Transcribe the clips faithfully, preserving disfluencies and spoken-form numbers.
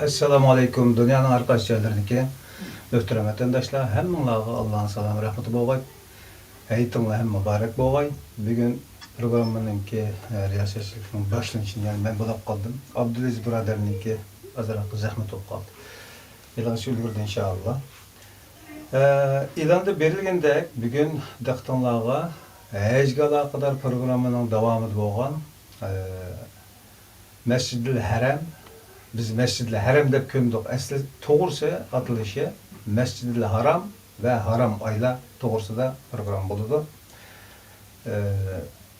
ئەسسالامۇ ئەلەيكۇم، دۇنيانىڭ ھەر قايسى جايلىرىدىكى مۆھتەرەم ۋەتەنداشلار، ھەممىڭلارغا ئاللانىڭ سالامى، رەھمىتى بولغاي. ھېيتىڭلار ھەم مۇبارەك بولغاي. بۈگۈن پروگراممىنىڭكى، ئە، رىياسەتچىلىكىنىڭ باشلىنىشىنى، يەنى مەن بولاپ قالدىم. ئابدۇلئەزىز بۇرادەرنىڭكى ئازراق زەھمەت بولۇپ قالدى. ئېلانچى ئۈلگۈردى ئىنشائاللا. ئە، ئېلاندا بېرىلگەندەك، بۈگۈن دىققىتىڭلارغا ھەجگە ئالاقىدار پروگراممىنىڭ داۋامىدا بولغان، ئە، مەسجىدىل ھەرەم، بىز مەسجىدىل ھەرەم دەپ كۆندۇق. ئەسلى توغرىسى ئاتىلىشى مەسجىدىل ھارام ۋە ھارام ئايلار توغرىسىدا پروگرامما بولىدۇ. ئە،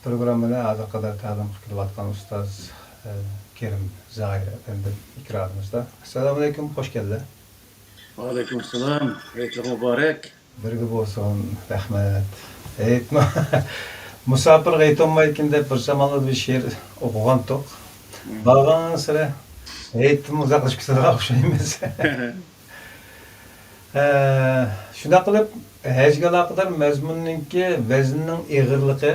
پروگراممىنى ھازىرغا قەدەر تەلىم قىلىپ كېلىۋاتقان ئۇستاز، ئە، كېرىم زاھىر ئەپەندىم ئېكرانىمىزدا. ئەسسالامۇئەلەيكۇم، خوش كەلدى. ۋەئەلەيكۇم ئەسسالام. ھېيتلىق مۇبارەك. بىرگە بولسۇن، رەھمەت. ھېيتمۇ-، مۇساپىرغا ھېيت بولمايدىكەن دەپ بىر زامانلاردا بىر شېئىر ئوقۇغانتۇق. مم. بارغانسېرى ھېيتتىن ئۇزاقلىشىپ كېتىدىغان ئوخشايمىز. ئە، شۇنداق قىلىپ، ھەجگە ئالاقىدار مەزمۇننىڭكى ۋەزنىنىڭ ئېغىرلىقى،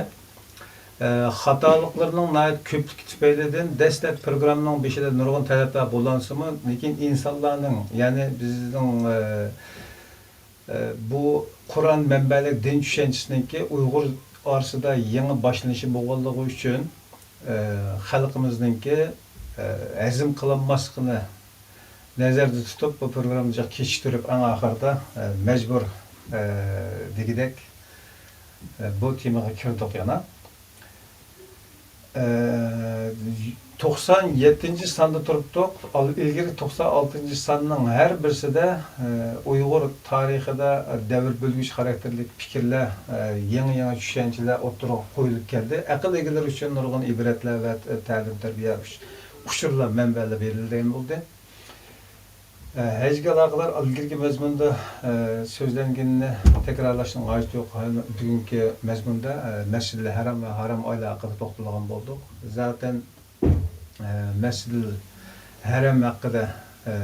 ئە، خاتالىقلىرىنىڭ ناھايىتى كۆپلۈكى تۈپەيلىدىن دەسلەپ پروگراممىنىڭ بېشىدا نۇرغۇن تەلەپلەر بولۇنسىمۇ، لېكىن ئىنسانلارنىڭ، يەنى بىزنىڭ، ئە، ئە، بۇ قۇرئان مەنبەلىك دىن چۈشەنچىسىنىڭكى ئۇيغۇر ئارىسىدا يېڭى باشلىنىشى بولغانلىقى ئۈچۈن، ئە، خەلقىمىزنىڭكى، ئە، ھەزىم قىلالماسلىقىنى نەزەردە تۇتۇپ، بۇ پروگراممىنى جىق كېچىكتۈرۈپ، ئەڭ ئاخىرىدا، ئە، مەجبۇر، ئە، دېگۈدەك، ئە، بۇ تېمىغا كىردۇق يەنە. ئە، توقسان يەتتىنچى ساندا تۇرۇپتۇق. ئال-، ئىلگىرى توقسان ئالتىنچى ساننىڭ ھەر بىرسىدە، ئە، ئۇيغۇر تارىخىدا دەۋر بۆلگۈچ خاراكتېرلىك پىكىرلەر، ئە، يېڭى-يېڭى چۈشەنچىلەر ئوتتۇرىغا قويۇلۇپ كەلدى. ئەقىل ئىگىلىرى ئۈچۈن نۇرغۇن ئىبرەتلەر ۋە تەلىم-تەربىيە ئۇچ-، ئۇچۇرلار، مەنبەلەر بېرىلىدىغان بولدى. ئە، ھەجگە ئالاقىدار ئىلگىرىكى مەزمۇندا، ئە، سۆزلەنگىنىنى تەكرارلاشنىڭ ھاجىتى يوق. بۈگۈنكى مەزمۇندا، ئە، مەسجىدىل ھەرام ۋە ھارام ئايلار ھەققىدە توختالغان بولدۇق. زاتەن، ئە، مەسجىدىل ھەرام ھەققىدە، ئە،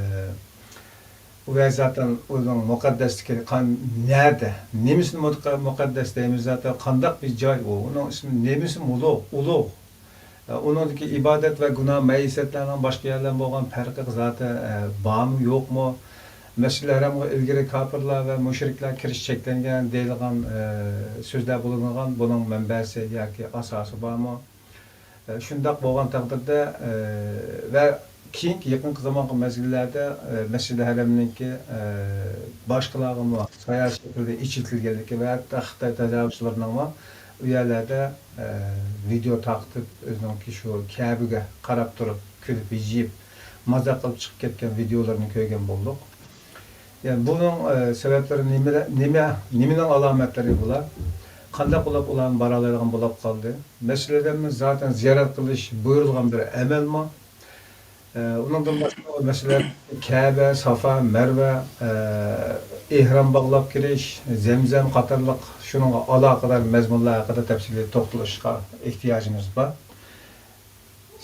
ۋە زاتەن ئۇنىڭ مۇقەددەسلىكى قان-، نەدە؟ نېمىسىنى مۇتقە-، مۇقەددەس دەيمىز زاتەن؟ قانداق بىر جاي ئۇ؟ ئۇنىڭ ئىسمى نېمىسى ئۇلۇغ؟ ئۇلۇغ. ئۇنىڭدىكى ئىبادەت ۋە گۇناھ مەيسەتلەرنىڭ باشقا يەرلەردىن بولغان پەرقى زاتى، ئە، بارمۇ، يوقمۇ؟ مەسجىدىل ھەرامغا ئىلگىرى كاپىرلار ۋە مۇشرىكلار كىرىش چەكلەنگەن دەيدىغان، ئە، سۆزلەر بولۇنغان. بۇنىڭ مەنبەسى ياكى ئاساسى بارمۇ؟ ئە، شۇنداق بولغان تەقدىردە، ئە، ۋە كېيىنكى يېقىنقى زامانقى مەزگىللەردە، ئە، مەسجىدىل ھەرەمنىڭكى، ئە، باشقىلارغىمۇ ساياھەت شەكلىدە ئېچىۋېتىلگەنلىكى ۋە ھەتتا خىتاي تاجاۋۇزچىلىرىنىڭمۇ ئۇ يەرلەردە، ئە، ۋىدېئو تارقىتىپ، ئۆزىنىڭكى شۇ كەبىگە قاراپ تۇرۇپ، كۈلۈپ، ھىجىيىپ، مازاق قىلىپ چىقىپ كەتكەن ۋىدېئولىرىنى كۆرگەن بولدۇق. يەنى بۇنىڭ، ئە، سەۋەبلىرى نېمە، نېمە، نېمىنىڭ ئالامەتلىرى بۇلار؟ قانداق بولۇپ ئۇلارمۇ بارالايدىغان بولۇپ قالدى؟ مەسىلەن، ئادەمنى زاتەن زىيارەت قىلىش بۇيرۇلغان بىر ئەمەلمۇ؟ ئە، ئۇنىڭدىن باشقا مەسىلەن، كەبە، سافا، مەرۋە، ئە، ئېھرام باغلاپ كىرىش، زەمزەم قاتارلىق شۇنىڭغا ئالاقىدار مەزمۇنلار ھەققىدە تەپسىلىي توختىلىشقا ئېھتىياجىمىز بار.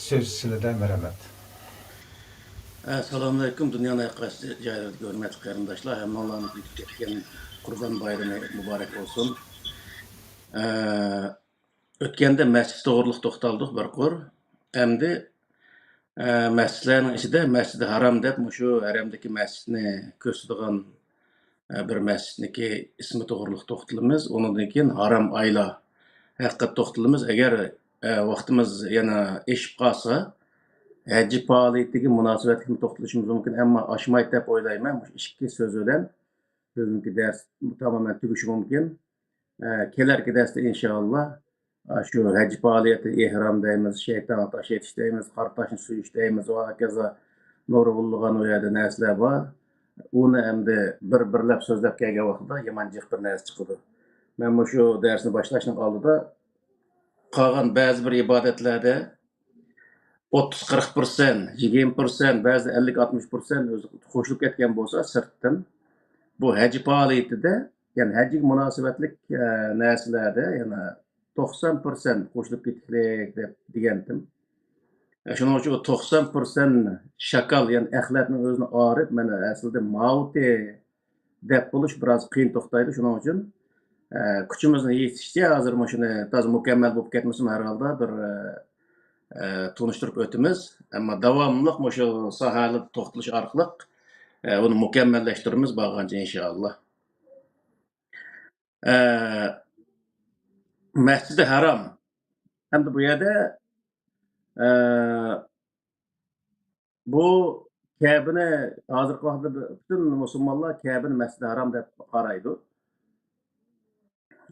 سۆز سىلىدە، مەرھەمەت. ئەسسالامۇئەلەيكۇم، دۇنيانىڭ ھەر قايسى جايلىرىدىكى ھۆرمەتلىك قېرىنداشلار، ھەممىڭلارنىڭ ئۆتۈپ كەتكەن قۇربان بايرىمى مۇبارەك بولسۇن. ئە، ئۆتكەندە مەسچىت توغرىلىق توختالدۇق بىر قۇر. ئەمدى، ئە، مەسچىتلەرنىڭ ئىچىدە مەسجىدى ھارام دەپ مۇشۇ ھەرەمدىكى مەسچىتنى كۆرسىتىدىغان، ئە، بىر مەسچىتنىكى ئىسمى توغرىلىق توختىلىمىز. ئۇنىڭدىن كېيىن ھارام ئايلار ھەققىدە توختىلىمىز. ئەگەر، ئە، ۋاقتىمىز يەنە ئېشىپ قالسا، ھەج پائالىيىتىگە مۇناسىۋەتلىكمۇ توختىلىشىمىز مۇمكىن، ئەمما ئاشمايدۇ دەپ ئويلايمەن. مۇشۇ ئىككى سۆز بىلەن بۈگۈنكى دەرس تامامەن تۈگىشى مۇمكىن. ئە، كېلەركى دەرستە ئىنشائاللا، ئە، شۇ ھەج پائالىيىتى، ئېھرام دەيمىز، شەيتانغا تاش ئېتىش دەيمىز، قارا تاشنى سۆيۈش دەيمىز، ۋە ھاكازا نۇرغۇنلىغان ئۇ يەردە نەرسىلەر بار. ئۇنى ئەمدى بىر-بىرلەپ سۆزلەپ كەلگەن ۋاقتىدا يامان جىق بىر نەرسە چىقىدۇ. مەن مۇشۇ دەرسنى باشلاشنىڭ ئالدىدا قالغان بەزى بىر ئىبادەتلەردە ئوتتۇز، قىرىق پىرسەنت، يىگىرمە پىرسەنت، بەزىدە ئەللىك، ئاتمىش پىرسەنت ئۆزى قوشۇلۇپ كەتكەن بولسا سىرتتىن، بۇ ھەج پائالىيىتىدە، يەنى ھەجگە مۇناسىۋەتلىك، ئە، نەرسىلەردە يەنە توقسان پىرسەنت قوشۇلۇپ كېتىكلىك دەپ دېگەنتىم. ئە، شۇنىڭ ئۈچۈن ئۇ توقسان پىرسەنت شاكال، يەنى ئەخلەتنىڭ ئۆزىنى ئايرىپ، مانا ئەسلىدە ماۋۇتى دەپ بولۇش بىراز قىيىن توختايدۇ. شۇنىڭ ئۈچۈن، ئە، كۈچىمىزنىڭ يېتىشىچە ھازىر مۇشۇنى تازا مۇكەممەل بولۇپ كەتمىسىمۇ، ھەر ھالدا بىر، ئە، ئە، تونۇشتۇرۇپ ئۆتىمىز. ئەمما داۋاملىق مۇشۇ ساھەلەردە توختىلىش ئارقىلىق، ئە، ئۇنى مۇكەممەللەشتۈرىمىز بارغانچە ئىنشائاللا. ئە، مەسجىدى ھارام. ئەمدى بۇ يەردە، ئە، بۇ كەبىنى، ھازىرقى ۋاقىتتا پۈتۈن مۇسۇلمانلار كەبىنى مەسجىدى ھارام دەپ قارايدۇ.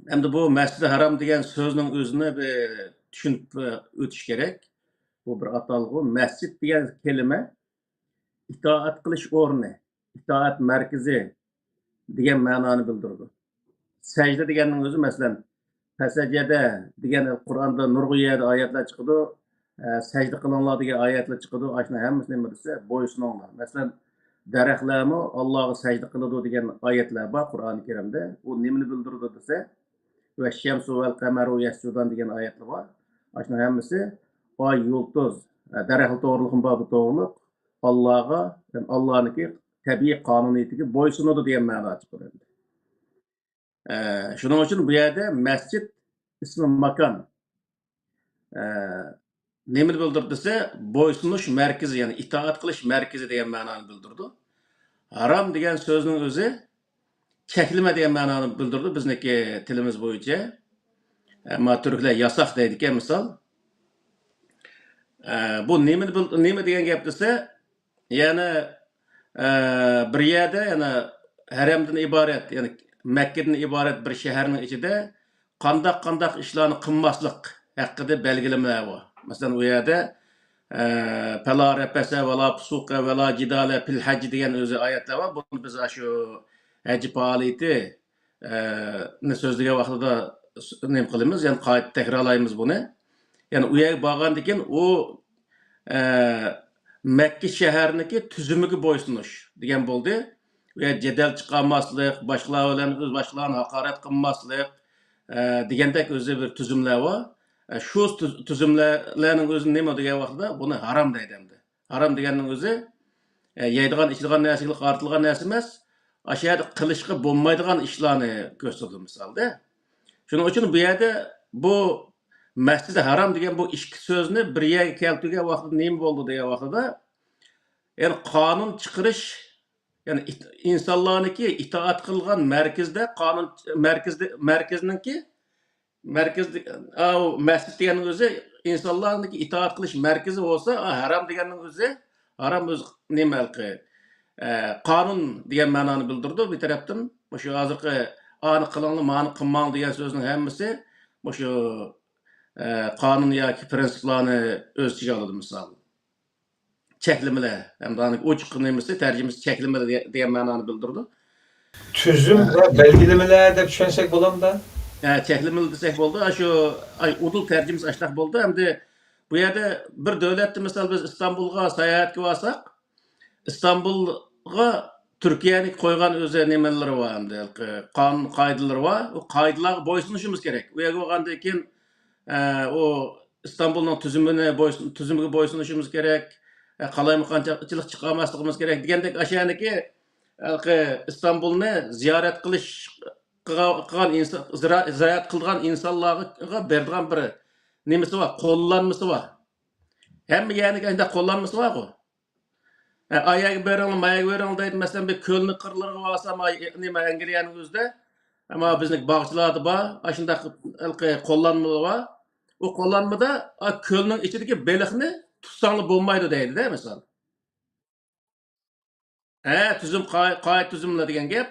ئەمدى بۇ مەسجىدى ھارام دېگەن سۆزنىڭ ئۆزىنى بىر چۈشىنىپ ئۆتۈش كېرەك. بۇ بىر ئاتالغۇ. مەسچىت دېگەن كەلىمە ئىتائەت قىلىش ئورنى، ئىتائەت مەركىزى دېگەن مەنانى بىلدۈرىدۇ. سەجدە دېگەننىڭ ئۆزى، مەسىلەن، پەسەجەدە دېگەن قۇرئاندا نۇرغۇن يەردە ئايەتلەر چىقىدۇ. ئە، سەجدە قىلىڭلار دېگەن ئايەتلەر چىقىدۇ. ئاشۇنىڭ ھەممىسى نېمە دېسە، بويسۇنۇڭلار. مەسىلەن، دەرەخلەرمۇ ئاللاغا سەجدە قىلىدۇ دېگەن ئايەتلەر بار قۇرئانى كەرىمدە. ئۇ نېمىنى بىلدۈرىدۇ دېسە، ۋەششەمسۇ ۋەل قەمەرۇ يەسجۇدان دېگەن ئايەتلەر بار. ئاشۇنىڭ ھەممىسى ئاي، يۇلتۇز، ئە، دەرەخلەر توغرۇلۇقمۇ بار، بۇ توغرۇلۇق. ئاللاغا، يەنى ئاللانىڭكى تەبىئىي قانۇنىيىتىگە بويسۇنىدۇ دېگەن مەنىدە چىقىدۇ. ئە، شۇنىڭ ئۈچۈن بۇ يەردە مەسچىت ئىسمى ماكان، ئە، نېمىنى بىلدۈرىدۇ دېسە، بويسۇنۇش مەركىزى، يەنى ئىتائەت قىلىش مەركىزى دېگەن مەنانى بىلدۈرىدۇ. ھارام دېگەن سۆزنىڭ ئۆزى چەكلىمە دېگەن مەنانى بىلدۈرىدۇ بىزنىڭكى تىلىمىز بويىچە. ئەمما تۈركلەر ياساق دەيدىكەن، مىسال. ئە، بۇ نېمىنى بىل-، نېمە دېگەن گەپ دېسە، يەنى، ئە، بىر يەردە، يەنى ھەرەمدىن ئىبارەت، يەنى مەككىدىن ئىبارەت بىر شەھەرنىڭ ئىچىدە قانداق، قانداق ئىشلارنى قىلماسلىق ھەققىدە بەلگىلىمىلەر بار. مەسىلەن، ئۇ يەردە، ئە، پەلا رەپەسە ۋەلا پۇسۇقە ۋەلا جىدالە پىل ھەج دېگەن ئۆزى ئايەتلەر بار. بۇنى بىز ئاشۇ ھەج پائالىيىتى، ئە، نى سۆزلىگەن ۋاقتىدا س-، نېمە قىلىمىز؟ يەنى قايتا تەكرارلايمىز بۇنى. يەنى ئۇ يەرگە بارغاندىن كېيىن ئۇ، ئە، مەككە شەھەرنىڭكى تۈزۈمىگە بويسۇنۇش دېگەن بولدى. ئۇ يەردە جېدەل چىقارماسلىق، باشقىلار بىلەن ئۆز باشقىلارنى ھاقارەت قىلماسلىق، ئە، دېگەندەك ئۆزى بىر تۈزۈملەر بار. ئە، شۇ تۈز-، تۈزۈملەرنىڭ ئۆزى نېمە دېگەن ۋاقتىدا بۇنى ھارام دەيدۇ ئەمدى. ھارام دېگەننىڭ ئۆزى، ئە، يەيدىغان، ئىچىدىغان نەرسىگە ئارتىلغان نەرسە ئەمەس، ئاشۇ يەردە قىلىشقا بولمايدىغان ئىشلارنى كۆرسىتىدۇ مىسالدا. شۇنىڭ ئۈچۈن بۇ يەردە بۇ مەسجىدى ھارام دېگەن بۇ ئىككى سۆزنى بىر يەرگە كەلتۈرگەن ۋاقتىدا نېمە بولدى دېگەن ۋاقتىدا، يەنى قانۇن چىقىرىش، يەنى ئىت-، ئىنسانلارنىڭكى ئىتائەت قىلغان مەركىزدە قانۇن، مەركىزدە، مەركىزنىڭكى مەركەز دېگەن، ئاۋۇ مەسچىت دېگەننىڭ ئۆزى ئىنسانلارنىڭكى ئىتائەت قىلىش مەركىزى بولسا، ئا، ھارام دېگەننىڭ ئۆزى، ھارام ئۆزى نېمە ھېلىقى، ئە، قانۇن دېگەن مەنانى بىلدۈرىدۇ بىر تەرەپتىن. مۇشۇ ھازىرقى ئانى قىلىڭلار، مانى قىلماڭ دېگەن سۆزنىڭ ھەممىسى مۇشۇ، ئە، قانۇن ياكى پىرىنسىپلارنى ئۆز ئىچىگە ئالىدۇ، مىسال. چەكلىمىلەر، ھەمدە ئاندىن ئوچۇق نېمىسى، تەرجىمىسى چەكلىمىلەر دېگەن مەنانى بىلدۈرىدۇ. تۈزۈم ۋە بەلگىلىمىلەر دەپ چۈشەنسەك بولامدا؟ ھە، چەكلىمىلەر دېسەك بولىدۇ. ئاشۇ، ئاي، ئۇدۇل تەرجىمىسى ئاشۇنداق بولىدۇ. ئەمدى بۇ يەردە بىر دۆلەتتە، مىسال، بىز ئىستانبۇلغا ساياھەتكە بارساق، ئىستانبۇلغا تۈركىيەنىڭ قويغان ئۆزى نېمىلىرى بار، ئەمدى قانۇن قائىدىلىرى بار. ئۇ قائىدىلارغا بويسۇنۇشىمىز كېرەك. ئۇ يەرگە بارغاندىن كېيىن، ئە، ئۇ ئىستانبۇلنىڭ تۈزۈمىنى بويسۇن-، تۈزۈمىگە بويسۇنۇشىمىز كېرەك، ئە، قالايمىقانچىلىق چىقارماسلىقىمىز كېرەك دېگەندەك، ئاشۇ يەردىكى ھېلىقى ئىستانبۇلنى زىيارەت قىلىش قىلغان، قىلغان ئىنسان، زىرا-، زىيارەت قىلىدىغان ئىنسانلارغا بېرىدىغان بىر نېمىسى بار، قوللانمىسى بار. ھەممە يەرنىڭكى ئاشۇنداق قوللانمىسى بارغۇ. ئە، ئا يەرگە بېرىڭلار، ما يەرگە بېرىڭلار دەيدۇ. مەسىلەن، بىر كۆلنىڭ قىرلىرىغا بارسام، ئا، نېمە، ئەنگلىيەنىڭ ئۆزىدە، ئەمما بىزنىڭ باغچىلاردا بار، ئاشۇنداق ھېلىقى قوللانمىلار بار. ئۇ قوللانمىدا، ئا، كۆلنىڭ ئىچىدىكى بېلىقنى تۇتساڭلار بولمايدۇ دەيدۇ-دە، مىسال. ھە، تۈزۈم، قائىدە، قائىدە تۈزۈملەر دېگەن گەپ.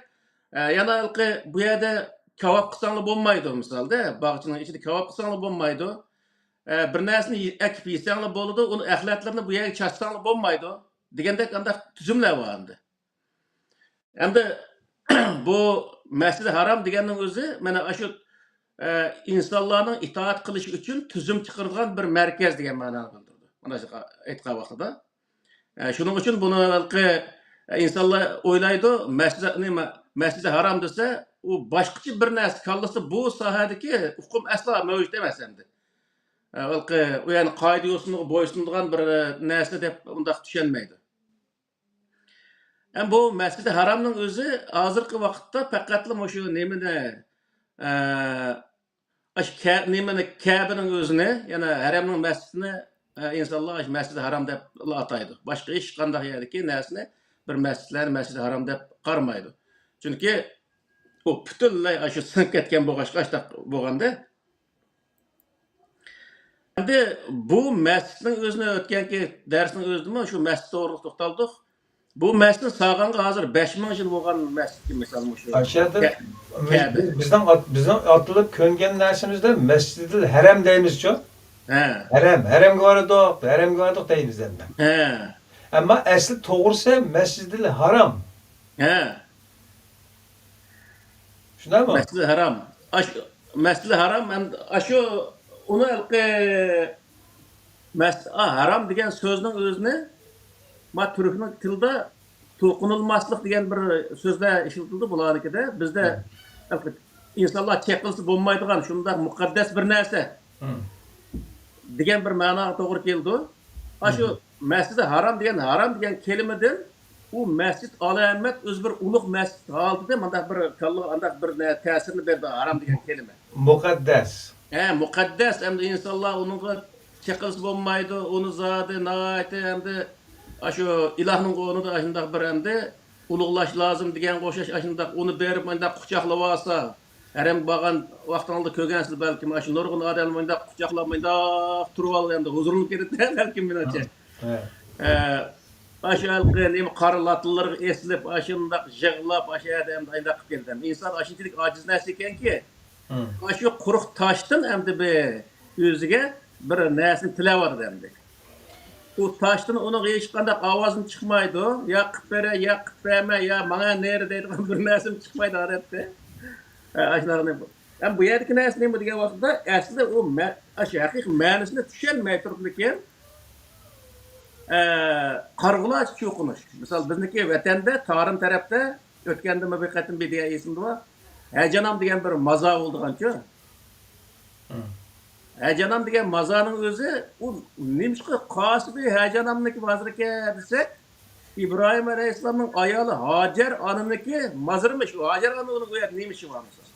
ئە، يەنە ھېلىقى بۇ يەردە كاۋاپ قىلساڭلار بولمايدۇ، مىسالدا، باغچىنىڭ ئىچىدە كاۋاپ قىلساڭلار بولمايدۇ. ئە، بىر نەرسىنى يې-، ئەكىپ يېسەڭلار بولىدۇ، ئۇنى ئەخلەتلىرىنى بۇ يەرگە چاچساڭلار بولمايدۇ، دېگەندەك ئانداق تۈزۈملەر بار ئەمدى. ئەمدى بۇ مەسجىدى ھارام دېگەننىڭ ئۆزى، مانا، ئاشۇ، ئە، ئىنسانلارنىڭ ئىتائەت قىلىشى ئۈچۈن تۈزۈم چىقىرىدىغان بىر مەركەز دېگەن مەنانى بىلدۈرىدۇ، مانا شۇ ئېيتقان ۋاقتىدا. ئە، شۇنىڭ ئۈچۈن بۇنى ھېلىقى، ئە، ئىنسانلار ئويلايدۇ، مەسجىدى، نېمە، مەسجىدى ھارام دېسە، ئۇ باشقىچە بىر نەرسە كاللىسىدا بۇ ساھەدىكى ئۇقۇم ئەسلا مەۋجۇت ئەمەس ئەمدى. ئە، ھېلىقى، ئۇ يەنى قائىدە يوسۇنىغا بويسۇنىدىغان بىر، ئە، نەرسە دەپ ئۇنداق چۈشەنمەيدۇ. ئەم، بۇ مەسجىدى ھارامنىڭ ئۆزى ھازىرقى ۋاقىتتا پەقەتلا مۇشۇ نېمىنى، ئە، ئاشۇ كە-، نېمىنى، كەبىنىڭ ئۆزىنى، يەنى ھەرەمنىڭ مەسچىتىنى ئە، ئىنسانلار مەسجىدى ھارام دەپلا ئاتايدۇ. باشقا ھېچقانداق يەردىكى نەرسىنى بىر مەسچىتلەرنى مەسجىدى ھارام دەپ قارىمايدۇ. چۈنكى ئۇ پۈتۈنلەي ئاشۇ سىڭىپ كەتكەن بولغاچقا، ئاشۇنداق بولغاندا. ئەمدى بۇ مەسچىتنىڭ ئۆزىنى ئۆتكەنكى دەرسنىڭ ئۆزىدىمۇ شۇ مەسچىت توغرىلىق توختالدۇق. بۇ مەسچىتنى سالغانغا ھازىر بەش مىڭ يىل بولغان مەسچىت، مىسال، مۇشۇ ئاشۇ يەردە كە-، بىز، كەبە. بىزنىڭ ئات-، بىزنىڭ ئاتىلىپ كۆنگەن نەرسىمىزدە مەسجىدىل ھەرەم دەيمىزچۇ؟ ھە. ھەرەم، ھەرەمگە بارىدۇق، ھەرەمگە بارىدۇق دەيمىز ئەمدى. ھە. ئەمما ئەسلى توغرىسى مەسجىدىل ھارام. ھە. شۇنداقمۇ؟ مەسجىدىل ھارام. ئاشۇ مەسجىدىل ھارام، ئەمدى ئاشۇ ئۇنى ھېلىقى مەس-، ئا، ھارام دېگەن سۆزنىڭ ئۆزىنى، ما، تۈركنىڭ تىلىدا توقۇنۇلماسلىق دېگەن بىر سۆزلەر ئىشلىتىلىدۇ بۇلارنىڭكىدا. بىزدە ھە. ئىنسانلار چېقىلسا بولمايدىغان شۇنداق مۇقەددەس بىر نەرسە ھە. دېگەن بىر مەناغا توغرا كېلىدۇ. ئاشۇ ھە. مەسجىدى ھارام دېگەن، ھارام دېگەن كەلىمىدىن ئۇ مەسجىد ئالامەت ئۆزى بىر ئۇلۇغ مەسجىد ھالىتىدە مۇنداق بىر كاللىغا ئانداق بىر نە-، تەسىرنى بەردى، ھارام دېگەن كەلىمە. مۇقەددەس. ھە، مۇقەددەس، ئەمدى ئىنسانلار ئۇنىڭغا چېقىلسا بولمايدۇ، ئۇنى زادى ناھايىتى ئەمدى ئاشۇ ئىلاھنىڭ ئورنىدا ئاشۇنداق بىر ئەمدى ئۇلۇغلاش لازىم دېگەنگە ئوخشاش، ئاشۇنداق ئۇنى بېرىپ مۇنداق قۇچاقلىۋالسا، ھەرەمگە بارغان ۋاقتىڭىزدا كۆرگەنسىز بەلكىم، ئاشۇ نۇرغۇن ئادەملەر مۇنداق قۇچاقلاپ مۇنداق تۇرۇۋالىدۇ، ئەمدى ھۇزۇرۇم كېلىدۇ بەلكىم مېنىڭچە. ھە. ئە، ئاشۇ ھېلىقى نېمە قارا لاتىلىرىغا ئېسىلىپ، ئاشۇنداق يىغلاپ، ئاشۇ يەردە ئەمدى ئاينداق قىلىپ كېلىدۇ. ئەمدى ئىنسان ئاشۇنچىلىك ئاجىز نەرسە ئىكەنكى، مم. ئاشۇ قۇرۇق تاشتىن ئەمدى بىر ئۆزىگە بىر نەرسىنى تىلەۋاتىدۇ ئەمدى. ئۇ تاشتىن ئۇنىڭغا ھېچقانداق ئاۋازمۇ چىقمايدۇ. يا قىلىپ بېرە، يا قىلىپ بەرمە، يا ماڭا نېرى دەيدىغان بىر نەرسىمۇ چىقمايدۇ ئادەتتە. ئە، ئاشۇلارنى. ئەمما بۇ يەردىكى نەرسە نېمە دېگەن ۋاقىتتا، ئەسلىدە ئۇ مە-، ئاشۇ ھەقىقىي مەنىسىنى چۈشەنمەي تۇرۇپلىكىن، ئە، قارىغۇلارچە چوقۇنۇش. مىسال، بىزنىڭكى ۋەتەندە، تارىم تەرەپتە، ئۆتكەندىمۇ بىر قېتىم بىر دېگەن ئېسىمدە بار. ھەجەنام دېگەن بىر مازار بولىدىغانچۇ. ھە. ھەجەنام دېگەن مازارنىڭ ئۆزى، ئۇ نېمىشقا قاسىدى ھەجەنامنىڭكى مازىرىكەن دېسەك، ئىبراھىم ئەلەيھىسسالامنىڭ ئايالى ھاجەر ئانىنىڭكى مازىرىمىش ئۇ. ھاجەر ئانا ئۇنىڭ ئۇ يەردە نېمە ئىشى بار مىسال؟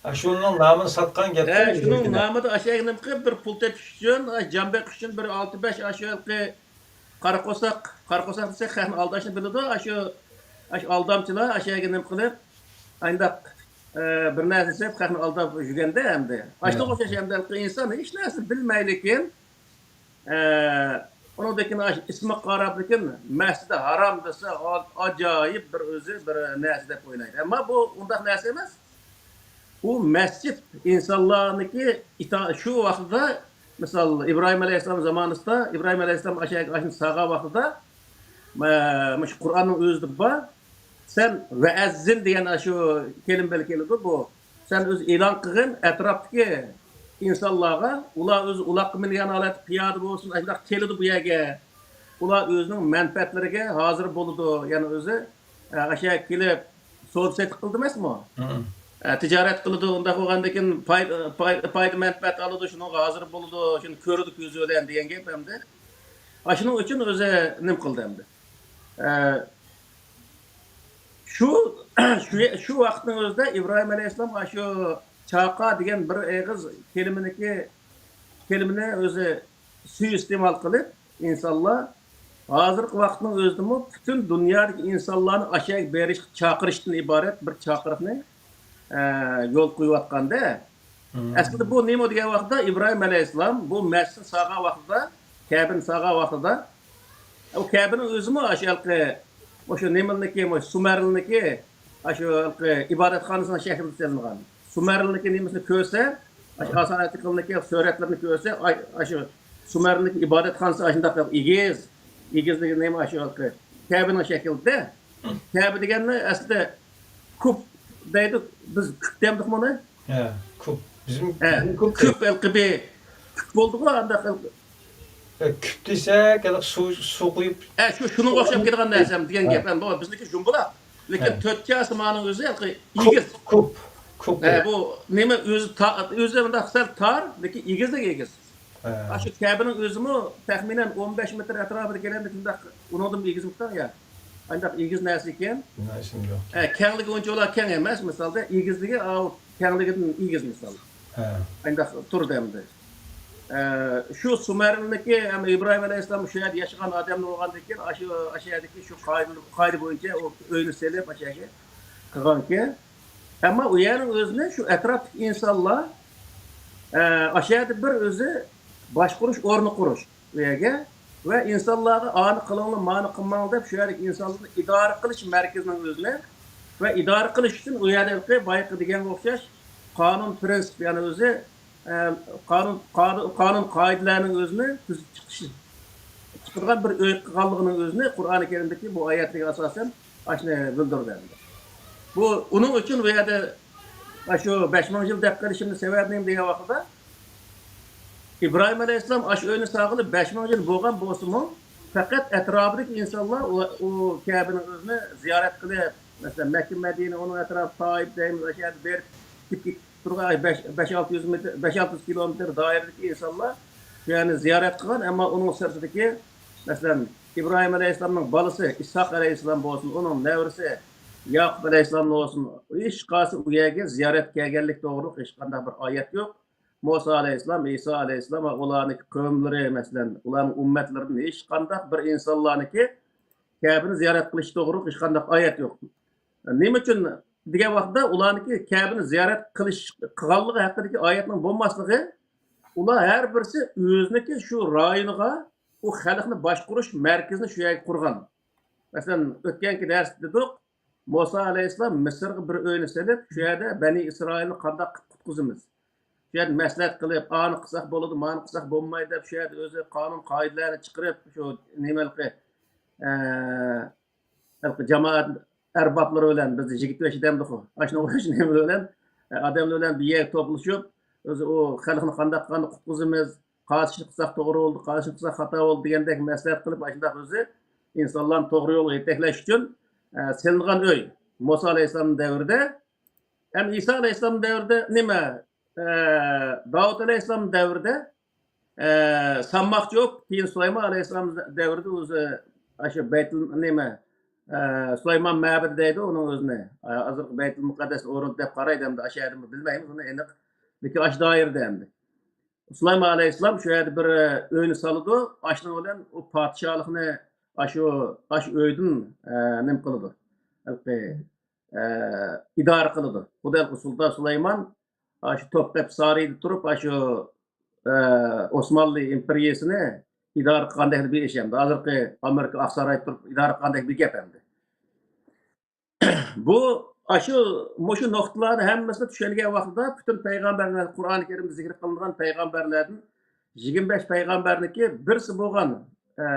ھە، شۇنىڭ نامىنى ساتقان گەپتە ھە، شۇنىڭ نامىدا ئاشۇ يەرگە نېمە قىلىپ، بىر پۇل تېپىش ئۈچۈن، ئاي، جان بېقىش ئۈچۈن بىر ئالتە بەش ئاشۇ ھېلىقى قارا قورساق، قارا قورساق دېسەك، خەقنى ئالداشنى بىلىدۇ. ئاشۇ، ئاشۇ ئالدامچىلار ئاشۇ يەرگە نېمە قىلىپ، ئاينداق، ئە، بىر نەرسە دېسەك، خەقنى ئالداپ يۈرگەندە ئەمدى. ئاشۇنىڭغا ھە. ئوخشاش ئەمدى ھېلىقى ئىنسان ھېچ نەرسە بىلمەيلىكىن، ئە، ئۇنىڭدىن كېيىن ئاشۇ ئىسمىغا قاراپلىكىن مەسجىدى ھارام دېسە، ئا-، ئاجايىپ بىر ئۆزى بىر نەرسە دەپ ئويلايدۇ. ئەمما بۇ ئۇنداق نەرسە ئەمەس. بۇ مەسچىت ئىنسانلارنىڭكى ئىتا-، شۇ ۋاقتىدا، مىسال، ئىبراھىم ئەلەيھىسسالام زامانىسىدا، ئىبراھىم ئەلەيھىسسالام ئاشۇ يەرگە ئاشۇنى سالغان ۋاقتىدا، مە-، مۇشۇ قۇرئاننىڭ ئۆزىدە بار. سەن ۋەئەززىن دېگەن ئاشۇ كەلىمە بىلەن كېلىدۇ بۇ. سەن ئۆزى ئېلان قىلغىن ئەتراپتىكى ئىنسانلارغا، ئۇلار ئۆزى ئۇلاققا مىنگەن ھالەتتە پىيادە بولسۇن، ئاشۇنداق كېلىدۇ بۇ يەرگە. ئۇلار ئۆزىنىڭ مەنپەئەتلىرىگە ھازىر بولىدۇ. يەنى ئۆزى، ئە، ئاشۇ يەرگە كېلىپ سودا سېتىق قىلىدۇ ئەمەسمۇ؟ ھە. ئە، تىجارەت قىلىدۇ، ئۇنداق بولغاندىن كېيىن پاي-، پاي-، پايدا مەنپەئەت ئالىدۇ، شۇنىڭغا ھازىر بولىدۇ، شۇنى كۆرىدۇ كۆزى بىلەن دېگەن گەپ ئەمدى. ئاشۇنىڭ ئۈچۈن ئۆزى نېمە قىلدى ئەمدى؟ ئە، شۇ، شۇ، شۇ ۋاقىتنىڭ ئۆزىدە ئىبراھىم ئەلەيھىسسالام ئاشۇ چاقا دېگەن بىر ئېغىز كەلىمىنىڭكى، كەلىمىنى ئۆزى سۇيىئىستېمال قىلىپ، ئىنسانلار ھازىرقى ۋاقىتنىڭ ئۆزىدىمۇ پۈتۈن دۇنيادىكى ئىنسانلارنى ئاشۇ يەرگە بېرىشقا چاقىرىشتىن ئىبارەت بىر چاقىرىقنى، ئە، يول قويۇۋاتقاندا، مم. ئەسلىدە بۇ نېمە دېگەن ۋاقىتتا ئىبراھىم ئەلەيھىسسالام بۇ مەسچىتنى سالغان ۋاقتىدا، كەبىنى سالغان ۋاقتىدا، ئۇ كەبىنىڭ ئۆزىمۇ ئاشۇ ھېلىقى، مۇشۇ نېمىلىكى، مۇشۇ سۇمەرلىنىكى، ئاشۇ ھېلىقى ئىبادەتخانىسىنىڭ شەكلىدە سېلىنغان. سۇمەرلىنىكى نېمىسىنى كۆرسە، ئاشۇ ئاسان ئەتىقىلنىكى سۈرەتلىرىنى كۆرسە، ئاي-، ئاشۇ سۇمەرلىنىكى ئىبادەتخانىسى ئاشۇنداق ئېگىز، ئېگىزلىكى نېمە ئاشۇ ھېلىقى كەبىنىڭ شەكلىدە. كەبە دېگەننى ئەسلىدە كۇپ دەيدۇ، بىز كۈپ دەمدۇق بۇنى؟ ھە، كۇپ. بىزمۇ، ھە، بىزمۇ كۇپ كۈپ دەيدۇ. ھېلىقى بىر كۈپ بولدىغۇ، ئانداق ھېلىقى. ھە، كۈپ دېسەك، ھېلىقى سۇ، سۇ قۇيۇپ. ھە، شۇ، شۇنىڭغا ئوخشاپ كېتىدىغان نەرسەم دېگەن ھە. گەپ. ھە، بۇ بىزنىڭكى جۇمبۇلاق. لېكىن ھە. تۆت چاسىمانىڭ ئۆزى ھېلىقى كۇپ، ئېگىز. كۇپ، كۇپ. ھە، بۇ نېمە ئۆزى تا-، ئۆزى مۇنداق سەل تار، لېكىن ئېگىزلىك ئېگىز. ھە. ئاشۇ كەبىنىڭ ئۆزىمۇ تەخمىنەن ئون بەش مېتىر ئەتراپىدا كېلەمدىكىن، ئۇنىڭدىنمۇ ئېگىزمىكىن يا؟ ئانداق ئېگىز نەرسە ئىكەن. مېنىڭ ئېسىمدە يوق. ھە، كەڭلىكى ئۇنچىۋالا كەڭ ئەمەس، مىسالدا ئېگىزلىكى ئاۋۇ كەڭلىكىدىن ئېگىز مىسال. ھە. ئانداق تۇردى ئەمدى. ئە، شۇ سۇمەرنىكى، ئەمما ئىبراھىم ئەلەيھىسسالام شۇ يەردە ياشىغان ئادەملەر بولغاندىن كېيىن، ئاشۇ، ئاشۇ يەردىكى شۇ قائىدە، قائىدە بويىچە ئۇ ئۆينى سېلىپ، ئاشۇ يەرگە قىلغانكەن. ئەمما ئۇ يەرنىڭ ئۆزىنى شۇ ئەتراپتىكى ئىنسانلار، ئە، ئاشۇ يەردە بىر ئۆزى باشقۇرۇش ئورنى قۇرۇش ئۇ يەرگە ۋە ئىنسانلارغا ئانى قىلىڭلار، مانى قىلماڭلار دەپ، شۇ يەردىكى ئىنسانلارنى ئىدارە قىلىش مەركىزىنىڭ ئۆزىنى ۋە ئىدارە قىلىش ئۈچۈن ئۇ يەردە بايىقى دېگەنگە ئوخشاش قانۇن، پرىنسىپ، يەنى ئۆزى ئە، قانۇن، قانۇن، قانۇن قائىدىلەرنىڭ ئۆزىنى تۈزۈپ چىقىش، چىقىدىغان بىر ئۆي قىلغانلىقىنىڭ ئۆزىنى قۇرئانى كەرىمدىكى بۇ ئايەتلەرگە ئاساسەن ئاشۇنى بىلدۈرىدۇ ئەمدى. بۇ، ئۇنىڭ ئۈچۈن بۇ يەردە، ئاشۇ بەش مىڭ يىل دەپ قېلىشىمنىڭ سەۋەبى نېمە دېگەن ۋاقىتتا، ئىبراھىم ئەلەيھىسسالام ئاشۇ ئۆينى سالغىلى بەش مىڭ يىل بولغان بولسىمۇ، پەقەت ئەتراپىدىكى ئىنسانلار ئۇ، ئۇ كەبىنىڭ ئۆزىنى زىيارەت قىلىپ، مەسىلەن، مەككە، مەدىنە، ئۇنىڭ ئەتراپى، تائىپ دەيمىز، ئاشۇ يەردە بېرىپ كېلىپ، كېلىپ تۇرغان بەش، بەش ئالتە يۈز مېتىر، بەش ئالتە يۈز كىلومېتىر دائىرىدىكى ئىنسانلار شۇ يەرنى زىيارەت قىلغان، ئەمما ئۇنىڭ سىرتىدىكى، مەسىلەن، ئىبراھىم ئەلەيھىسسالامنىڭ بالىسى ئىسھاق ئەلەيھىسسالام بولسۇن، ئۇنىڭ نەۋرىسى ياقۇپ ئەلەيھىسسالام بولسۇن، ھېچقايسى ئۇ يەرگە زىيارەت كەلگەنلىك توغرۇلۇق ھېچقانداق بىر ئايەت يوق. مۇسا ئەلەيھىسسالام، ئىسا ئەلەيھىسسالام ۋە ئۇلارنىڭكى قەۋملىرى، مەسىلەن، ئۇلارنىڭ ئۈممەتلىرىدىن ھېچقانداق بىر ئىنسانلارنىڭكى كەبىنى زىيارەت قىلىش توغرۇلۇق ھېچقانداق ئايەت يوق. نېمە ئۈچۈن دېگەن ۋاقىتتا، ئۇلارنىڭكى كەبىنى زىيارەت قىلىش، قىلغانلىقى ھەققىدىكى ئايەتنىڭ بولماسلىقى، ئۇلار ھەر بىرسى ئۆزىنىڭكى شۇ رايونىغا، ئۇ خەلقنى باشقۇرۇش مەركىزىنى شۇ يەرگە قۇرغان. مەسىلەن، ئۆتكەنكى دەرستە دېدۇق، مۇسا ئەلەيھىسسالام مىسىرغا بىر ئۆينى سېلىپ، شۇ يەردە بەنى ئىسرائىلنى قانداق قىلىپ قۇتقۇزىمىز؟ شۇ يەردە مەسلىھەت قىلىپ، ئانى قىلساق بولىدۇ، مانى قىلساق بولمايدۇ دەپ، شۇ يەردە ئۆزى قانۇن قائىدىلەرنى چىقىرىپ، شۇ نېمىلىقى، ئە، ھېلىقى جامائەت ئەربابلىرى بىلەن، بىزدە يىگىت بېشى دەمدىخۇ، ئاشۇنىڭغا ئوخشاش نېمىلەر بىلەن، ئە، ئادەملەر بىلەن بىر يەرگە توپلىشىپ، ئۆزى ئۇ خەلقنى قانداق قىلغاندا قۇتقۇزىمىز، قايسىنى قىلساق توغرا بولدى، قايسىنى قىلساق خاتا بولدى دېگەندەك مەسلىھەت قىلىپ، ئاشۇنداق ئۆزى ئىنسانلارنى توغرا يولغا يېتەكلەش ئۈچۈن، ئە، سېلىنغان ئۆي. مۇسا ئەلەيھىسسالام دەۋرىدە، ئەم ئىسا ئەلەيھىسسالام دەۋرىدە نېمە؟ ئە، داۋۇت ئەلەيھىسسالام دەۋرىدە، ئە، سالماقچى بولۇپ، كېيىن سۇلايمان ئەلەيھىسسالام دەۋرىدە ئۆزى ئاشۇ بەيتۇل، نېمە، ئە، سۇلايمان مەبىدى دەيدۇ ئۇنىڭ ئۆزىنى. ئە، ھازىرقى بەيتۇل مۇقەددەس ئورنىدا دەپ قارايدۇ ئەمدى، ئاشۇ يەردىمۇ بىلمەيمىز ئۇنى ئېنىق. لېكىن ئاشۇ دائىرىدە ئەمدى. سۇلايمان ئەلەيھىسسالام شۇ يەردە بىر، ئە، ئۆينى سالىدۇ. ئاشۇنىڭ بىلەن ئۇ پادىشاھلىقنى ئاشۇ، ئاشۇ ئۆيدىن، ئە، نېمە قىلىدۇ؟ ھېلىقى، ئە، ئىدارە قىلىدۇ. خۇددى سۇلتان سۇلايمان ئاشۇ توپقەپە سارىيىدا تۇرۇپ، ئاشۇ، ئە، ئوسمانلى ئىمپېرىيەسىنى ئىدارە قىلغاندەك بىر ئىش ئەمدى. ھازىرقى ئامېرىكا ئاقسارايدا تۇرۇپ ئىدارە قىلغاندەك بىر گەپ ئەمدى. بۇ، ئاشۇ، مۇشۇ نۇقتىلارنى ھەممىسىنى چۈشەنگەن ۋاقتىدا پۈتۈن پەيغەمبەرلەر، قۇرئانى كەرىمدە زىكىر قىلىنغان پەيغەمبەرلەردىن يىگىرمە بەش پەيغەمبەرنىڭكى بىرسى بولغان، ئە،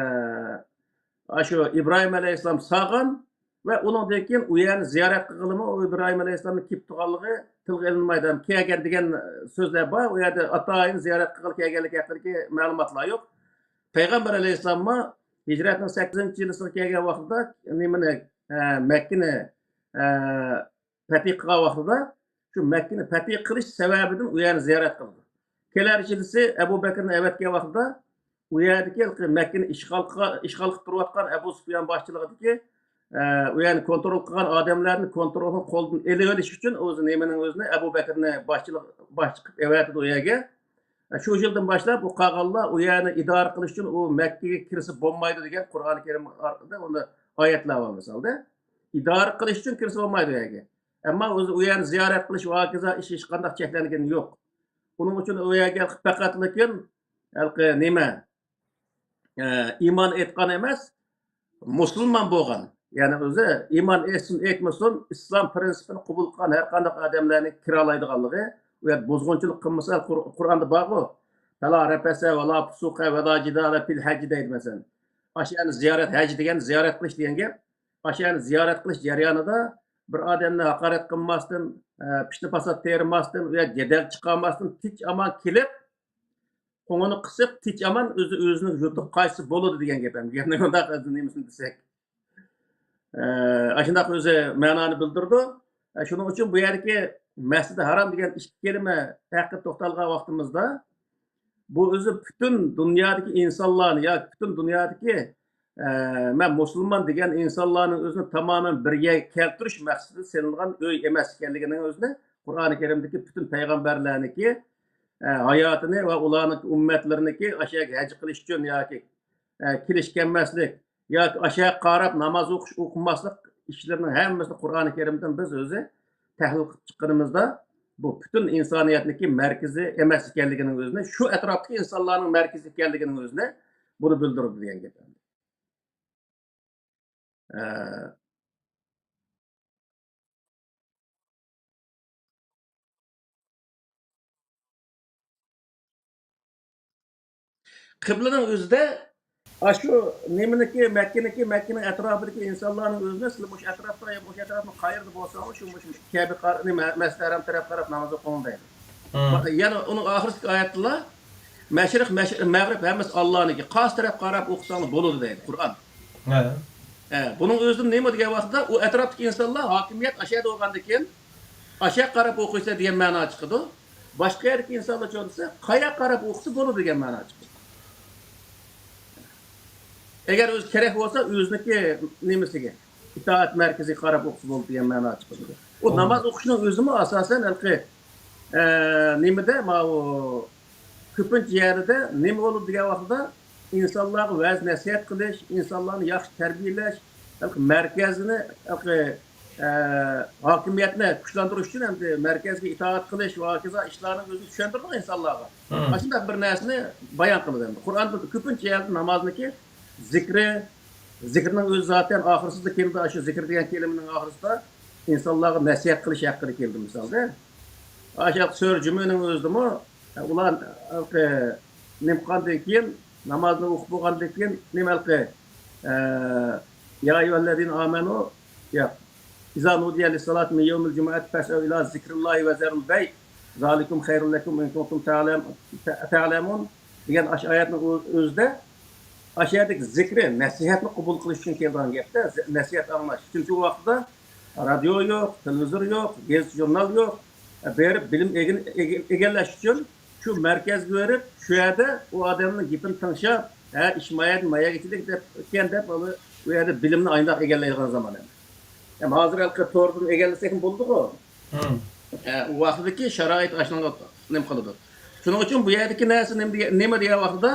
ئاشۇ ئىبراھىم ئەلەيھىسسالام سالغان ۋە ئۇنىڭدىن كېيىن ئۇ يەرنى زىيارەت قىلغىلىمۇ ئۇ ئىبراھىم ئەلەيھىسسالامنىڭ كېلىپ تۇرغانلىقى تىلغا ئېلىنمايدۇ. ھەم كەلگەن دېگەن سۆزلەر بار، ئۇ يەردە ئاتايىن زىيارەت قىلغىلى كەلگەنلىكى ھەققىدىكى مەلۇماتلار يوق. پەيغەمبەر ئەلەيھىسسالاممۇ ھىجرەتنىڭ سەككىزىنچى يىلىسىغا كەلگەن ۋاقتىدا نېمىنى، ئە، مەككىنى، ئە، پەتھى قىلغان ۋاقتىدا شۇ مەككىنى پەتھى قىلىش سەۋەبىدىن ئۇ يەرنى زىيارەت قىلىدۇ. كېلەر يىلىسى ئەبۇ بەكرىنى ئەۋەتكەن ۋاقتىدا ئۇ يەردىكى مەككىنى ئىشغال قىلغان، ئىشغال قىلىپ تۇرۇۋاتقان ئەبۇ سۇپيان باشچىلىقىدىكى، ئە، ئۇ يەرنى كونترول قىلغان ئادەملەرنى كونترولنى قولدىن ئېلىۋېلىش ئۈچۈن ئۆزى نېمىنىڭ ئۆزىنى ئەبۇ بەكرىنى باشچىلىق، باشچى قىلىپ ئەۋەتىدۇ ئۇ يەرگە. شۇ يىلدىن باشلاپ ئۇ قالغانلار ئۇ يەرنى ئىدارە قىلىش ئۈچۈن ئۇ مەككىگە كىرسە بولمايدۇ دېگەن قۇرئانى كەرىم ئارقىدا ئۇندا ئايەتلەر بار مىسالدا. ئىدارە قىلىش ئۈچۈن كىرسە بولمايدۇ ئۇ يەرگە. ئەمما ئۆزى ئۇ يەرنى زىيارەت قىلىش ۋە ھاكازا ئىش ھېچقانداق چەكلەنگىنى يوق. ئۇنىڭ ئۈچۈن ئۇ يەرگە پەقەت لېكىن ھېلىقى نېمە، ئە، ئىمان ئېيتقان ئەمەس، مۇسۇلمان بولغان، يەنى ئۆزى ئىمان ئېيتسۇن ئېيتمىسۇن، ئىسلام پرىنسىپىنى قوبۇل قىلغان ھەر قانداق ئادەملەرنى كىرالايدىغانلىقى، ئۇ يەردە بۇزغۇنچىلىق قىلمىسا، قۇر-، قۇرئاندا بارغۇ، «فلا رفس ولا فسوق ولا جدال في الحج» دەيدۇ مەسىلەن. ئاشۇ يەرنى زىيارەت، ھەج دېگەن زىيارەت قىلىش دېگەن گەپ. ئاشۇ يەرنى زىيارەت قىلىش جەريانىدا بىر ئادەمنى ھاقارەت قىلماستىن، ئە، پىتنە پاسات تېرىماستىن، ئۇ يەردە جېدەل چىقارماستىن، تىنچ ئامان كېلىپ، قوڭىنى قىسىپ، تىنچ ئامان ئۆزى ئۆزىنىڭ يۇرتىغا قايتسا بولىدۇ دېگەن گەپ. ئەمدى گەپنى مۇنداق نېمىسىنى دېسەك، ئە، ئاشۇنداق ئۆزى مەنانى بىلدۈرىدۇ. ئە، شۇنىڭ ئۈچۈن بۇ يەردىكى مەسجىدى ھارام دېگەن ئىككى كەلىمە ھەققىدە توختالغان ۋاقتىمىزدا، بۇ ئۆزى پۈتۈن دۇنيادىكى ئىنسانلارنى ياكى پۈتۈن دۇنيادىكى، ئە، مەن مۇسۇلمان دېگەن ئىنسانلارنىڭ ئۆزىنى تامامەن بىر يەرگە كەلتۈرۈش مەقسىتىدە سېلىنغان ئۆي ئەمەس ئىكەنلىكىنىڭ ئۆزىنى قۇرئانى كەرىمدىكى پۈتۈن پەيغەمبەرلەرنىڭكى ئە، ھاياتىنى ۋە ئۇلارنىڭ ئۈممەتلىرىنىڭكى ئاشۇ يەرگە ھەج قىلىش ئۈچۈن ياكى، ئە، كېلىش كەلمەسلىك ياكى ئاشۇ يەرگە قاراپ ناماز ئوقۇش، ئوقۇماسلىق ئىشلىرىنىڭ ھەممىسىنى قۇرئانى كەرىمدىن بىز ئۆزى تەھلىل قىلىپ چىققىنىمىزدا، بۇ پۈتۈن ئىنسانىيەتنىڭكى مەركىزى ئەمەس ئىكەنلىكىنىڭ ئۆزىنى، شۇ ئەتراپتىكى ئىنسانلارنىڭ مەركىزى ئىكەنلىكىنىڭ ئۆزىنى بۇنى بىلدۈرىدۇ دېگەن گەپ. ئە، قىبلىنىڭ ئۆزىدە ئاشۇ نېمىنىكى، مەككىنىكى، مەككىنىڭ ئەتراپىدىكى ئىنسانلارنىڭ ئۆزىنى سىلەر مۇشۇ ئەتراپتا يا مۇشۇ ئەتراپنىڭ قايىرىدا بولساڭلار، شۇ مۇشۇ كەبە قار-، نېمە، مەسچىدى ھەرام تەرەپ قاراپ ناماز ئوقۇڭ دەيدۇ. مم. يەنە ئۇنىڭ ئاخىرىدىكى ئايەتتىلا، مەشرىق، مەش-، مەغرىب ھەممىسى ئاللانىڭكى، قايسى تەرەپ قاراپ ئوقۇساڭلار بولىدۇ دەيدۇ قۇرئان. ھە. ھە، بۇنىڭ ئۆزىدىن نېمە دېگەن ۋاقىتتا، ئۇ ئەتراپتىكى ئىنسانلار ھاكىمىيەت ئاشۇ يەردە بولغاندىكىن، ئاشۇ يەرگە قاراپ ئوقۇيسىلەر دېگەن مەنا چىقىدۇ. باشقا يەردىكى ئىنسانلارچۇ دېسە، قاياققا قاراپ ئوقۇسا بولىدۇ دېگەن مەنا چىقىدۇ. ئەگەر ئۆزى كېرەك بولسا، ئۆزىنىڭكى نېمىسىگە، ئىتائەت مەركىزىگە قاراپ ئوقۇسا بولىدۇ دېگەن مەنا چىقىدۇ. ئۇ ئۇم. ناماز ئوقۇشنىڭ ئۆزىمۇ ئاساسەن ھېلىقى، ئە، نېمىدە، ماۋۇ كۆپىنچە يەردە نېمە بولىدۇ دېگەن ۋاقىتتا، ئىنسانلارغا ۋەز-نەسىھەت قىلىش، ئىنسانلارنى ياخشى تەربىيەلەش، ھېلىقى مەركەزنى، ھېلىقى، ئە، ھاكىمىيەتنى كۈچلەندۈرۈش ئۈچۈن ئەمدى مەركەزگە ئىتائەت قىلىش ۋە ھاكازا ئىشلارنىڭ ئۆزىنى چۈشەندۈرىدۇ ئىنسانلارغا. مم. ئاشۇنداق بىر نەرسىنى بايان قىلىدۇ ئەمدى. قۇرئاندا كۆپىنچە يەردە نامازنىڭكى زىكرى، زىكىرنىڭ ئۆزى زاتەن ئاخىرسىدا كېلىدۇ، ئاشۇ زىكىر دېگەن كەلىمىنىڭ ئاخىرسىدا ئىنسانلارغا نەسىھەت قىلىش ھەققىدە كەلدى مىسالدا. ئاشۇ سۈرە جۈمەنىڭ ئۆزىدىمۇ ئۇلار ھېلىقى نېمە قىلغاندىن كېيىن، نامازنى ئوقۇپ بولغاندىن كېيىن، نېمە ھېلىقى، ئە، يا ئەييۇھەللەزىنە ئامەنۇ، ياق. ئىزا نۇدىيە لىسسالاتى مىن يەۋمىل جۇمۇئەتى فەسئەۋ ئىلا زىكرىللاھى ۋە زەرۇل بەي، زالىكۇم خەيرۇل لەكۇم ئىن كۇنتۇم تەئلەم-، تەئلەمۇن دېگەن ئاشۇ ئايەتنىڭ ئۆ-، ئۆزىدە ئاشۇ يەردىكى زىكرى، نەسىھەتنى قوبۇل قىلىش ئۈچۈن كېلىدىغان گەپتە، زە-، نەسىھەت ئاڭلاش. چۈنكى ئۇ ۋاقىتتا رادىيو يوق، تېلېۋىزور يوق، گېزىت-ژۇرنال يوق. بېرىپ بىلىم ئېگىن-، ئېگە-، ئىگىلەش ئۈچۈن شۇ مەركەزگە بېرىپ، شۇ يەردە ئۇ ئادەمنىڭ گېپىنى تىڭشاپ، ھە، ئىش ما يەردىن ما يەرگە كېتىدىكەن دەپ، ئۇ يەردە بىلىمنى ئاينداق ئىگىلەيدىغان زامان ئەمدى. ھەم ھازىر ھېلىقى توردىن ئىگىلىسەكمۇ بولىدىغۇ. ھە، ئۇ ۋاقتىدىكى شارائىت ئاشۇنىڭغا نېمە قىلىدۇ. شۇنىڭ ئۈچۈن بۇ يەردىكى نەرسە نېمە دېگەن، نېمە دېگەن ۋاقتىدا،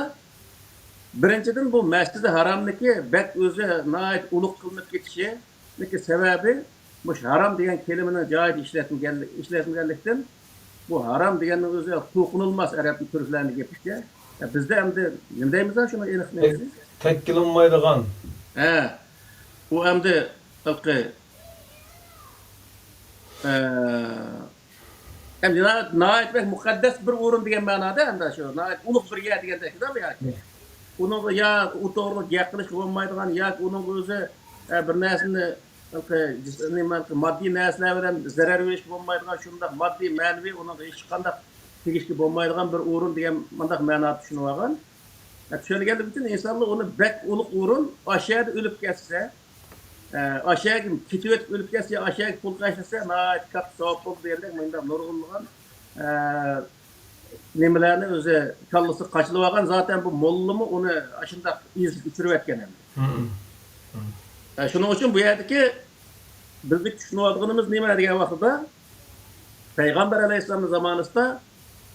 بىرىنچىدىن، بۇ مەسچىدى ھارامنىڭكى بەك ئۆزى ناھايىتى ئۇلۇغ قىلىنىپ كېتىشىنىڭكى سەۋەبى، مۇشۇ ھارام دېگەن كەلىمىنىڭ جايىدا ئىشلەتمىگەنلىك، ئىشلەتمىگەنلىكتىن، بۇ ھارام دېگەننىڭ ئۆزى توقۇنۇلماس ئەرەب تۈركلەرنىڭ گېپىچە. يا، بىزدە ئەمدى نېمە دەيمىز شۇنىڭ ئېنىق نېمىسى؟ تەككىلىنمايدىغان. ھە. ئۇ ئەمدى ھېلىقى، ئە، ئەمدى ناھايىتى، ناھايىتى بەك مۇقەددەس بىر ئورۇن دېگەن مەنادا، ئەمدى شۇ ناھايىتى ئۇلۇغ بىر يەر دېگەندەك ياكى. ئۇنىڭغا يا ئۇ توغرىلىق گەپ قىلىشقا بولمايدىغان ياكى ئۇنىڭغا ئۆزى، ئە، بىر نەرسىنى، ھېلىقى جىس-، نېمە، ھېلىقى ماددىي نەرسىلەر بىلەن زەرەر بېرىشكە بولمايدىغان، شۇنداق ماددىي، مەنىۋى ئۇنىڭغا ھېچقانداق تېگىشكە بولمايدىغان بىر ئورۇن دېگەن مۇنداق مەنادا چۈشىنىۋالغان. ھە، چۈشەنگەنلىكى ئۈچۈن ئىنسانلار ئۇنى بەك ئۇلۇغ ئورۇن، ئاشۇ يەردە ئۆلۈپ كەتسە، ئە، ئاشۇ يەرگە كېتىۋېتىپ ئۆلۈپ كەتسە، ئاشۇ يەرگە پۇل خەجلىسە، ناھايىتى كاتتا ساۋاب بولىدۇ دېگەندەك مۇنداق نۇرغۇنلىغان، ئە، نېمىلەرنى ئۆزى كاللىسىغا قاچىلىۋالغان. زاتەن بۇ موللىمۇ ئۇنى ئاشۇنداق ئېزىپ ئۆچۈرۈۋەتكەن ئەمدى. مم. مم. ئە، شۇنىڭ ئۈچۈن بۇ يەردىكى بىزنىڭ چۈشىنىۋالىدىغىنىمىز نېمە دېگەن ۋاقتىدا، پەيغەمبەر ئەلەيھىسسالامنىڭ زامانىسىدا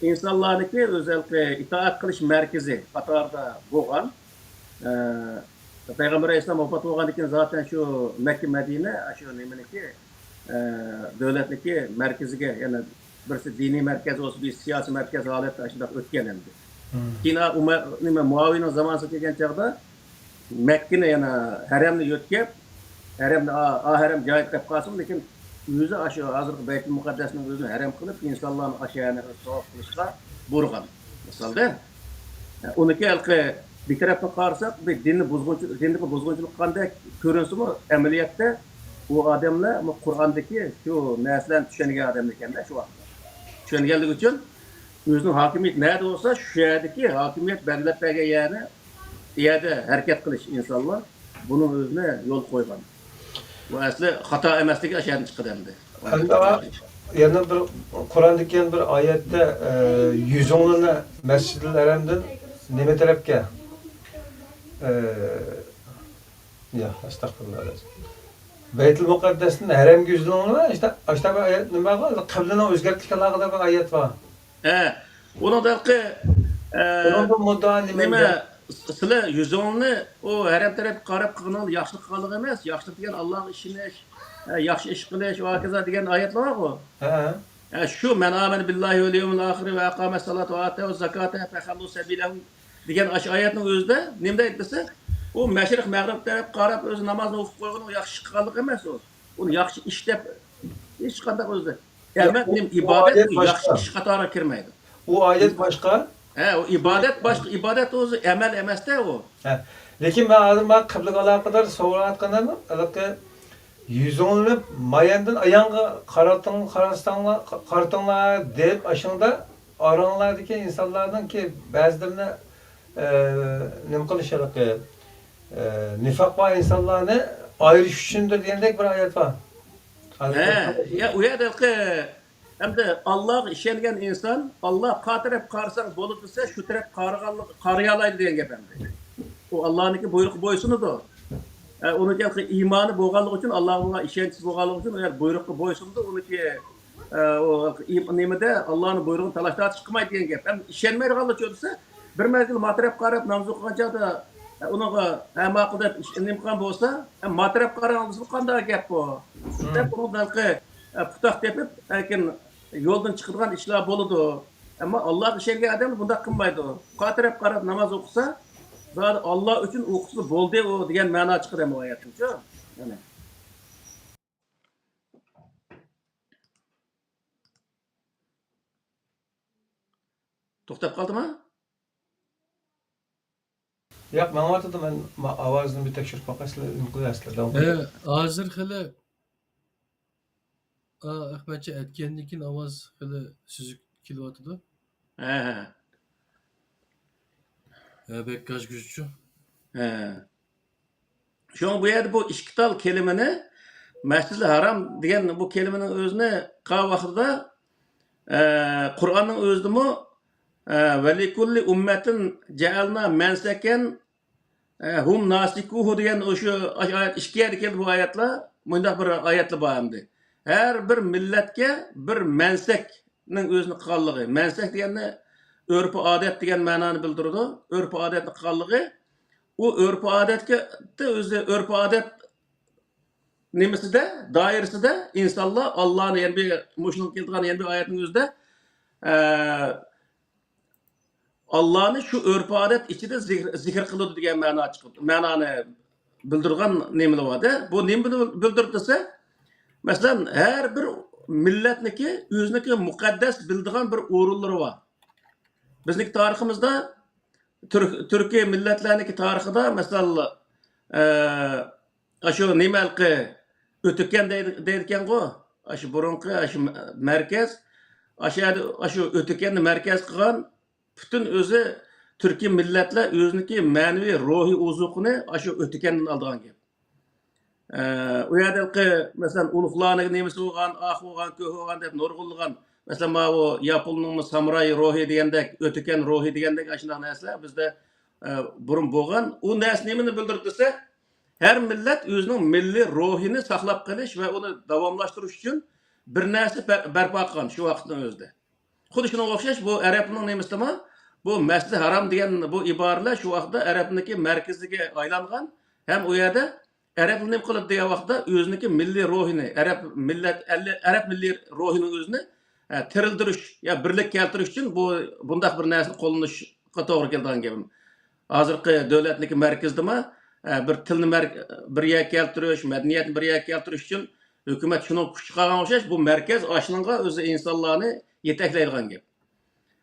ئىنسانلارنىڭكى ئۆزى ھېلىقى ئىتائەت قىلىش مەركىزى قاتارىدا بولغان، ئە، پەيغەمبەر ئەلەيھىسسالام ۋاپات بولغاندىن كېيىن زاتەن شۇ مەككە مەدىنە شۇ نېمىنىڭكى، ئە، دۆلەتنىڭكى مەركىزىگە، يەنە بىرسى دىنىي مەركەز بولسا، بىرسى سىياسىي مەركەز ھالەتتە ئاشۇنداق ئۆتكەن ئەمدى. مم. كېيىن ئۇمەر، نېمە، مۇئاۋىينىڭ زامانىسىغا كەلگەن چاغدا مەككىنى يەنە ھەرەمنى يۆتكەپ، ھەرەمنى ئا-، ئا ھەرەم جايىدا قېلىپ قالسىمۇ، لېكىن ئۆزى ئاشۇ ھازىرقى بەيتۇل مۇقەددەسنىڭ ئۆزىنى ھەرەم قىلىپ، ئىنسانلارنى ئاشۇ يەرنى ئۆزى تاۋاپ قىلىشقا بۇيرۇغان. مىسالدا، ئۇنىڭكى ھېلىقى بىر تەرەپتىن قارىساق، بىر دىننى بۇزغۇنچىلىق، دىننى بۇزغۇنچىلىق قىلغاندەك كۆرۈنسىمۇ، ئەمەلىيەتتە ئۇ ئادەملەر بۇ قۇرئاندىكى شۇ نەرسىلەرنى چۈشەنگەن ئادەملەر ئىكەندە شۇ ۋاقىتتا. چۈشەنگەنلىكى ئۈچۈن ئۆزىنىڭ ھاكىمىيىتى نەدە بولسا، شۇ يەردىكى ھاكىمىيەت بەلگىلەپ بەرگەن يەرنى، يەردە ھەرىكەت قىلىش ئىنسانلار بۇنىڭ ئۆزىنى يول قويغان. بۇ ئەسلى خاتا ئەمەسلىكى ئاشۇ يەردىن چىقىدۇ ئەمدى. ئەمدى يەنە بىر قۇراندىكى يەنە بىر ئايەتتە، ئە، يۈزۈڭلارنى مەسجىدىل ھەرەمدىن نېمە تەرەپكە؟ ئە، يا، ئەستەغپۇرۇللا. بەيتۇل مۇقەددەستىن ھەرەمگە يۈزلىنىڭلار، ئاشتا-، ئاشتا بىر ئايەت نېمە بار؟ قىبلىنى ئۆزگەرتكەن ھەققىدە بىر ئايەت بار. ھە، ئۇنىڭدا ھېلىقى، ئە، بۇنىڭدا مۇددىئا نېمە نېمە، دە؟ سىلەر يۈزۈڭلارنى ئۇ ھەرەم تەرەپكە قاراپ قىلغىنىڭلار ياخشىلىق قىلغانلىقى ئەمەس. ياخشىلىق دېگەن ئاللاغا ئىشىنىش، ئە، ياخشى ئىش قىلىش ۋە ھاكازا دېگەن ئايەتلەر بارغۇ. ھە. ئە، شۇ «مەن ئامەنە بىللاھى ۋەل يەۋمىل ئاخىرى ۋە ئەقامەس سالاتا ۋە ئاتەۋۇز زاكاتا فەخەللۇ سەبىلەھۇم» دېگەن ئاشۇ ئايەتنىڭ ئۆزىدە نېمە دەيدۇ دېسە، ئۇ مەشرىق مەغرىب تەرەپكە قاراپ ئۆزى نامازنى ئوقۇپ قويغىنى ياخشى ئىش قىلغانلىق ئەمەس ئۇ. ئۇنى ياخشى ئىش دەپ ھېچقانداق ئۆزى. ياق، ئەمەل ئۇ، نېمە؟ ئۇ ئىبادەت ئايەت بۇ ياخشى باشقا. ئىش قاتارىغا كىرمەيدۇ. ئۇ ئايەت باشقا. ھە، ئۇ ئىبادەت باشقا، ئىبادەت ئۆزى ئەمەل ئەمەستە ئۇ. ھە. لېكىن مەن ھازىر مانا قىبلىگە ئالاقىدار سوراۋاتقىنىم، ھېلىقى يۈزۈڭلىنىپ ماياندىن ئاياڭغا قارىتىڭ-، قارىساڭلار، قارىتىڭلار دەپ ئاشۇندا ئاراڭلاردىكى ئىنسانلارنىڭكى بەزىلىرىنى، ئە، نېمە قىلىش ھېلىقى، ئە، نىفاق بار ئىنسانلارنى ئايرىش ئۈچۈندۇر دېگەندەك بىر ئايەت بار. ھە، يا، ئۇ يەردە ھېلىقى ئەمدى ئاللاغا ئىشەنگەن ئىنسان، ئاللا قا تەرەپ قارىساڭ بولىدۇ دېسە، شۇ تەرەپ قارىغانلىق-، قارىيالايدۇ دېگەن گەپ ئەمدى. ئۇ ئاللانىڭكى بۇيرۇقىغا بويسۇنىدۇ. ئە، ئۇنىڭكى ئىمانى بولغانلىقى ئۈچۈن، ئاللاغا بولغان ئىشەنچى بولغانلىقى ئۈچۈن، ئۇ يەر بۇيرۇققا بويسۇنىدۇ. ئۇنىڭكى، ئە، ئۇ ئىم-، نېمىدە ئاللانىڭ بۇيرۇقىنى تالاش تارتىش قىلمايدۇ دېگەن گەپ. ئەمدى ئىشەنمەيدىغانلار چۆرىسە، بىر مەزگىل ما تەرەپ قاراپ ناماز ئوقۇغان چاغدا، ئە، ئۇنىڭغا، ئە، ماقۇل دەپ ئىش-، نېمە قىلغان بولسا، ئە، ما تەرەپ قاراڭ دېسە، بۇ قانداق گەپ بۇ؟ دەپ ئۇنىڭ ھېلىقى، ئە، پۇتاق تېپىپ، لېكىن يولدىن چىقىدىغان ئىشلار بولىدۇ. ئەمما ئاللاغا ئىشەنگەن ئادەم بۇنداق قىلمايدۇ. قا تەرەپ قاراپ ناماز ئوقۇسا، زادى ئاللا ئۈچۈن ئوقۇسا بولدى ئۇ دېگەن مەنا چىقىدۇ ئەمما ئايەتتىنچۇ. يەنى. توختاپ قالدىما؟ ياق، ماڭىۋاتىدۇ. مەن ما-، ئاۋازىنى بىر تەكشۈرۈپ باقاي، سىلەر ئۈن قىلىۋەرسىلەر، داۋام قىلىڭ. ئە، ھازىر خېلى، ئا، ئەخمەتجان ئەتكەندىن كېيىن ئاۋاز خېلى سۈزۈك كېلىۋاتىدۇ. ھە، ھە. ھە، بەك گاج-گۇجچۇ. ھە. شۇڭا بۇ يەردە بۇ ئىككى تال كەلىمىنى، مەسجىدىل ھارام دېگەن بۇ كەلىمىنىڭ ئۆزىنى قىلغان ۋاقتىدا، ئە، قۇرئاننىڭ ئۆزىدىمۇ، ئە، «ۋەلىكۇللى ئۇممەتىن جەئەلنا مەنسەكەن، ئە، ھۇم ناسىكۇھۇ» دېگەن ئۇ شۇ ئايەت، ئىككى يەردە كەلدى بۇ ئايەتلەر. مۇنداق بىر ئايەتلەر بار ئەمدى. ھەر بىر مىللەتكە بىر مەنسەكنىڭ ئۆزىنى قىلغانلىقى. مەنسەك دېگەننى ئۆرپ-ئادەت دېگەن مەنانى بىلدۈرىدۇ. ئۆرپ-ئادەتنى قىلغانلىقى. ئۇ ئۆرپ-ئادەتكە، ئۆزى ئۆرپ-ئادەت نېمىسىدە، دائىرىسىدە ئىنسانلار ئاللانى، يەنە بىر مۇشۇنىڭغا كېلىدىغان يەنە بىر ئايەتنىڭ ئۆزىدە، ئە، ئاللانى شۇ ئۆرپ-ئادەت ئىچىدە زىكىر، زىكىر قىلىدۇ دېگەن مەنا چىقىدۇ. مەنانى بىلدۈرىدىغان نېمىلەر بار-دە. بۇ نېمىنى بىلدۈرىدۇ دېسە، مەسىلەن، ھەر بىر مىللەتنىكى ئۆزىنىڭكى مۇقەددەس بىلىدىغان بىر ئورۇنلىرى بار. بىزنىڭكى تارىخىمىزدا تۈرك، تۈركىي مىللەتلەرنىڭكى تارىخىدا، مەسىلەن، ئە، ئاشۇ نېمە ھېلىقى ئۆتۈكەن دەيدۇ، دەيدىكەنغۇ. ئاشۇ بۇرۇنقى ئاشۇ مە-، مەركەز، ئاشۇ يەردە، ئاشۇ ئۆتۈكەننى مەركەز قىلغان پۈتۈن ئۆزى تۈركىي مىللەتلەر ئۆزىنىڭكى مەنىۋى روھىي ئوزۇقىنى ئاشۇ ئۆتۈكەندىن ئالىدىغان گەپ. ئە، ئۇ يەردە ھېلىقى، مەسىلەن، ئۇلۇغلارنىڭ نېمىسى بولغان، ئاخۇ بولغان، كۆھۇ بولغان دەپ نۇرغۇنلىغان. مەسىلەن، ماۋۇ ياپوننىڭمۇ سامۇراي روھى دېگەندەك، ئۆتۈكەن روھى دېگەندەك ئاشۇنداق نەرسىلەر بىزدە، ئە، بۇرۇن بولغان. ئۇ نەرسە نېمىنى بىلدۈرىدۇ دېسە، ھەر مىللەت ئۆزىنىڭ مىللىي روھىنى ساقلاپ قېلىش ۋە ئۇنى داۋاملاشتۇرۇش ئۈچۈن بىر نەرسە بەر-، بەرپا قىلغان شۇ ۋاقىتنىڭ ئۆزىدە. خۇددى شۇنىڭغا ئوخشاش، بۇ ئەرەبنىڭ نېمىسىدىمۇ، بۇ مەسجىدى ھارام دېگەن بۇ ئىبارىلەر شۇ ۋاقىتتا ئەرەبنىڭكى مەركىزىگە ئايلانغان ھەم ئۇ يەردە ئەرەبلەر نېمە قىلىدۇ دېگەن ۋاقىتتا ئۆزىنىڭكى مىللىي روھىنى، ئەرەب مىللەت، ئەرەب مىللىي روھىنىڭ ئۆزىنى، ئە، تىرىلدۈرۈش يا بىرلىككە كەلتۈرۈش ئۈچۈن بۇ، بۇنداق بىر نەرسىنى قوللىنىشقا توغرا كېلىدىغان گەپ. ھازىرقى دۆلەتنىڭكى مەركىزىدىمۇ، ئە، بىر تىلنى مەر-، بىر يەرگە كەلتۈرۈش، مەدەنىيەتنى بىر يەرگە كەلتۈرۈش ئۈچۈن ھۆكۈمەت شۇنىڭغا كۈچ چىقارغان ئوخشاش، بۇ مەركەز ئاشۇنىڭغا ئۆزى ئىنسانلارنى يېتەكلەيدىغان گەپ.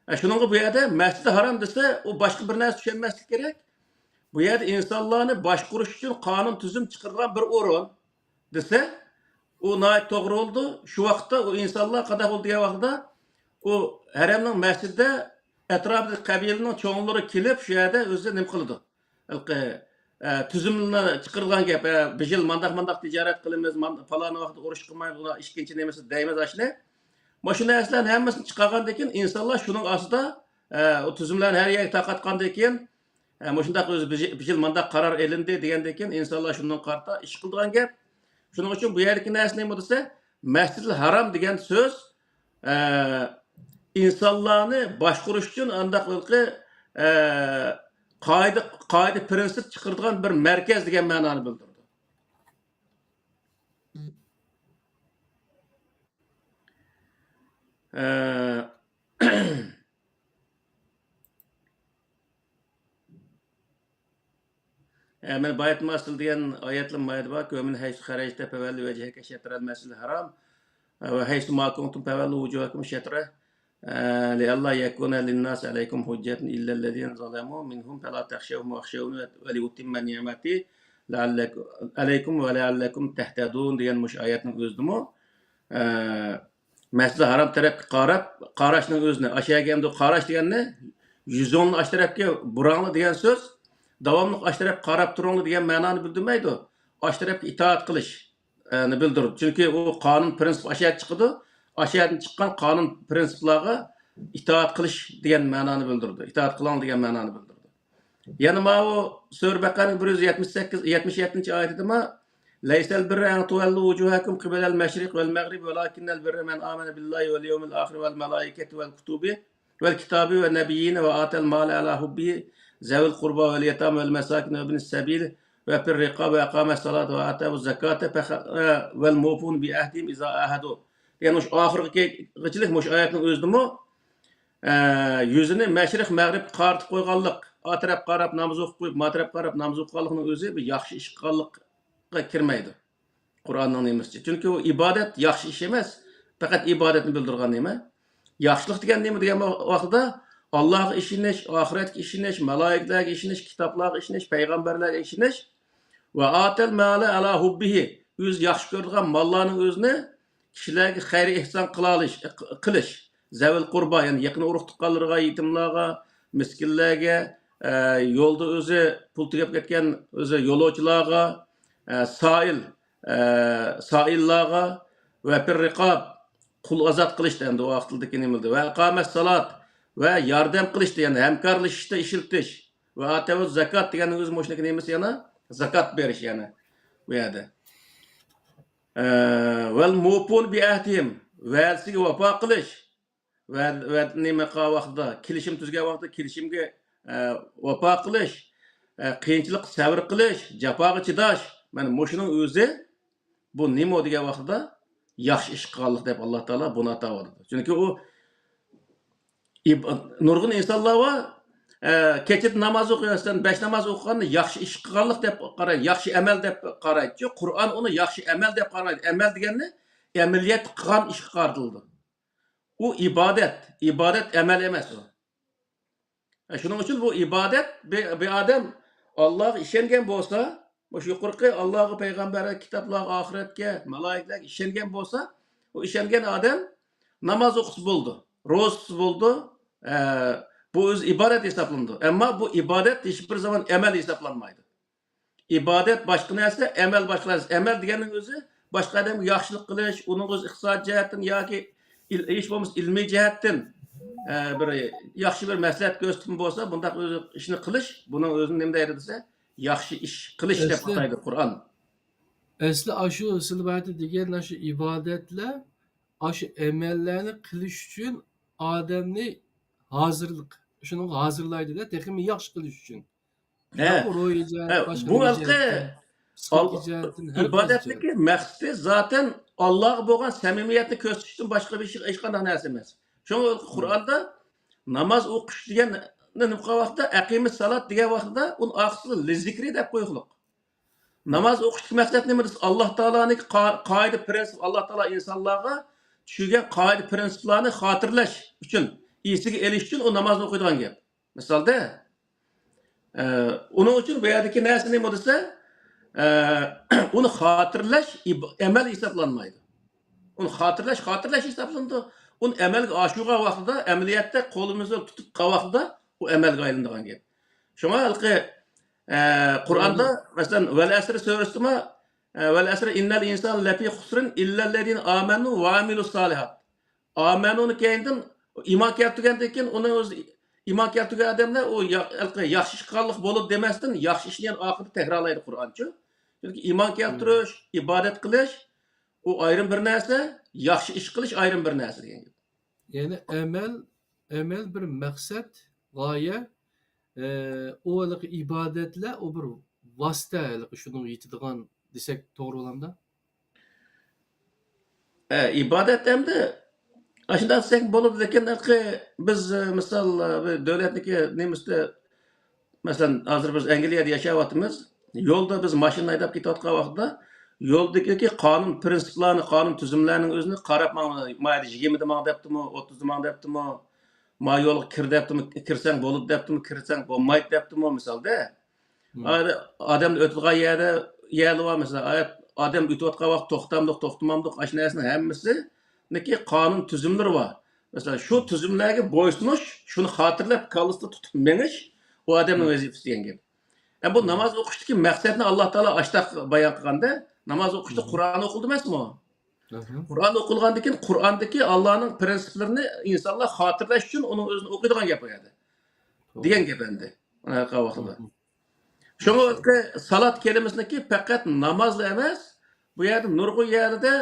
ئە، شۇنىڭغا بۇ يەردە مەسجىدى ھارام دېسە، ئۇ باشقا بىر نەرسە چۈشەنمەسلىك كېرەك. بۇ يەردە ئىنسانلارنى باشقۇرۇش ئۈچۈن قانۇن تۈزۈم چىقىرىدىغان بىر ئورۇن دېسە، ئۇ ناھايىتى توغرا بولىدۇ. شۇ ۋاقىتتا ئۇ ئىنسانلار قانداق بولىدۇ دېگەن ۋاقتىدا، ئۇ ھەرەمنىڭ مەسچىتىدە ئەتراپىدىكى قەبىلىنىڭ چوڭلىرى كېلىپ، شۇ يەردە ئۆزى نېمە قىلىدۇ؟ ھېلىقى، ئە، تۈزۈمنى چىقىرىدىغان گەپ، ئە، بۇ يىل مانداق، مانداق تىجارەت قىلىمىز، مان-، پالان ۋاقىتتا ئۇرۇش قىلمايمىز، ئۇلار ئىككىنچى نېمىسى دەيمىز ئاشۇنى. مانا شۇ نەرسىلەرنى ھەممىسىنى چىقارغاندىن كېيىن، ئىنسانلار شۇنىڭ ئاستىدا، ئە، ئۇ تۈزۈملەرنى ھەر يەرگە تارقاتقاندىن كېيىن، ئە، مۇشۇنداق ئۆزى بۇ يىل، بۇ يىل مانداق قارار ئېلىندى دېگەندىن كېيىن، ئىنسانلار شۇنىڭغا قارىتا ئىش قىلىدىغان گەپ. شۇنىڭ ئۈچۈن بۇ يەردىكى نەرسە نېمە دېسە، مەسجىدىل ھارام دېگەن سۆز، ئە، ئىنسانلارنى باشقۇرۇش ئۈچۈن ئانداق ھېلىقى، ئە، قائىدە، قائىدە پىرىنسىپ چىقىرىدىغان بىر مەركەز دېگەن مەنانى بىلدۈرىدۇ. ئە، ئە، مانا باياتما ئاستىل دېگەن ئايەتلەر مايدا بار. كۆمۈن ھەيسۇ خەرەجتە پەۋەللى ۋەجھەكە شەترەل مەسجىدىل ھەرام. ۋە ھەيسۇ ما كۇنتۇم پەۋەللۇ ۋۇجۇھەكۇم شەترە. ئە، لىئەللا يەكۇنە لىنناسى ئەلەيكۇم ھۇججەتۇن ئىللەللەزىنە زەلەمۇ مىنھۇم پەلا تەخشەۋھۇم ۋەخشەۋنى ۋەلىئۇتىممە نىئمەتى لەئەللەكۇم، ئەلەيكۇم ۋە لەئەللەكۇم تەھتەدۇن دېگەن مۇشۇ ئايەتنىڭ ئۆزىدىمۇ، ئە، مەسجىدىل ھارام تەرەپكە قاراپ، قاراشنىڭ ئۆزىنى، ئاشۇ يەرگە ئەمدى قاراش دېگەننى يۈزۈڭنى ئاشۇ تەرەپكە بۇراڭلا دېگەن سۆز، داۋاملىق ئاشۇ تەرەپكە قاراپ تۇرۇڭلا دېگەن مەنانى بىلدۈرمەيدۇ. ئاشۇ تەرەپكە ئىتائەت قىلىش، ئە، نى بىلدۈرىدۇ. چۈنكى ئۇ قانۇن پىرىنسىپ ئاشۇ يەردىن چىقىدۇ. ئاشۇ يەردىن چىققان قانۇن پىرىنسىپلارغا ئىتائەت قىلىش دېگەن مەنانى بىلدۈرىدۇ. ئىتائەت قىلىڭ دېگەن مەنانى بىلدۈرىدۇ. يەنە ماۋۇ سۈرە بەقەرىنىڭ بىر يۈز يەتمىش سەككىز، يەتمىش يەتتىنچى ئايىتىدىمۇ، لەيسەل بىررە ئەن تۇۋەللۇ ۋۇجۇھەكۇم قىبەلەل مەشرىق ۋەل مەغرىب ۋەلاكىننەل بىررە مەن ئامەنە بىللاھى ۋەل يەۋمىل ئاخىرى ۋەل مەلائىكەتى ۋەل كۇتۇبى ۋەل كىتابى ۋەن نەبىييىنە ۋە ئاتەل مالە ئەلا ھۇببىھى زەۋىل قۇربا ۋەل يەتامە ۋەل مەساكىنە ۋەبنىس سەبىلى ۋە فىر رىقابى ۋە ئەقامەس سالاتا ۋە ئاتەۋۇز زاكاتە فەخە-، ۋەل مۇفۇن بى ئەھدىھىم ئىزا ئەھەدۇ دېگەن مۇشۇ ئاخىرقى كېچىلىك مۇشۇ ئايەتنىڭ ئۆزىدىمۇ، ئە، يۈزىنى مەشرىق مەغرىبكە قارىتىپ قويغانلىق، ئا تەرەپ قاراپ ناماز ئوقۇپ قويۇپ، ما تەرەپ قاراپ ناماز ئوقۇغانلىقنىڭ ئۆزى بىر ياخشى ئىش قىلغانلىققا كىرمەيدۇ. قۇرئاننىڭ نېمىسىچە؟ چۈنكى ئۇ ئىبادەت ياخشى ئىش ئەمەس، پەقەت ئىبادەتنى بىلدۈرىدىغان نېمە. ياخشىلىق دېگەن نېمە دېگەن ۋاقتىدا، ئاللاغا ئىشىنىش، ئاخىرەتكە ئىشىنىش، مالايىكىلەرگە ئىشىنىش، كىتابلارغا ئىشىنىش، پەيغەمبەرلەرگە ئىشىنىش ۋە ئاتەل مالە ئەلا ھۇببىھى، ئۆزى ياخشى كۆرىدىغان ماللارنىڭ ئۆزىنى كىشىلەرگە خەير ئېھسان قىلالىش، قىلىش، زەۋىل قۇربا، يەنى يېقىن ئۇرۇق تۇغقانلىرىغا، يېتىملارغا، مىسكىنلەرگە، ئە، يولدا ئۆزى پۇل تۈگەپ كەتكەن ئۆزى يولۇچىلارغا، ئە، سائىل، ئە، سائىللارغا ۋە فىر رىقاب، قۇل ئازاد قىلىشتا ئەمدى ۋاقتىدىكى نېمىلدى ۋە ئەقامەس سالات ۋە ياردەم قىلىشتا، يەنى ھەمكارلىشىشتا ئىشلىتىش ۋە ئاتەۋۇز زاكات دېگەننىڭ ئۆزى مۇشۇنىڭكى نېمىسى يەنە؟ زاكات بېرىش يەنى بۇ يەردە. ئە، ۋەل مۇفۇن بى ئەھدىھىم، ۋەدىسىگە ۋاپا قىلىش. ۋە، ۋە نېمە قىلغان ۋاقتىدا، كېلىشىم تۈزگەن ۋاقتىدا كېلىشىمگە، ئە، ۋاپا قىلىش، ئە، قىيىنچىلىققا سەۋر قىلىش، جاپاغا چىداش. مانا مۇشۇنىڭ ئۆزى بۇ نېمە دېگەن ۋاقتىدا ياخشى ئىش قىلغانلىق دەپ ئاللا تائالا بۇنى ئاتاۋاتىدۇ. چۈنكى ئۇ ئىب-، نۇرغۇن ئىنسانلار بار، ئە، كېچىدە ناماز ئوقۇيسەن، بەش ناماز ئوقۇغاننى ياخشى ئىش قىلغانلىق دەپ قارايدۇ، ياخشى ئەمەل دەپ قارايدۇچۇ. قۇرئان ئۇنى ياخشى ئەمەل دەپ قارىمايدۇ. ئەمەل دېگەننى ئەمەلىيەتتە قىلغان ئىشقا قارىتىلىدۇ. ئۇ ئىبادەت، ئىبادەت ئەمەل ئەمەس ئۇ. شۇنىڭ ئۈچۈن بۇ ئىبادەت، بىر، بىر ئادەم ئاللاغا ئىشەنگەن بولسا، مۇشۇ يۇقىرىقى ئاللاغا، پەيغەمبەرگە، كىتابلارغا، ئاخىرەتكە، مالايىكىلەرگە ئىشەنگەن بولسا، ئۇ ئىشەنگەن ئادەم ناماز ئوقۇسا بولىدۇ، روزا تۇتسا بولىدۇ. ئە، بۇ ئۆزى ئىبادەت ھېسابلىنىدۇ. ئەمما بۇ ئىبادەت ھېچبىر زامان ئەمەل ھېسابلانمايدۇ. ئىبادەت باشقا نەرسە، ئەمەل باشقا نەرسە. ئەمەل دېگەننىڭ ئۆزى باشقا ئادەمگە ياخشىلىق قىلىش، ئۇنىڭغا ئۆزى ئىقتىساد جەھەتتىن ياكى ئىل-، ھېچ بولمىسا ئىلمىي جەھەتتىن، ئە، بىر ياخشى بىر مەسلىھەت كۆرسىتىپمۇ بولسا، بۇنداق ئۆزى ئىشنى قىلىش، بۇنىڭ ئۆزىنى نېمە دەيدۇ دېسە، ياخشى ئىش قىلىش دەپ ئەسلى، ئاتايدۇ قۇرئان. ئەسلى ئاشۇ سىلباتى دېگەن ئاشۇ ئىبادەتلەر، ئاشۇ ئەمەللەرنى قىلىش ئۈچۈن ئادەمنى ھازىرلىق، شۇنىڭغا ھازىرلايدۇ-دە، تېخىمۇ ياخشى قىلىش ئۈچۈن. ھە. شۇنداقمۇ؟ روھىي جەھەت، ھە، باشقا بۇ نېمە ھېلىقى جەھەتتىن، پسىخىكا ئال-، جەھەتتىن، ھەر قايسى ئىبادەتتىكى جەھەتتىن. مەقسىتى زاتەن ئاللاغا بولغان سەمىمىيەتنى كۆرسىتىشتىن باشقا بىر ھېچ-، ھېچقانداق نەرسە ئەمەس. شۇڭا قۇرئاندا ناماز ئوقۇش دېگەن نېمە قىلغان ۋاقتىدا، ئەقىمىس سالات دېگەن ۋاقتىدا ئۇنى ئارقىسىغا لىزىكرى دەپ قويغۇلۇق. ناماز ئوقۇشتىكى مەقسەت نېمە دېسە، ئاللا تائالانىڭكى قا-، قائىدە پىرىنسىپ، ئاللا تائالا ئىنسانلارغا چۈشۈرگەن قائىدە پىرىنسىپلارنى خاتىرىلەش ئۈچۈن، ئېسىگە ئېلىش ئۈچۈن ئۇ نامازنى ئوقۇيدىغان گەپ. مىسالدا، ئە، ئۇنىڭ ئۈچۈن بۇ يەردىكى نەرسە نېمە دېسە، ئە، ئۇنى خاتىرىلەش ئىب-، ئەمەل ھېسابلانمايدۇ. ئۇنى خاتىرىلەش، خاتىرىلەش ھېسابلىنىدۇ. ئۇنى ئەمەلگە ئاشۇرغان ۋاقتىدا، ئەمەلىيەتتە قولىمىزدا تۇتۇپ قالغان ۋاقتىدا ئۇ ئەمەلگە ئايلىنىدىغان گەپ. شۇڭا ھېلىقى، ئە، قۇرئاندا، مەسىلەن، ۋەل ئەسرى سۈرىسىدىمۇ، ئە، ۋەل ئەسرى ئىننەل ئىنسانە لەفى خۇسرىن ئىللەللەزىنە ئامەنۇ ۋە ئامىلۇس سالىھات. ئامەنۇنى كەينىدىن ئىمان كەلتۈرگەندىن كېيىن ئۇنى ئۆزى ئىمان كەلتۈرگەن ئادەملەر ئۇ يا-، ھېلىقى ياخشى ئىش قىلغانلىق بولىدۇ دېمەستىن، ياخشى ئىشنى يەنە ئاخىرىدا تەكرارلايدۇ قۇرئانچۇ. چۈنكى ئىمان كەلتۈرۈش، ئىبادەت قىلىش، ئۇ ئايرىم بىر نەرسە، ياخشى ئىش قىلىش ئايرىم بىر نەرسە دېگەن گەپ. يەنى ئەمەل، ئەمەل بىر مەقسەت، غايە، ئە، ئۇ ھېلىقى ئىبادەتلەر، ئۇ بىر ۋاسىتە، ھېلىقى شۇنىڭغا يېتىدىغان دېسەك توغرا بولامدا؟ ئە، ئىبادەت ئەمدى ئاشۇنداق دېسەك بولىدۇ، لېكىن ھېلىقى بىز، ئە، مىسال، ئە، بىر دۆلەتنىكى نېمىسىدە مەسىلەن، ھازىر بىز ئەنگلىيەدە ياشاۋاتىمىز. يولدا بىز ماشىنا ھەيدەپ كېتىۋاتقان ۋاقىتتا، يولدىكى قانۇن پىرىنسىپلارنى، قانۇن تۈزۈملەرنىڭ ئۆزىنى قاراپ ماڭ، ما يەردە يىگىرمىدە ماڭ دەپتىمۇ، ئوتتۇزدا ماڭ دەپتىمۇ، ما يولغا كىر دەپتىمۇ، كىرسەڭ بولىدۇ دەپتىمۇ، كىرسەڭ بولمايدۇ دەپتىمۇ، مىسالدا. مم. ئا-، ئادەمنى ئۆتىدىغان يەردە، يەرلەر بار، مەسىلەن، ئا-، ئادەم ئۆتۈۋاتقان ۋاقىت توختامدۇق، توختىمامدۇق، ئاشۇ نەرسىنىڭ ھەممىسىنىڭكى قانۇن تۈزۈملىرى بار. مەسىلەن، شۇ تۈزۈملەرگە بويسۇنۇش، شۇنى خاتىرىلەپ، كاللىسىدا تۇتۇپ مېڭىش، ئۇ ئادەمنىڭ ۋەزىپىسى دېگەن گەپ. ئە، بۇ ناماز ئوقۇشتىكى مەقسەتنى ئاللا تائالا ئاشتاق بايان قىلغاندا، ناماز ئوقۇشتا قۇرئان ئوقۇلدى ئەمەسمۇ؟ قۇرئان ئوقۇلغاندىن كېيىن، قۇرئاندىكى ئاللانىڭ پىرىنسىپلىرىنى ئىنسانلار خاتىرىلەش ئۈچۈن ئۇنىڭ ئۆزىنى ئوقۇيدىغان گەپ ئۇ يەردە. دېگەن گەپ ئەمدى. ئايەت ۋاقتىدا. شۇڭا سالات كەلىمىسىنىڭكى پەقەت نامازلا ئەمەس، بۇ يەردە نۇرغۇن يەردە،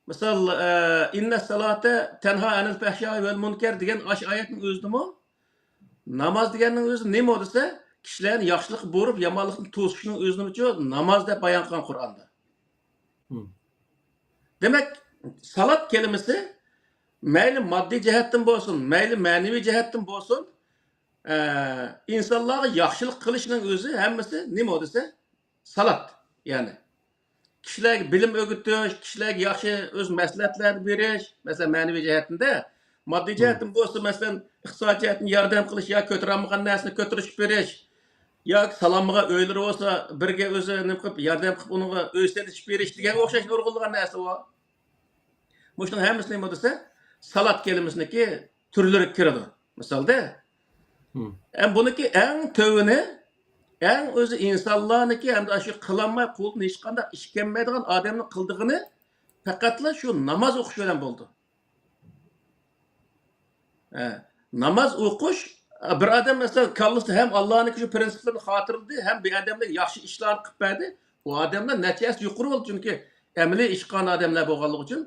مىسال، ئە، «ئىننەس سالاتا تەنھا ئەنىل فەھشاي ۋەل مۇنكەر» دېگەن ئاشۇ ئايەتنىڭ ئۆزىدىمۇ، ناماز دېگەننىڭ ئۆزى نېمە دېسە، كىشىلەرنى ياخشىلىققا بۇيرۇپ، يامانلىقتىن توسۇشنىڭ ئۆزىنىمۇ ناماز دەپ بايان قىلغان قۇرئاندا. دېمەك، سالات كەلىمىسى مەيلى ماددىي جەھەتتىن بولسۇن، مەيلى مەنىۋى جەھەتتىن بولسۇن، ئە، ئىنسانلارغا ياخشىلىق قىلىشنىڭ ئۆزى ھەممىسى نېمە دېسە، سالات، يەنى. كىشىلەرگە بىلىم ئۆگىتىش، كىشىلەرگە ياخشى ئۆز مەسلىھەتلەرنى بېرىش، مەسىلەن، مەنىۋى جەھەتتىن-دە، ماددىي جەھەتتىن بولسا، مەسىلەن، ئىقتىسادىي جەھەتتىن ياردەم قىلىش يا كۆتۈرەلمىگەن نەرسىنى كۆتۈرۈشۈپ بېرىش، ياكى سالامىغا ئۆيلىرى بولسا، بىرگە ئۆزى نېمە قىلىپ، ياردەم قىلىپ، ئۇنىڭغا ئۆي سېلىشىپ بېرىش دېگەنگە ئوخشاش نۇرغۇنلىغان نەرسە بار. مۇشۇنىڭ ھەممىسى نېمە دېسە، سالات كەلىمىسىنىڭكى تۈرلىرىگە كىرىدۇ. مىسالدا، ھەم بۇنىڭكى ئەڭ تۆۋىنى، ئەڭ ئۆزى ئىنسانلارنىڭكى ھەمدە شۇ قىلالماي، قولىدىن ھېچقانداق ئىش كەلمەيدىغان ئادەمنىڭ قىلىدىغىنى پەقەتلا شۇ ناماز ئوقۇش بىلەن بولىدۇ. ھە، ناماز ئوقۇش، بىر ئادەم مەسىلەن كاللىسىدا ھەم ئاللانىڭكى شۇ پىرىنسىپلىرىنى خاتىرىلىدى، ھەم بىر ئادەملەرگە ياخشى ئىشلارنى قىلىپ بەردى. ئۇ ئادەملەر نەتىجىسى يۇقىرى بولدى، چۈنكى ئەمەلىي ئىش قىلغان ئادەملەر بولغانلىقى ئۈچۈن.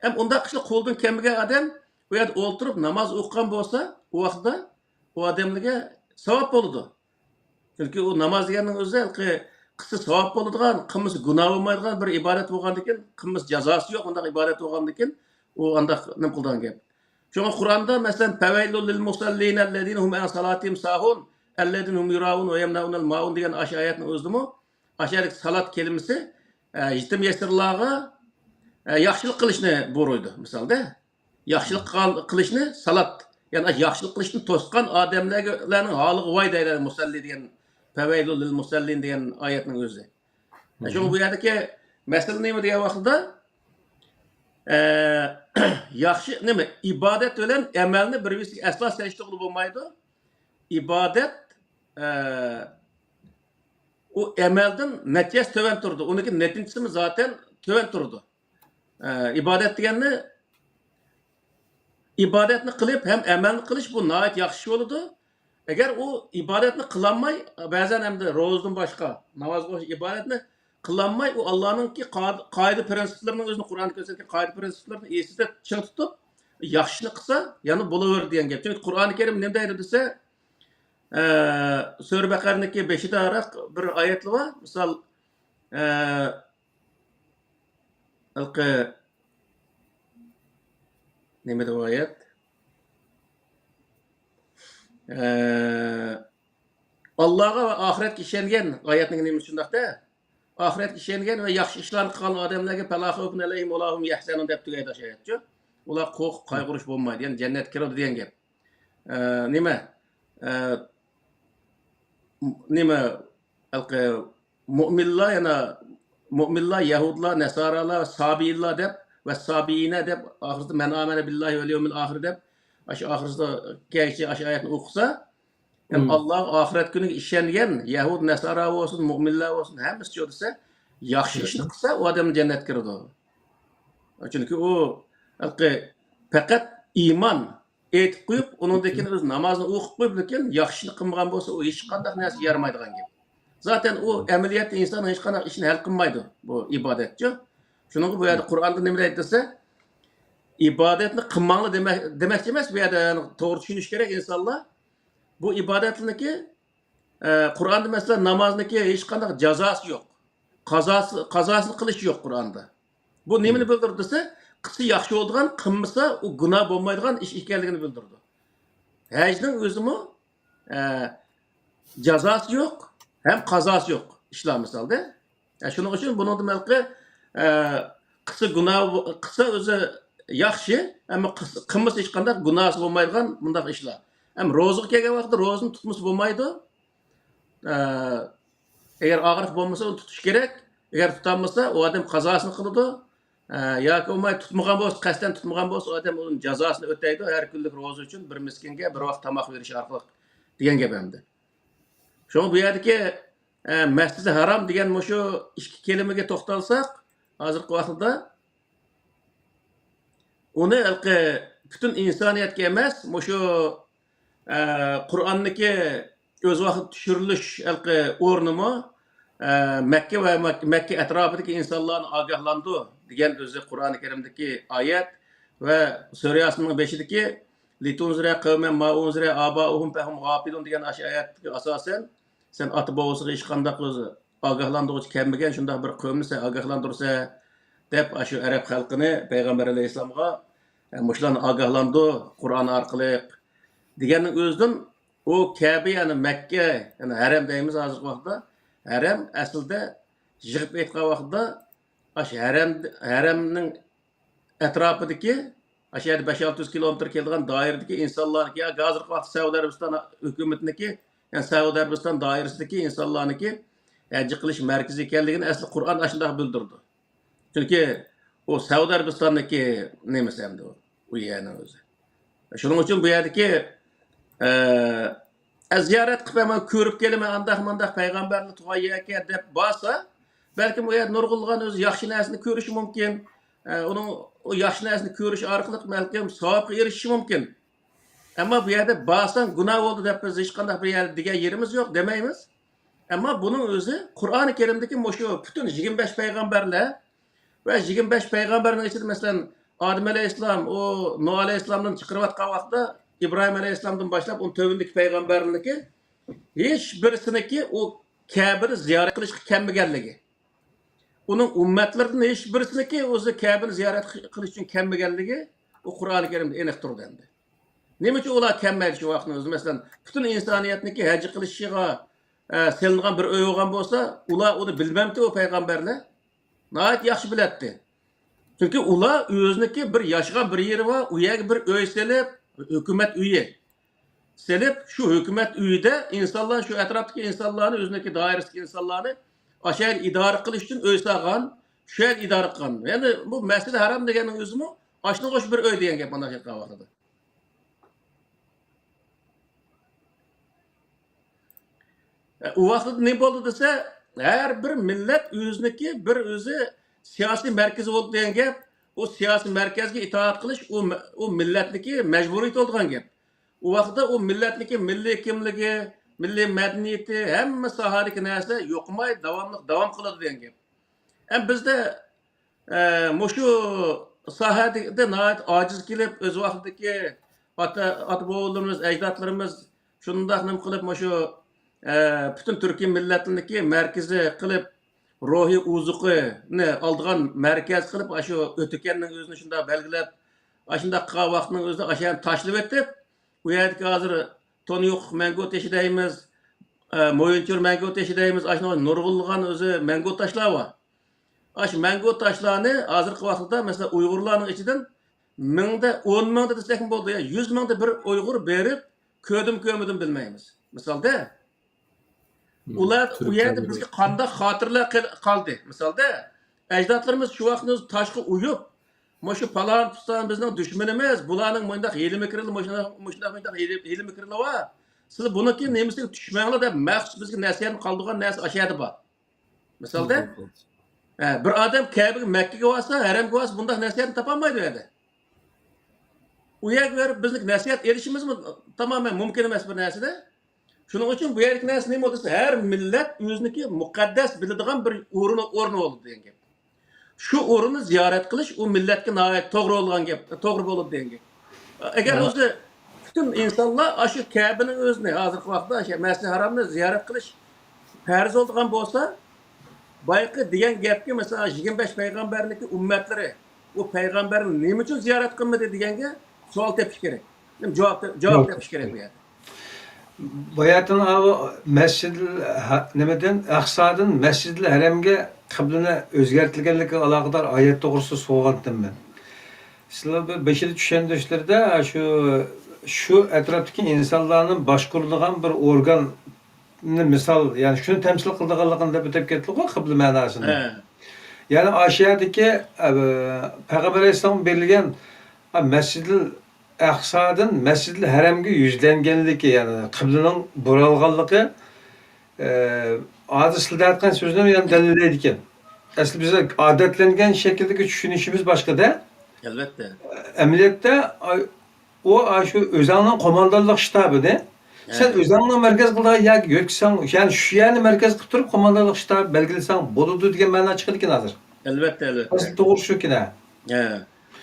ھەم ئۇنداق ئىشلار قولىدىن كەلمىگەن ئادەم ئۇ يەردە ئولتۇرۇپ ناماز ئوقۇغان بولسا، ئۇ ۋاقىتتا ئۇ ئادەملەرگە ساۋاب بولىدۇ. چۈنكى ئۇ ناماز دېگەننىڭ ئۆزى ھېلىقى قىلسا ساۋاب بولىدىغان، قىلمىسا گۇناھ بولمايدىغان بىر ئىبادەت بولغاندىكىن، قىلمىسا جازاسى يوق، ئۇنداق ئىبادەت بولغاندىكىن، ئۇ ئانداق نېمە قىلىدىغان گەپ. شۇڭا قۇرئاندا، مەسىلەن، «فَوَيْلٌ لِلْمُصَلِّينَ الَّذِينَ هُمْ عَنْ صَلَاتِهِمْ سَاهُونَ، الَّذِينَ هُمْ يُرَاءُونَ وَيَمْنَعُونَ الْمَاعُونَ» دېگەن ئاشۇ ئايەتنىڭ ئۆزىدىمۇ، ئاشۇ يەردىكى سالات كەلىمىسى، ئە، يېتىم يېسىرلارغا، ئە، ياخشىلىق قىلىشنى بۇيرۇيدۇ، مىسالدا. ياخشىلىق قىل-، قىلىشنى سالات، يەنى ياخشىلىق قىلىشنى توسقان ئادەملەرگە، ئۇلارنىڭ ھالىغا ۋاي دەيدۇ مۇسەللى دېگەن، «فَوَيْلٌ لِلْمُصَلِّينَ» دېگەن ئايەتنىڭ ئۆزى. شۇڭا بۇ يەردىكى مەسىلە نېمە دېگەن ۋاقتىدا، ئە، ياخشى نېمە، ئىبادەت بىلەن ئەمەلنى بىر-بىرسىگە ئەسلا سېلىشتۇرغىلى بولمايدۇ. ئىبادەت، ئە، ئۇ ئەمەلدىن نەتىجىسى تۆۋەن تۇرىدۇ. ئۇنىڭكى نەتىجىسىمۇ زاتەن تۆۋەن تۇرىدۇ. ئە، ئىبادەت دېگەننى، ئىبادەتنى قىلىپ ھەم ئەمەلنى قىلىش، بۇ ناھايىتى ياخشى ئىش بولىدۇ. ئەگەر ئۇ ئىبادەتنى قىلالماي، بەزەن ئەمدى روزىدىن باشقا، ناماز ئوقۇش ئىبادەتنى قىلالماي، ئۇ ئاللانىڭكى قا-، قائىدە پىرىنسىپلىرىنىڭ ئۆزىنى، قۇرئاندا كۆرسەتكەن قائىدە پىرىنسىپلىرىنى ئېسىدە چىڭ تۇتۇپ، ياخشى ئىشنى قىلسا، يەنە بولۇۋېرىدۇ دېگەن گەپ. چۈنكى قۇرئانى كەرىم نېمە دەيدۇ دېسە، ئە، سۈرە بەقەرىنىڭكى بېشىداراق بىر ئايەتلا بار. مىسال، ئە، ھېلىقى نېمىدە بۇ ئايەت؟ ئە، ئاللاغا ۋە ئاخىرەتكە ئىشەنگەن، ئايەتنىڭ نېمىسى شۇنداق-دە؟ ئاخىرەتكە ئىشەنگەن ۋە ياخشى ئىشلارنى قىلغان ئادەملەرگە «فَلَا خَوْفٌ عَلَيْهِمْ وَلَا هُمْ يَحْزَنُونَ» دەپ تۈگەيدۇ ئاشۇ ئايەتچۇ. ئۇلار قورقۇپ قايغۇرۇش بولمايدۇ، يەنى جەننەتكە كىرىدۇ دېگەن گەپ. ئە، نېمە؟ ئە، م-، نېمە؟ ھېلىقى مۇئمىنلار، يەنە مۇئمىنلار، يەھۇدلار، نەسارالار، سابىئىنلار دەپ، ۋە سابىئىنە دەپ، ئاخىرىدا «مَنْ آمَنَ بِاللَّهِ وَالْيَوْمِ الْآخِرِ» دەپ، ئاشۇ ئاخىرىدا كەيچى ئاشۇ ئايەتنى ئوقۇسا، يەنى ئاللاغا، ئاخىرەت كۈنىگە ئىشەنگەن يەھۇد، نەسارا بولسۇن، مۇئمىنلار بولسۇن، ھەممىسى دېسە، ياخشى ئىشنى قىلسا، ئۇ ئادەم جەننەتكە كىرىدۇ. چۈنكى ئۇ ھېلىقى پەقەت ئىمان ئېيتىپ قويۇپ، ئۇنىڭدىن كېيىن ئۆزى نامازنى ئوقۇپ قويۇپ، لېكىن ياخشىنى قىلمىغان بولسا، ئۇ ھېچقانداق نەرسە يارىمايدىغان گەپ. زاتەن ئۇ ئەمەلىيەتتە ئىنساننىڭ ھېچقانداق ئىشىنى ھەل قىلمايدۇ، بۇ ئىبادەتچۇ. شۇنىڭغا بۇ يەردە قۇرئاندا نېمە دەيدۇ دېسە، ئىبادەتنى قىلماڭلار دېمەك، دېمەكچى ئەمەس. بۇ يەردە، يەنى، توغرا چۈشىنىش كېرەك ئىنسانلار. بۇ ئىبادەتنىڭكى، ئە، قۇرئاندا، مەسىلەن، نامازنىڭكى ھېچقانداق جازاسى يوق. قازاسى، قازاسىنى قىلىشى يوق قۇرئاندا. بۇ نېمىنى بىلدۈرىدۇ دېسە، قىلسا ياخشى بولىدىغان، قىلمىسا ئۇ گۇناھ بولمايدىغان ئىش ئىكەنلىكىنى بىلدۈرىدۇ. ھەجنىڭ ئۆزىمۇ، ئە، جازاسى يوق، ھەم قازاسى يوق ئىشلار مىسالدا. ئە، شۇنىڭ ئۈچۈن بۇنىڭدا ھېلىقى، ئە، قىلسا گۇناھ، قىلسا ئۆزى ياخشى، ئەمما قىلسا، قىلمىسا ھېچقانداق گۇناھى بولمايدىغان مۇنداق ئىشلار. ھەم روزىغا كەلگەن ۋاقىتتا روزىنى تۇتمىسا بولمايدۇ. ئە، ئەگەر ئاغرىق بولمىسا ئۇنى تۇتۇش كېرەك. ئەگەر تۇتالمىسا ئۇ ئادەم قازاسىنى قىلىدۇ. ئە، ياكى بولماي تۇتمىغان بولسا، قەستەن تۇتمىغان بولسا ئۇ ئادەم ئۇنىڭ جازاسىنى ئۆتەيدۇ. ھەر كۈنلۈك روزا ئۈچۈن بىر مىسكىنگە بىر ۋاق تاماق بېرىش ئارقىلىق دېگەن گەپ ئەمدى. شۇڭا بۇ يەردىكى، ئە، مەسجىدى ھارام دېگەن مۇشۇ ئىككى كەلىمىگە توختالساق، ھازىرقى ۋاقىتتا ئۇنى ھېلىقى پۈتۈن ئىنسانىيەتكە ئەمەس، مۇشۇ، ئە، قۇرئاننىكى ئۆز ۋاقتىدا چۈشۈرۈلۈش ھېلىقى ئورنىمۇ، ئە، مەككە ۋە مەك-، مەككە ئەتراپىدىكى ئىنسانلارنى ئاگاھلاندۇر دېگەن ئۆزى قۇرئانى كەرىمدىكى ئايەت ۋە سۈرە ياسىننىڭ بېشىدىكى لىتۇنزىرە قەۋمەن ما ئۇنزىرە ئابائۇھۇم فەھۇم غاپىلۇن دېگەن ئاشۇ ئايەتكە ئاساسەن، سەن ئاتا بوۋىسىغا ھېچقانداق ئۆزى ئاگاھلاندۇرغۇچى كەلمىگەن شۇنداق بىر قەۋمنى سەن ئاگاھلاندۇرىسەن، دەپ، ئاشۇ ئەرەب خەلقىنى پەيغەمبەر ئەلەيھىسسالامغا، ئە، مۇشۇلارنى ئاگاھلاندۇر قۇرئان ئارقىلىق دېگەننىڭ ئۆزىدىن ئۇ كەبە، يەنى مەككە، يەنى ھەرەم دەيمىز ھازىرقى ۋاقىتتا. ھەرەم ئەسلىدە يىغىپ ئېيتقان ۋاقتىدا، ئاشۇ ھەرەم، ھەرەمنىڭ ئەتراپىدىكى، ئاشۇ يەردە بەش-ئالتە يۈز كىلومېتىر كېلىدىغان دائىرىدىكى ئىنسانلارنىڭكى، ياكى ھازىرقى ۋاقىتتا سەئۇدى ئەرەبىستان ھۆكۈمىتىنىڭكى، يەنى سەئۇدى ئەرەبىستان دائىرىسىدىكى ئىنسانلارنىڭكى ھەج قىلىش مەركىزى ئىكەنلىكىنى ئەسلى قۇرئان ئاشۇنداق بىلدۈرىدۇ. چۈنكى ئۇ سەئۇدى ئەرەبىستاننىڭكى نېمىسى ئەمدى ئۇ، ئۇ يەرنىڭ ئۆزى. شۇنىڭ ئۈچۈن بۇ يەردىكى، ئە، ئە، زىيارەت قىلىپ ھەممە كۆرۈپ كېلىمەن، ئانداق مۇنداق پەيغەمبەرلەر تۇغان يەركەن دەپ بارسا، بەلكىم ئۇ يەردە نۇرغۇنلىغان ئۆزى ياخشى نەرسىنى كۆرۈشى مۇمكىن. ئە، ئۇنىڭ ئۇ ياخشى نەرسىنى كۆرۈش ئارقىلىق بەلكىم ساۋابقا ئېرىشىشى مۇمكىن. ئەمما بۇ يەردە بارساڭ گۇناھ بولدى دەپ بىز ھېچقانداق بىر يەر دېگەن يېرىمىز يوق دېمەيمىز. ئەمما بۇنىڭ ئۆزى قۇرئانى كەرىمدىكى مۇشۇ پۈتۈن يىگىرمە بەش پەيغەمبەرلەر ۋە يىگىرمە بەش پەيغەمبەرنىڭ ئىچىدە، مەسىلەن، ئادەم ئەلەيھىسسالام، ئۇ نۇھ ئەلەيھىسسالامدىن چىقىرىۋاتقان ۋاقىتتا ئىبراھىم ئەلەيھىسسالامدىن باشلاپ ئۇنىڭ تۆۋىنىدىكى پەيغەمبەرلەرنىڭكى ھېچ بىرسىنىڭكى ئۇ كەبىنى زىيارەت قىلىشقا كەلمىگەنلىكى، ئۇنىڭ ئۈممەتلىرىدىن ھېچ بىرسىنىڭكى ئۆزى كەبىنى زىيارەت قىلىش ئۈچۈن كەلمىگەنلىكى ئۇ قۇرئانى كەرىمدە ئېنىق تۇرىدۇ ئەمدى. نېمە ئۈچۈن ئۇلار كەلمەيدۇ شۇ ۋاقىتنىڭ ئۆزىدە؟ مەسىلەن، پۈتۈن ئىنسانىيەتنىڭكى ھەج قىلىشىغا، ئە، سېلىنغان بىر ئۆي بولغان بولسا، ئۇلار ئۇنى بىلمەمتى ئۇ پەيغەمبەرلەر؟ ناھايىتى ياخشى بىلەتتى. چۈنكى ئۇلار ئۆزىنىڭكى بىر ياشىغان بىر يېرى بار، ئۇ يەرگە بىر ئۆي سېلىپ، ھۆكۈمەت ئۆيى سېلىپ، شۇ ھۆكۈمەت ئۆيىدە ئىنسانلار، شۇ ئەتراپتىكى ئىنسانلارنى، ئۆزىنىڭكى دائىرىسىدىكى ئىنسانلارنى ئاشۇ يەردە ئىدارە قىلىش ئۈچۈن ئۆي سالغان، شۇ يەردە ئىدارە قىلغان. يەنى بۇ مەسجىدى ھارام دېگەننىڭ ئۆزىمۇ ئاشۇنىڭغا ئوخشاش بىر ئۆي دېگەن گەپ مانا شۇ ۋاقتىدا. ئۇ ۋاقىتتا نېمە بولدى دېسە، ھەر بىر مىللەت ئۆزىنىڭكى بىر ئۆزى سىياسىي مەركىزى بولدى دېگەن گەپ. ئۇ سىياسىي مەركەزگە ئىتائەت قىلىش ئۇ، ئۇ مىللەتنىڭكى مەجبۇرىيىتى بولىدىغان گەپ. ئۇ ۋاقىتتا ئۇ مىللەتنىڭكى مىللىي كىملىكى، مىللىي مەدەنىيىتى، ھەممە ساھەدىكى نەرسە يوقىماي، داۋاملىق داۋام قىلىدۇ دېگەن گەپ. ئەمما بىزدە ئە، مۇشۇ ساھەدە ناھايىتى ئاجىز كېلىپ، ئۆز ۋاقتىدىكى ئاتا، ئاتا-بوۋىلىرىمىز، ئەجدادلىرىمىز شۇنداق نېمە قىلىپ، مۇشۇ، ئە، پۈتۈن تۈركىي مىللەتنىڭكى مەركىزى قىلىپ، روھىي ئوزۇقىنى ئالىدىغان مەركەز قىلىپ، ئاشۇ ئۆتىكەننىڭ ئۆزىنى شۇنداق بەلگىلەپ، ئاشۇنداق قىلغان ۋاقىتنىڭ ئۆزىدە ئاشۇ يەرنى تاشلىۋېتىپ، ئۇ يەردىكى ھازىر تونيۇق مەڭگۈ تېشى دەيمىز، ئە، مويۇنچۇر مەڭگۈ تېشى دەيمىز، ئاشۇنداق نۇرغۇنلىغان ئۆزى مەڭگۈ تاشلار بار. ئاشۇ مەڭگۈ تاشلارنى ھازىرقى ۋاقىتتا، مەسىلەن، ئۇيغۇرلارنىڭ ئىچىدىن مىڭدا، ئون مىڭدا دېسەكمۇ بولىدۇ، يا يۈز مىڭدا بىر ئۇيغۇر بېرىپ كۆردۈم، كۆرمىدىم بىلمەيمىز. مىسالدا، ئۇلار ئۇ يەردە بىزگە قانداق خاتىرىلەر قىل-، قالدى؟ مىسالدا، ئەجدادلىرىمىز شۇ ۋاقىتنى تاشقا ئويۇپ، مۇشۇ پالان تۇتسان بىزنىڭ دۈشمىنىمىز، بۇلارنىڭ مۇنداق ھىيلە مىكرىلى، مۇشۇنداق، مۇشۇنداق، مۇنداق ھىيلە، ھىيلە مىكرىلى بار. سىلەر بۇنىڭكى نېمىسىگە چۈشمەڭلار دەپ مەخسۇس بىزگە نەسىھەتنى قالدۇرغان نەرسە ئاشۇ يەردە بار. مىسالدا، ھە، بىر ئادەم كەبىگە، مەككىگە بارسا، ھەرەمگە بارسا، بۇنداق نەسىھەتنى تاپالمايدۇ ئۇ يەردە. ئۇ يەرگە بېرىپ بىزنىڭ نەسىھەت ئېلىشىمىزمۇ تامامەن مۇمكىن ئەمەس بىر نەرسىدە. شۇنىڭ ئۈچۈن بۇ يەردىكى نەرسە نېمە دېسە، ھەر مىللەت ئۆزىنىڭكى مۇقەددەس بىلىدىغان بىر ئورنى، ئورنى بولىدۇ دېگەن گەپ. شۇ ئورۇننى زىيارەت قىلىش ئۇ مىللەتكە ناھايىتى توغرا بولغان گەپ، توغرا بولىدۇ دېگەن گەپ. ئەگەر ھە. ئۆزى پۈتۈن ئىنسانلار ئاشۇ كەبىنىڭ ئۆزىنى، ھازىرقى ۋاقىتتا ئاشۇ مەسجىدى ھارامنى زىيارەت قىلىش پەرز بولىدىغان بولسا، بايىقى دېگەن گەپكە، مەسىلەن، يىگىرمە بەش پەيغەمبەرنىڭكى ئۈممەتلىرى بۇ پەيغەمبەرنى نېمە ئۈچۈن زىيارەت قىلمىدى دېگەنگە سوئال تېپىش كېرەك. جاۋاب، جاۋاب تېپىش كېرەك بۇ يەردە. باياتىن ئاۋۇ مەسجىدىل ھە-، نېمىدىن، ئەقسادىن مەسجىدىل ھەرەمگە قىبلىنى ئۆزگەرتىلگەنلىكىگە ئالاقىدار ئايەت توغرىسىدا سورىغانتىم مەن. سىلەر بىر بېشىدا چۈشەندۈرۈشلىرىدە شۇ، شۇ ئەتراپتىكى ئىنسانلارنى باشقۇرىدىغان بىر ئورگاننى مىسال، يەنى شۇنى تەمسىل قىلىدىغانلىقىنى دەپ ئۆتۈپ كەتتىغۇ قىبلە مەناسىنى. ھە. يەنى ئاشۇ يەردىكى، ئە، پەيغەمبەر ئەلەيھىسسالامغا بېرىلگەن، ئە، مەسجىدىل ئەقسادىن مەسجىدىل ھەرەمگە يۈزلەنگەنلىكى، يەنى قىبلىنىڭ بۇرالغانلىقى، ئە، ھازىر سىلەر دەۋاتقان سۆزنى يەنە دەلىللەيدىكەن. ئەسلى بىز ئادەتلەنگەن شەكىلدىكى چۈشىنىشىمىز باشقىدە. ئەلۋەتتە. ئەمەلىيەتتە، ئاي-، ئۇ، ئاشۇ ئۆزەڭنىڭ قوماندانلىق شتابىنى سەن ھە. ئۆزەڭنىڭ مەركەز قىلىدىغان يەرگە يۆتكىسەڭ، يەنى شۇ يەرنى مەركەز قىلىپ تۇرۇپ قوماندانلىق شتابى بەلگىلىسەڭ بولىدۇ دېگەن مەنا چىقىدىكەن ھازىر. ئەلۋەتتە، ئەلۋەتتە. ئەسلى توغرىسى شۇكەن ھە. ھە.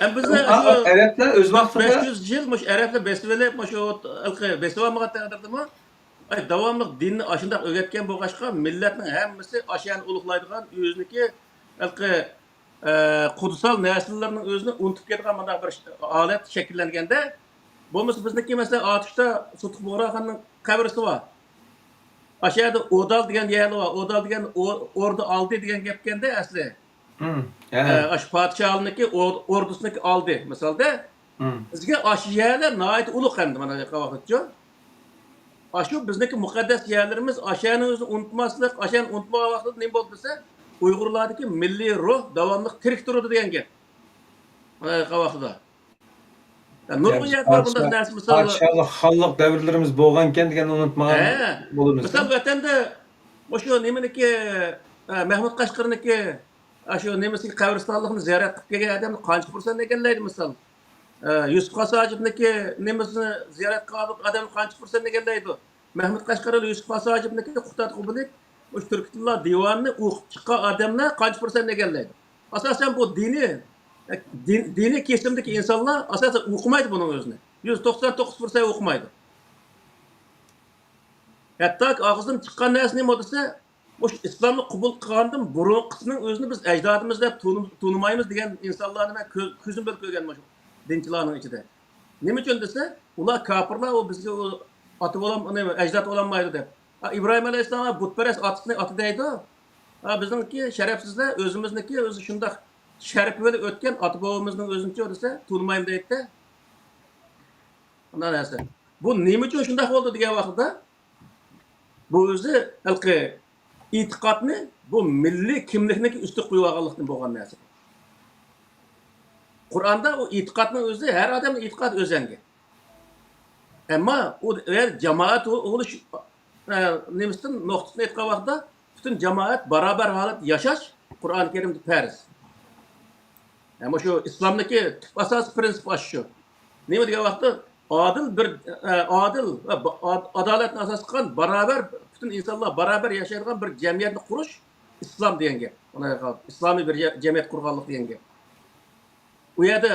ئەمما بىزنىڭ ئا-، ئاشۇ ئەرەبلەر ئۆز ۋاقتىدا بەش يۈز يىل مۇشۇ ئەرەبلەر بېسىۋېلىپ، مۇشۇ ھېلىقى بېسىۋالمىغان تەقدىردىمۇ، ئاي، داۋاملىق دىننى ئاشۇنداق ئۆگەتكەن بولغاچقا، مىللەتنىڭ ھەممىسى ئاشۇ يەرنى ئۇلۇغلايدىغان، ئۆزىنىكى ھېلىقى، ئە، قۇدسال نەرسىلىرىنىڭ ئۆزىنى ئۇنتۇپ كېتىدىغان مۇنداق بىر ش-، ھالەت شەكىللەنگەندە، بولمىسا بىزنىڭكى، مەسىلەن، ئاتۇشتا سۇتۇق بۇغراخاننىڭ قەبرىسى بار. ئاشۇ يەردە ئودال دېگەن يەرلەر بار. ئودال دېگەن ئو-، ئوردا ئالدى دېگەن گەپكەندە ئەسلى. ھە. ئە، ئاشۇ پادىشاھنىڭكى ئور-، ئوردىسىنىڭكى ئالدى، مىسالدا. بىزگە ئاشۇ يەرلەر ناھايىتى ئۇلۇغ ئەمدى، مانا، ۋاقىتچۇ. ئاشۇ بىزنىڭكى مۇقەددەس يەرلىرىمىز، ئاشۇنىڭ ئۆزىنى ئۇنتۇماسلىق، ئاشۇنى ئۇنتۇمىغان ۋاقتىدا نېمە بولدى دېسە، ئۇيغۇرلاردىكى مىللىي روھ داۋاملىق تىرىك تۇرىدۇ دېگەن گەپ. مانا، ۋاقتىدا. يا، نۇرغۇن يەردە بار بۇنداق نەرسە، مىسال، پادىشاھلىق، خانلىق دەۋرلىرىمىز بولغانىكەن دېگەننى ئۇنتۇمىغان ھە. بولىمىز. مىسال، ۋەتەندە مۇشۇ نېمىنىكى، ئە، مەھمۇد قەشقىرىنىكى، ئە، شۇ نېمىسىنىڭ قەبرىستانلىقىنى زىيارەت قىلىپ كەلگەن ئادەمنى قانچە پۇرسەت ئەكەللەيدۇ، مىسال. ئە، يۈسۈپ خاس ھاجىپنىڭكى نېمىسىنى زىيارەت قىلغان ئادەمنى قانچە پۇرسەت ئەكەللەيدۇ. مەھمۇد قەشقەرىلى يۈسۈپ خاس ھاجىپنىڭكى قۇتادغۇ بولۇپ، مۇشۇ تۈركىي تىللار دىۋانىنى ئوقۇپ چىققان ئادەملەر قانچە پۇرسەت ئەكەللەيدۇ. ئاساسەن بۇ دىنىي، دىن-، دىنىي كېسىمدىكى ئىنسانلار ئاساسەن ئوقۇمايدۇ بۇنىڭ ئۆزىنى. يۈز توقسان توققۇز پۇرسەت ئوقۇمايدۇ. ھەتتاكى ئاغزىدىن چىققان نەرسە نېمە دېسە، مۇشۇ ئىسلامنى قوبۇل قىلغاندىن بۇرۇنقىسىنىڭ ئۆزىنى بىز ئەجدادىمىز دەپ تونۇ-، تونۇمايمىز دېگەن ئىنسانلارنى مەن كۆ-، كۆزۈم بىلەن كۆرگەن مۇشۇ دىنچىلارنىڭ ئىچىدە. نېمە ئۈچۈن دېسە، ئۇلار كاپىرلار، ئۇ بىزگە ئۇ ئاتا بولام-، نېمە، ئەجداد بولالمايدۇ دەپ. ئا، ئىبراھىم ئەلەيھىسسالام بۇتپەرەس ئاتىسىنى ئاتا دەيدۇ. ئا، بىزنىڭكى شەرەپسىزلەر ئۆزىمىزنىڭكى ئۆزى شۇنداق شەرىپى بىلەن ئۆتكەن ئاتا بوۋىمىزنىڭ ئۆزىنىچۇ دېسە، تونۇمايمەن دەيدۇ. ئانداق نەرسە. بۇ نېمە ئۈچۈن شۇنداق بولدى دېگەن ۋاقىتتا، بۇ ئۆزى ھېلىقى ئېتىقادنى، بۇ مىللىي كىملىكنىڭكى ئۈستىگە قويۇۋالغانلىقتىن بولغان نەرسە. قۇرئاندا ئۇ ئېتىقادنىڭ ئۆزى، ھەر ئادەمنىڭ ئېتىقادى ئۆزەڭگە. ئەمما ئۇ ئەگەر جامائەت بولۇش، ئە، نېمىسىدىن، نۇقتىسىدىن ئېيتقان ۋاقىتتا، پۈتۈن جامائەت باراۋەر ھالەتتە ياشاش قۇرئان كەرىمدە پەرز. ئەمما شۇ ئىسلامدىكى تۈپ ئاساسىي پىرىنسىپ ئاشۇ. نېمە دېگەن ۋاقىتتا، ئادىل بىر، ئە، ئادىل ۋە با-، ئاد-، ئادالەتنى ئاساس قىلغان باراۋەر، پۈتۈن ئىنسانلار باراۋەر ياشايدىغان بىر جەمئىيەتنى قۇرۇش ئىسلام دېگەن گەپ. ئۇنى ئىسلامىي بىر جە-، جەمئىيەت قۇرغانلىق دېگەن گەپ. ئۇ يەردە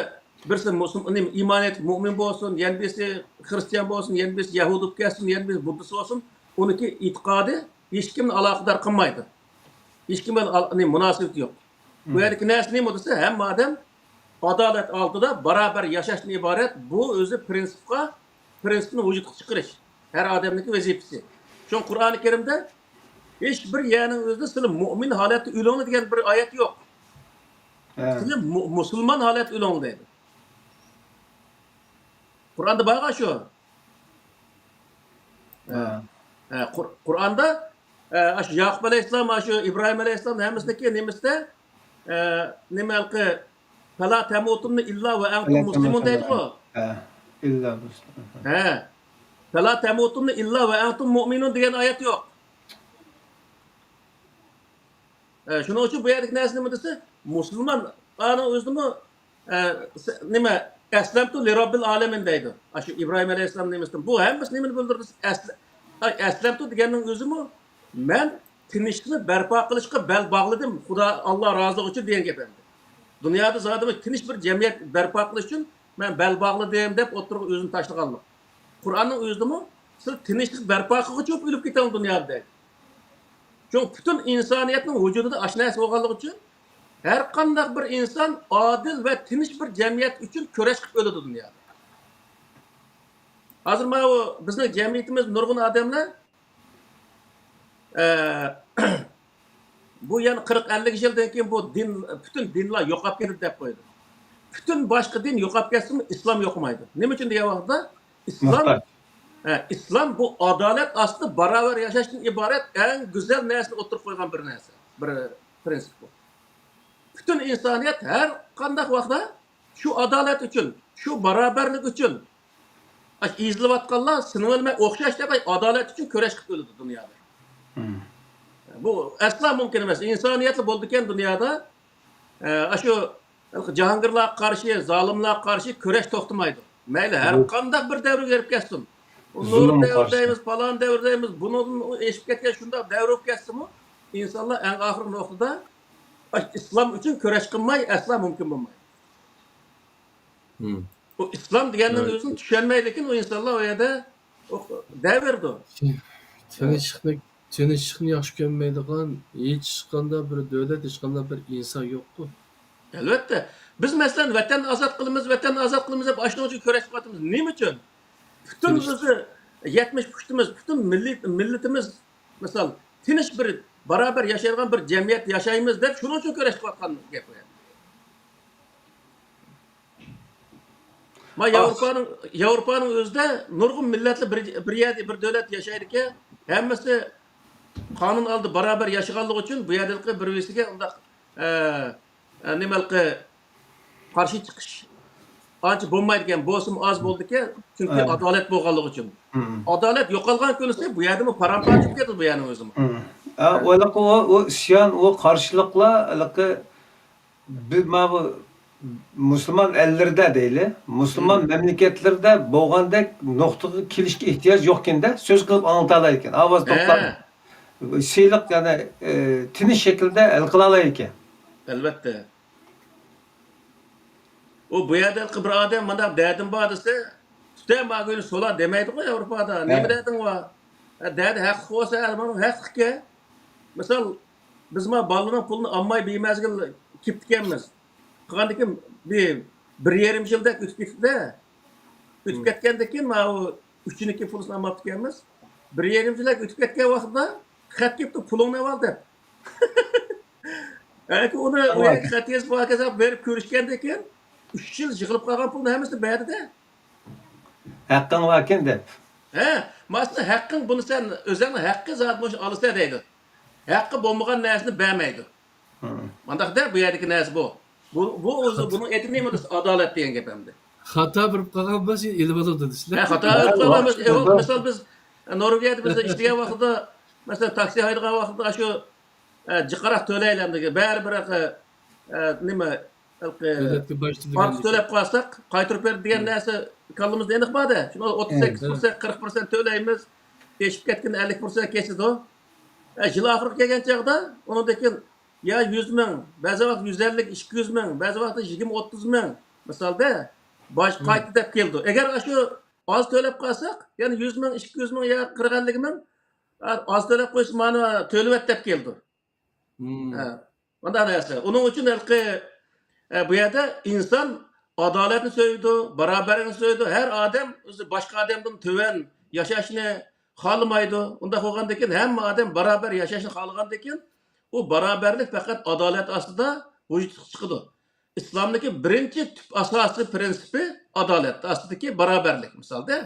بىرسى مۇسۇلمان، ئىمان ئېيتىپ مۇئمىن بولسۇن، يەنە بىرسى خرىستىيان بولسۇن، يەنە بىرسى يەھۇدىي بولۇپ كەتسۇن، يەنە بىرسى بۇددىست بولسۇن، ئۇنىڭكى ئېتىقادى ھېچكىمنى ئالاقىدار قىلمايدۇ. ھېچكىم بىلەن ئال-، نېمە، مۇناسىۋىتى يوق. بۇ يەردىكى نەرسە نېمە دېسە، ھەممە ئادەم ئادالەت ئالدىدا باراۋەر ياشاشتىن ئىبارەت. بۇ ئۆزى پىرىنسىپقا، پىرىنسىپنى ۋۇجۇدقا چىقىرىش ھەر ئادەمنىڭكى ۋەزىپىسى. شۇڭا قۇرئانى كەرىمدە ھېچ بىر يەرنىڭ ئۆزىدە سىلەر مۇئمىن ھالەتتە ئۆلۈڭلار دېگەن بىر ئايەت يوق. ھە. سىلەر مۇ-، مۇسۇلمان ھالەتتە ئۆلۈڭلار دەيدۇ. قۇرئاندا بارغان شۇ. ھە. ھە، قۇر-، قۇرئاندا، ئە، ئاشۇ ياقۇپ ئەلەيھىسسالام، ئاشۇ ئىبراھىم ئەلەيھىسسالام ھەممىسىنىڭكى نېمىسىدە، ئە، نېمە ھېلىقى، «فلا تموتن إلا وأنتم مسلمون» دەيدىغۇ. ھە، ئىللا مۇسلىمون. ھە. «فلا تموتن إلا وأنتم مؤمنون» دېگەن ئايەت يوق. ئە، شۇنىڭ ئۈچۈن بۇ يەردىكى نەرسە نېمە دېسە، مۇسۇلمانلارنىڭ ئۆزىدىمۇ، ئە، س-، نېمە، «ئەسلەمتۇ لىراببىل ئالەمىن» دەيدۇ. ئاشۇ ئىبراھىم ئەلەيھىسسالام نېمىسىدىن. بۇ ھەممىسى نېمىنى بىلدۈرىدۇ؟ ئەسلە-، ئەسلەمتۇ دېگەننىڭ ئۆزىمۇ، «مەن تىنچلىقنى بەرپا قىلىشقا بەل باغلىدىم، خۇدا، ئاللا رازىلىقى ئۈچۈن» دېگەن گەپ ئەمدى. دۇنيادا زادىمۇ تىنچ بىر جەمئىيەت بەرپا قىلىش ئۈچۈن مەن بەل باغلىدىم دەپ ئوتتۇرىغا ئۆزىنى تاشلىغانلىق. قۇرئاننىڭ ئۆزىدىمۇ سىز تىنچلىق بەرپا قىلغۇچى بولۇپ ئۆلۈپ كېتىڭ دۇنيادا دەيدۇ. چۈنكى پۈتۈن ئىنسانىيەتنىڭ ۋۇجۇدىدا ئاشۇ نەرسە بولغانلىقى ئۈچۈن ھەر قانداق بىر ئىنسان ئادىل ۋە تىنچ بىر جەمئىيەت ئۈچۈن كۈرەش قىلىپ ئۆلىدۇ دۇنيادا. ھازىر ماۋۇ بىزنىڭ جەمئىيىتىمىز نۇرغۇن ئادەملەر، ئە، بۇ يەنە قىرىق، ئەللىك يىلدىن كېيىن بۇ دىن، پۈتۈن دىنلار يوقاپ كېتىدۇ دەپ قويىدۇ. پۈتۈن باشقا دىن يوقاپ كەتسىمۇ ئىسلام يوقىمايدۇ. نېمە ئۈچۈن دېگەن ۋاقىتتا ئىسلام، مۇھتاج. ھە، ئىسلام بۇ ئادالەت ئاستىدا باراۋەر ياشاشتىن ئىبارەت ئەڭ گۈزەل نەرسىنى ئوتتۇرىغا قويغان بىر نەرسە، بىر پرىنسىپ بۇ. پۈتۈن ئىنسانىيەت ھەر قانداق ۋاقىتتا شۇ ئادالەت ئۈچۈن، شۇ باراۋەرلىك ئۈچۈن، ئاشۇ ئېزىلىۋاتقانلار سېنىڭ بىلەن مەن ئوخشاش دەپ ئادالەت ئۈچۈن كۈرەش قىلىپ ئۆلىدۇ دۇنيادا. بۇ ئەسلا مۇمكىن ئەمەس. ئىنسانىيەتلا بولىدىكەن دۇنيادا، ئە، ئاشۇ جاھانگىرلارغا قارشى، زالىملارغا قارشى كۈرەش توختىمايدۇ. مەيلى ھەر قانداق بىر دەۋرگە بېرىپ كەتسۇن. ئۇ نۇھ دەۋرى دەيمىز، پالان دەۋر دەيمىز، بۇنىڭدىن ئېشىپ كەتكەن شۇنداق دەۋر بولۇپ كەتسىمۇ، ئىنسانلار ئەڭ ئاخىرقى نۇقتىدا ئىسلام ئۈچۈن كۈرەش قىلماي ئەسلا مۇمكىن بولمايدۇ. ئۇ ئىسلام دېگەننىڭ ئۆزىنى چۈشەنمەيدىكىن، ئۇ ئىنسانلار ئۇ يەردە دەۋېرىدۇ. تىنچلىقنى، تىنچلىقنى ياخشى كۆرمەيدىغان ھېچقانداق بىر دۆلەت، ھېچقانداق بىر ئىنسان يوقتۇ. ئەلۋەتتە. بىز، مەسىلەن، ۋەتەننى ئازاد قىلىمىز، ۋەتەننى ئازاد قىلىمىز دەپ ئاشۇنىڭ ئۈچۈن كۈرەش قىلىۋاتىمىز. نېمە ئۈچۈن؟ پۈتۈن ئۆزى يەتمىش پۇشتىمىز، پۈتۈن مىللىي، مىللىتىمىز، مىسال، تىنچ بىر، باراۋەر ياشايدىغان بىر جەمئىيەت ياشايمىز دەپ شۇنىڭ ئۈچۈن كۈرەش قىلىۋاتقان گەپ بۇ. ما ياۋروپانىڭ، ياۋروپانىڭ ئۆزىدە نۇرغۇن مىللەتلەر بىر، بىر يەردە، بىر دۆلەت ياشايدىكەن. ھەممىسى قانۇن ئالدىدا باراۋەر ياشىغانلىقى ئۈچۈن بۇ يەردىكى بىر-بىرسىگە ئۇنداق، ئە، ئە، نېمە ھېلىقى، قارشى چىقىش ئانچە بولمايدىكەن، بولسىمۇ ئاز بولىدىكەن، چۈنكى ئادالەت بولغانلىقى ئۈچۈن. ئادالەت يوقالغان كۈنىسى بۇ يەردىمۇ پارام-پارچە بولۇپ كېتىدۇ بۇ يەرنىڭ ئۆزىمۇ. ھە، ئۇ ھېلىقى ئۇ، ئۇ ئىسيان، ئۇ قارشىلىقلار ھېلىقى بىز ماۋۇ مۇسۇلمان ئەللىرىدە دەيلى، مۇسۇلمان مەملىكەتلىرىدە بولغاندەك نۇقتىغا كېلىشكە ئېھتىياج يوقكەن-دە، سۆز قىلىپ ئاڭلىتالايكەن، ئاۋاز توختاپ، سىلىق، يەنى، ئە، تىنچ شەكىلدە ھەل قىلالايكەن. ئەلۋەتتە. ئۇ بۇ يەردە بىر ئادەم مانداق دەردىم بار دېسە، تۈتەن بارگىنى سولا دېمەيدىغۇ ياۋروپادا. نېمە دەردىڭ بار؟ ھە، دەردى ھەقلىق بولسا، ھە، مانا ھەقلىقكەن. مىسال، بىز ما بالىنىڭ پۇلىنى ئالماي بىمەزگىل كېتىپتىكەنمىز. قىلغاندىكىن بىر، بىر يېرىم يىلدەك ئۆتۈپ كېتىپتۇ. ئۆتۈپ كەتكەندىن كېيىن ماۋۇ ئۈچىنىڭكى پۇلىنى ئالماپتىكەنمىز. بىر يېرىم يىلدەك ئۆتۈپ كەتكەن ۋاقىتتا خەت كېلىپتۇ، پۇلۇڭنى ئېۋال دەپ. ئەنكى ئۇنى ئۇ يەرگە خەت يېزىپ، پاكىز بېرىپ كۆرۈشكەندىن كېيىن، ئۈچ يىل يىغىلىپ قالغان پۇلنى ھەممىسىنى بەردى-دە. ھەققىڭ باركەن دەپ. ھە، ماسىنى ھەققىڭ، بۇنى سەن ئۆزۈڭنىڭ ھەققى زادى مۇشۇ ئالىسەن دەيدۇ. ھەققى بولمىغان نەرسىنى بەرمەيدۇ. مانداق-دە بۇ يەردىكى نەرسە بۇ. بۇ، بۇ ئۆزى، بۇنىڭ ئېتى نېمە دېسە، ئادالەت دېگەن گەپ ئەمدى. خاتا بېرىپ قالغان بولسا ئېلىۋالىدۇ دېسىلە. ھە، خاتا بېرىپ قالغان بولسا، ئەۋ-، مىسال بىز، ئە، نورۋېگىيەدە بىز ئىشلىگەن ۋاقتىدا، مەسىلەن، تاكسى ھەيدىغان ۋاقتىدا شۇ، ئە، جىقراق تۆلەيلى ئەمدى. بەرىبىر، ئە، ئە، نېمە، ھېلىقى دۆلەتكە باج تۆلىگەن پارچە تۆلەپ قالساق، قايتۇرۇپ بېرىدۇ دېگەن نەرسە كاللىمىزدا ئېنىق بار-دە. شۇنىڭ ئوتتۇز سەككىز پىرسەنت، قىرىق پىرسەنت تۆلەيمىز. ئېشىپ كەتكىنى ئەللىك پىرسەنت كېسىدۇ. ئە، يىل ئاخىرىغا كەلگەن چاغدا ئۇنىڭدىن كېيىن يا يۈز مىڭ، بەزى ۋاقىت يۈز ئەللىك، ئىككى يۈز مىڭ، بەزى ۋاقىتتا يىگىرمە، ئوتتۇز مىڭ، مىسالدا، باج قايتتى دەپ كېلىدۇ. ئەگەر ئاشۇ ئاز تۆلەپ قالساق، يەنە يۈز مىڭ، ئىككى يۈز مىڭ يا قىرىق ئەللىك مىڭ، ئا-، ئاز تۆلەپ قويسا، مانا تۆلىۋەت دەپ كېلىدۇ. ھە، مانداق نەرسە. ئۇنىڭ ئۈچۈن ھېلىقى، ئە، بۇ يەردە ئىنسان ئادالەتنى سۆيىدۇ، باراۋەرلىكنى سۆيىدۇ. ھەر ئادەم ئۆزى باشقا ئادەمدىن تۆۋەن ياشاشنى خالىمايدۇ. ئۇنداق بولغاندىكىن ھەممە ئادەم باراۋەر ياشاشنى خالىغاندىكىن، ئۇ باراۋەرلىك پەقەت ئادالەت ئاستىدا ۋۇجۇدقا چىقىدۇ. ئىسلامدىكى بىرىنچى تۈپ ئاساسىي پىرىنسىپى ئادالەت ئاستىدىكى باراۋەرلىك. مىسالدا،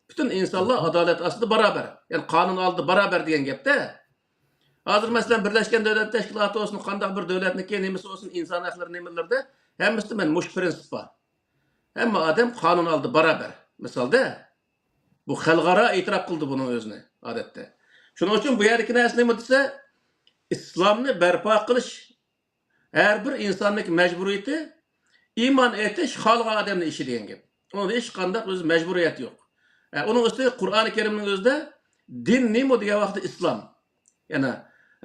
پۈتۈن ئىنسانلار ئادالەت ئاستىدا باراۋەر. يەنى قانۇن ئالدىدا باراۋەر دېگەن گەپتە. ھازىر، مەسىلەن، بىرلەشكەن دۆلەت تەشكىلاتى بولسۇن، قانداق بىر دۆلەتنىكى نېمىسى بولسۇن، ئىنسان ھەقلىرى نېمىلىرىدە، ھەممىسىدە مەن مۇشۇ پىرىنسىپ بار. ھەممە ئادەم قانۇن ئالدىدا باراۋەر. مىسالدا، بۇ خەلقئارا ئېتىراپ قىلدى بۇنىڭ ئۆزىنى، ئادەتتە. شۇنىڭ ئۈچۈن بۇ يەردىكى نەرسە نېمە دېسە، ئىسلامنى بەرپا قىلىش ھەر بىر ئىنساننىڭ مەجبۇرىيىتى، ئىمان ئېيتىش خالىغان ئادەمنىڭ ئىشى دېگەن گەپ. ئۇنىڭدا ھېچقانداق ئۆزى مەجبۇرىيەت يوق. ئە، ئۇنىڭ ئۈستىگە قۇرئانى كەرىمنىڭ ئۆزىدە دىن نېمە دېگەن ۋاقىتتا ئىسلام. يەنە،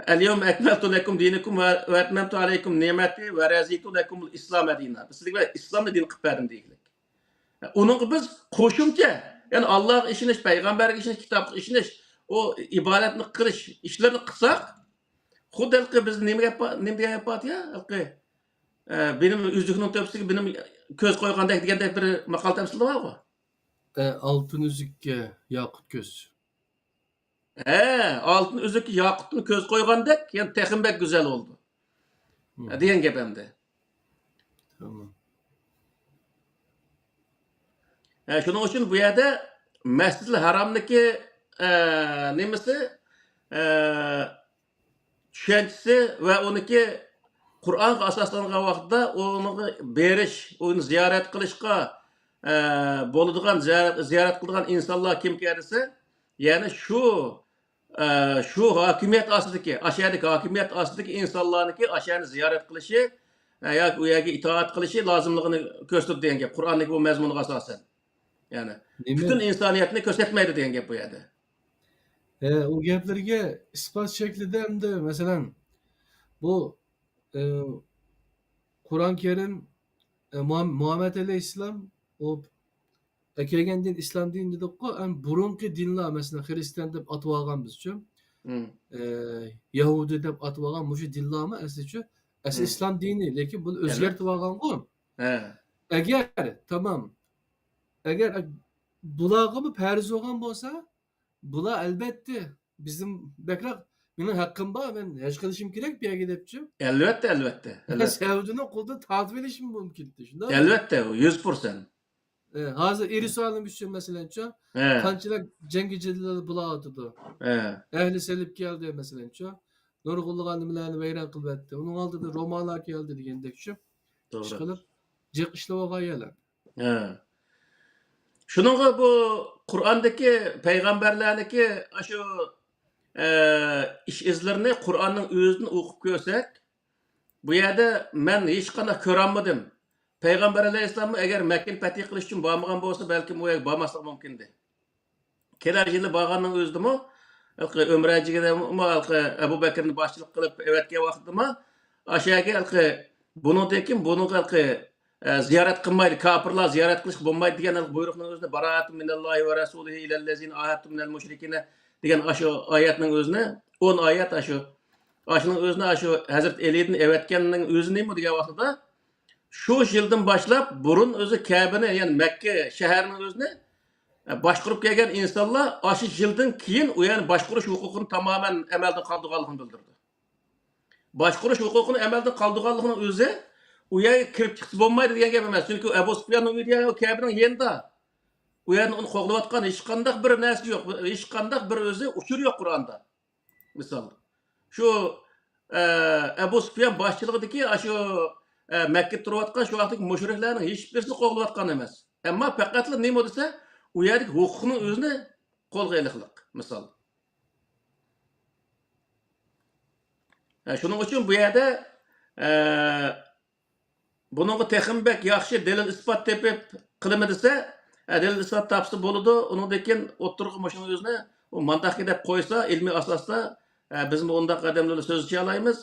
ئەليەۋمە ئەكمەلتۇ لەكۇم دىنەكۇم ۋە، ۋە ئەتمەمتۇ ئەلەيكۇم نېمەتى ۋە رەزىتۇ لەكۇمۇل ئىسلامە دىنا. بىز سىزگە ئىسلامنى دىن قىلىپ بەردىم دېگىلىك. ئۇنىڭغا بىز قوشۇمچە، يەنى ئاللاغا ئىشىنىش، پەيغەمبەرگە ئىشىنىش، كىتابقا ئىشىنىش، ئۇ ئىبادەتنى قىلىش ئىشلىرىنى قىلساق، خۇددى ھېلىقى بىز نېمە گەپ بار، نېمە دېگەن گەپ بار يا؟ ھېلىقى، ئە، بېنىم ئۈزۈكنىڭ تۆپىسىگە بېنىم كۆز قويغاندەك دېگەندەك بىر ماقال تەمسىلى بارغۇ. ئە، ئالتۇن ئۈزۈككە ياقۇت كۆز. ھە، ئالتۇن ئۈزۈككە ياقۇتتىن كۆز قويغاندەك، يەنى تېخىمۇ بەك گۈزەل بولىدۇ. مم. دېگەن گەپ ئەمدى. تامام. ھە، شۇنىڭ ئۈچۈن بۇ يەردە مەسجىدىل ھارامنىكى، ئە، نېمىسى، ئە، چۈشەنچىسى ۋە ئۇنىكى قۇرئانغا ئاساسلانغان ۋاقىتتا ئۇنىڭغا بېرىش، ئۇنى زىيارەت قىلىشقا، ئە، بولىدىغان، زىيارەت، زىيارەت قىلىدىغان ئىنسانلار كىمكەن دېسە، يەنى شۇ، ئە، شۇ ھاكىمىيەت ئاستىدىكى، ئاشۇ يەردىكى ھاكىمىيەت ئاستىدىكى ئىنسانلارنىڭكى ئاشۇ يەرنى زىيارەت قىلىشى، ئە، ياكى ئۇ يەرگە ئىتائەت قىلىشى لازىملىقىنى كۆرسىتىدۇ دېگەن گەپ قۇرئاندىكى بۇ مەزمۇنغا ئاساسەن. يەنى نېمە؟ پۈتۈن ئىنسانىيەتنى كۆرسەتمەيدۇ دېگەن گەپ بۇ يەردە. ئە، ئۇ گەپلىرىگە ئىسپات شەكلىدە ئەمدى، مەسىلەن، بۇ، ئە، قۇرئان كەرىم، ئە، مۇھەم-، مۇھەممەد ئەلەيھىسسالام ئۇ ئەكەلگەن دىن ئىسلام دىنى دېدۇققۇ، ئەم، بۇرۇنقى دىنلار، مەسىلەن، خىرىستىيان دەپ ئاتىۋالغان بىزچۇ، مم. ئە، يەھۇدىي دەپ ئاتىۋالغان مۇشۇ دىنلارمۇ ئەسلىچۇ، ئەسلى مم. ئىسلام دىنى، لېكىن بۇنى ئەلۋەتتە. ئۆزگەرتىۋالغانغۇ. ھە. ئەگەر، تامام، ئەگەر، ئە، بۇلارغىمۇ پەرز بولغان بولسا، بۇلار ئەلۋەتتە بىزدىن بەكرەك، مېنىڭ ھەققىم بار، مەن ھەج قىلىشىم كېرەك بۇ يەرگە دەپچۇ. ئەلۋەتتە، ئەلۋەتتە، ئەلۋەتتە. سەئۇدىنىڭ قولىدىن تارتىۋېلىشىمۇ مۇمكىن، شۇنداقمۇ؟ ئەلۋەتتە، يۈز پىرسەنت. ئە، ھازىر يېرۇسالىم ئۈچۈن، مەسىلەنچۇ، ھە. قانچىلىك جەڭگى جېدەللەر بولۇۋاتىدۇ. ھە. ئەھلى سېلىپ كەلدى، مەسىلەنچۇ. نۇرغۇنلىغان نېمىلەرنى ۋەيران قىلىۋەتتى. ئۇنىڭ ئالدىدا رومانلار كەلدى دېگەندەكچۇ. توغرا. ئىشقىلىپ، جىق ئىشلەۋالغان يەرلەر. ھە. شۇنىڭغا بۇ قۇرئاندىكى پەيغەمبەرلەرنىكى ئاشۇ، ئە، ئىش ئىزلىرىنى قۇرئاننىڭ ئۆزىدىن ئوقۇپ كۆرسەك، بۇ يەردە مەن ھېچقانداق كۆرەلمىدىم. پەيغەمبەر ئەلەيھىسسالاممۇ ئەگەر مەككىنى پەتھى قىلىش ئۈچۈن بارمىغان بولسا، بەلكىم ئۇ يەرگە بارماسلىقى مۇمكىندى. كېلەر يىلى بارغاننىڭ ئۆزىدىمۇ، ھېلىقى ئۆمرە جىگىدىمۇ، ھېلىقى ئەبۇ بەكرىنى باشچىلىق قىلىپ ئەۋەتكەن ۋاقتىدىمۇ، ئاشۇ يەرگە ھېلىقى بۇنىڭدىن كېيىن بۇنىڭغا ھېلىقى، ئە، زىيارەت قىلمايدۇ، كاپىرلار زىيارەت قىلىشقا بولمايدۇ دېگەن ھېلىقى بۇيرۇقنىڭ ئۆزىنى، باراءەتۇن مىنەللاھى ۋە رەسۇلىھى ئىلەللەزىنە ئاھەدتۇم مىنەل مۇشرىكىنە دېگەن ئاشۇ ئايەتنىڭ ئۆزىنى، ئون ئايەت ئاشۇ، ئاشۇنىڭ ئۆزىنى ئاشۇ ھەزرىتى ئەلىدىن ئەۋەتكەننىڭ ئۆزىنىمۇ دېگەن ۋاقتىدا، شۇ يىلدىن باشلاپ بۇرۇن ئۆزى كەبىنى، يەنى مەككە شەھەرنىڭ ئۆزىنى، ئە، باشقۇرۇپ كەلگەن ئىنسانلار ئاشۇ يىلدىن كېيىن ئۇ يەرنى باشقۇرۇش ھوقۇقىنى تامامەن ئەمەلدىن قالدۇرغانلىقىنى بىلدۈرىدۇ. باشقۇرۇش ھوقۇقىنى ئەمەلدىن قالدۇرغانلىقىنىڭ ئۆزى ئۇ يەرگە كىرىپ چىقسا بولمايدۇ دېگەن گەپ ئەمەس. چۈنكى ئەبۇ سۇپياننىڭ ئۆيى دېگەن ئۇ كەبىنىڭ يېنىدا. ئۇ يەردىن ئۇنى قوغلىۋاتقان ھېچقانداق بىر نەرسە يوق. ھېچقانداق بىر ئۆزى ئۇچۇر يوق قۇرئاندا. مىسال، شۇ، ئە، ئەبۇ سۇپيان باشچىلىقىدىكى ئاشۇ، ئە، مەككىدە تۇرۇۋاتقان شۇ ۋاقىتتىكى مۇشرىكلارنىڭ ھېچبىرسىنى قوغلىۋاتقان ئەمەس. ئەمما پەقەتلا نېمە دېسە، ئۇ يەردىكى ھوقۇقنىڭ ئۆزىنى قولغا ئېلىقلىق. مىسال. ھە، شۇنىڭ ئۈچۈن بۇ يەردە، ئە، بۇنىڭغا تېخىمۇ بەك ياخشى دەلىل-ئىسپات تېپىپ قىلىمەن دېسە، ئە، دەلىل-ئىسپات تاپسا بولىدۇ. ئۇنىڭدىن كېيىن ئوتتۇرىغا مۇشۇنىڭ ئۆزىنى ئۇ مانداقكى دەپ قويسا، ئىلمىي ئاساستا، ئە، بىزمۇ ئۇنداق ئادەملەر بىلەن سۆزلىشەلەيمىز.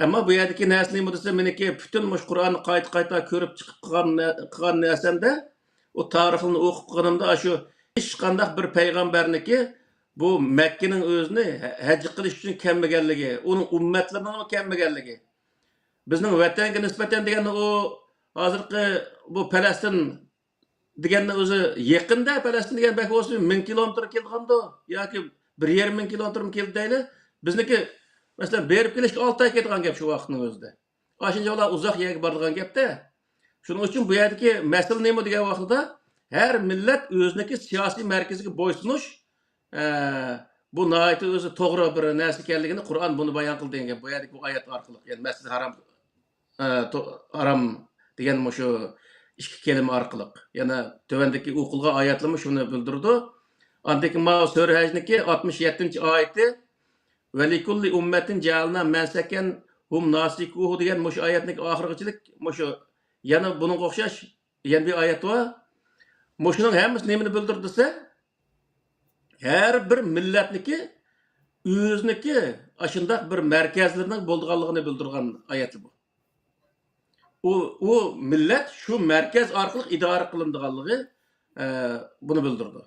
ئەمما بۇ يەردىكى نەرسە نېمە دېسە، مېنىڭكى پۈتۈن مۇشۇ قۇرئاننى قايتا-قايتا كۆرۈپ چىقىپ قىلغان نە-، قىلغان نەرسەمدە، ئۇ تارىخلىرىنى ئوقۇپ قىلغىنىمدا، ئاشۇ ھېچقانداق بىر پەيغەمبەرنىڭكى بۇ مەككىنىڭ ئۆزىنى ھە-، ھەج قىلىش ئۈچۈن كەلمىگەنلىكى، ئۇنىڭ ئۈممەتلىرىنىڭمۇ كەلمىگەنلىكى. بىزنىڭ ۋەتەنگە نىسبەتەن دېگەندە ئۇ ھازىرقى بۇ پەلەستىن دېگەننىڭ ئۆزى يېقىندا، پەلەستىن دېگەن بەك بولسا مىڭ كىلومېتىر كېلىدىغاندۇ ياكى بىر يېرىم مىڭ كىلومېتىرمۇ كېلىدۇ دەيلى. بىزنىڭكى، مەسىلەن، بېرىپ كېلىشكە ئالتە ئاي كېتىدىغان گەپ شۇ ۋاقىتنىڭ ئۆزىدە. ئاشۇنچە ئۇلار ئۇزاق يەرگە بارىدىغان گەپتە. شۇنىڭ ئۈچۈن بۇ يەردىكى مەسىلە نېمە دېگەن ۋاقتىدا، ھەر مىللەت ئۆزىنىڭكى سىياسىي مەركىزىگە بويسۇنۇش، ئە، بۇ ناھايىتى ئۆزى توغرا بىر نەرسە ئىكەنلىكىنى قۇرئان بۇنى بايان قىلدى دېگەن گەپ. بۇ يەردىكى بۇ ئايەت ئارقىلىق، يەنى مەسجىدى ھارام، ئە، تو-، ھارام دېگەن مۇشۇ ئىككى كەلىمە ئارقىلىق. يەنە تۆۋەندىكى ئوقۇلغان ئايەتلىرىمۇ شۇنى بىلدۈرىدۇ. ئاندىن كېيىن ماۋۇ سۈرە ھەجنىڭكى ئاتمىش يەتتىنچى ئايىتى، ۋەلىكۇللى ئۇممەتىن جەئەلنا مەنسەكەن ھۇم ناسىكۇھۇ دېگەن مۇشۇ ئايەتنىڭ ئاخىرىغىچىلىك مۇشۇ يەنە بۇنىڭغا ئوخشاش يەنە بىر ئايەت بار. مۇشۇنىڭ ھەممىسى نېمىنى بىلدۈرىدۇ دېسە، ھەر بىر مىللەتنىكى ئۆزىنىڭكى ئاشۇنداق بىر مەركەزلىرىنىڭ بولىدىغانلىقىنى بىلدۈرگەن ئايەتلەر بۇ. ئۇ، ئۇ مىللەت شۇ مەركەز ئارقىلىق ئىدارە قىلىنىدىغانلىقى، ئە، بۇنى بىلدۈرىدۇ.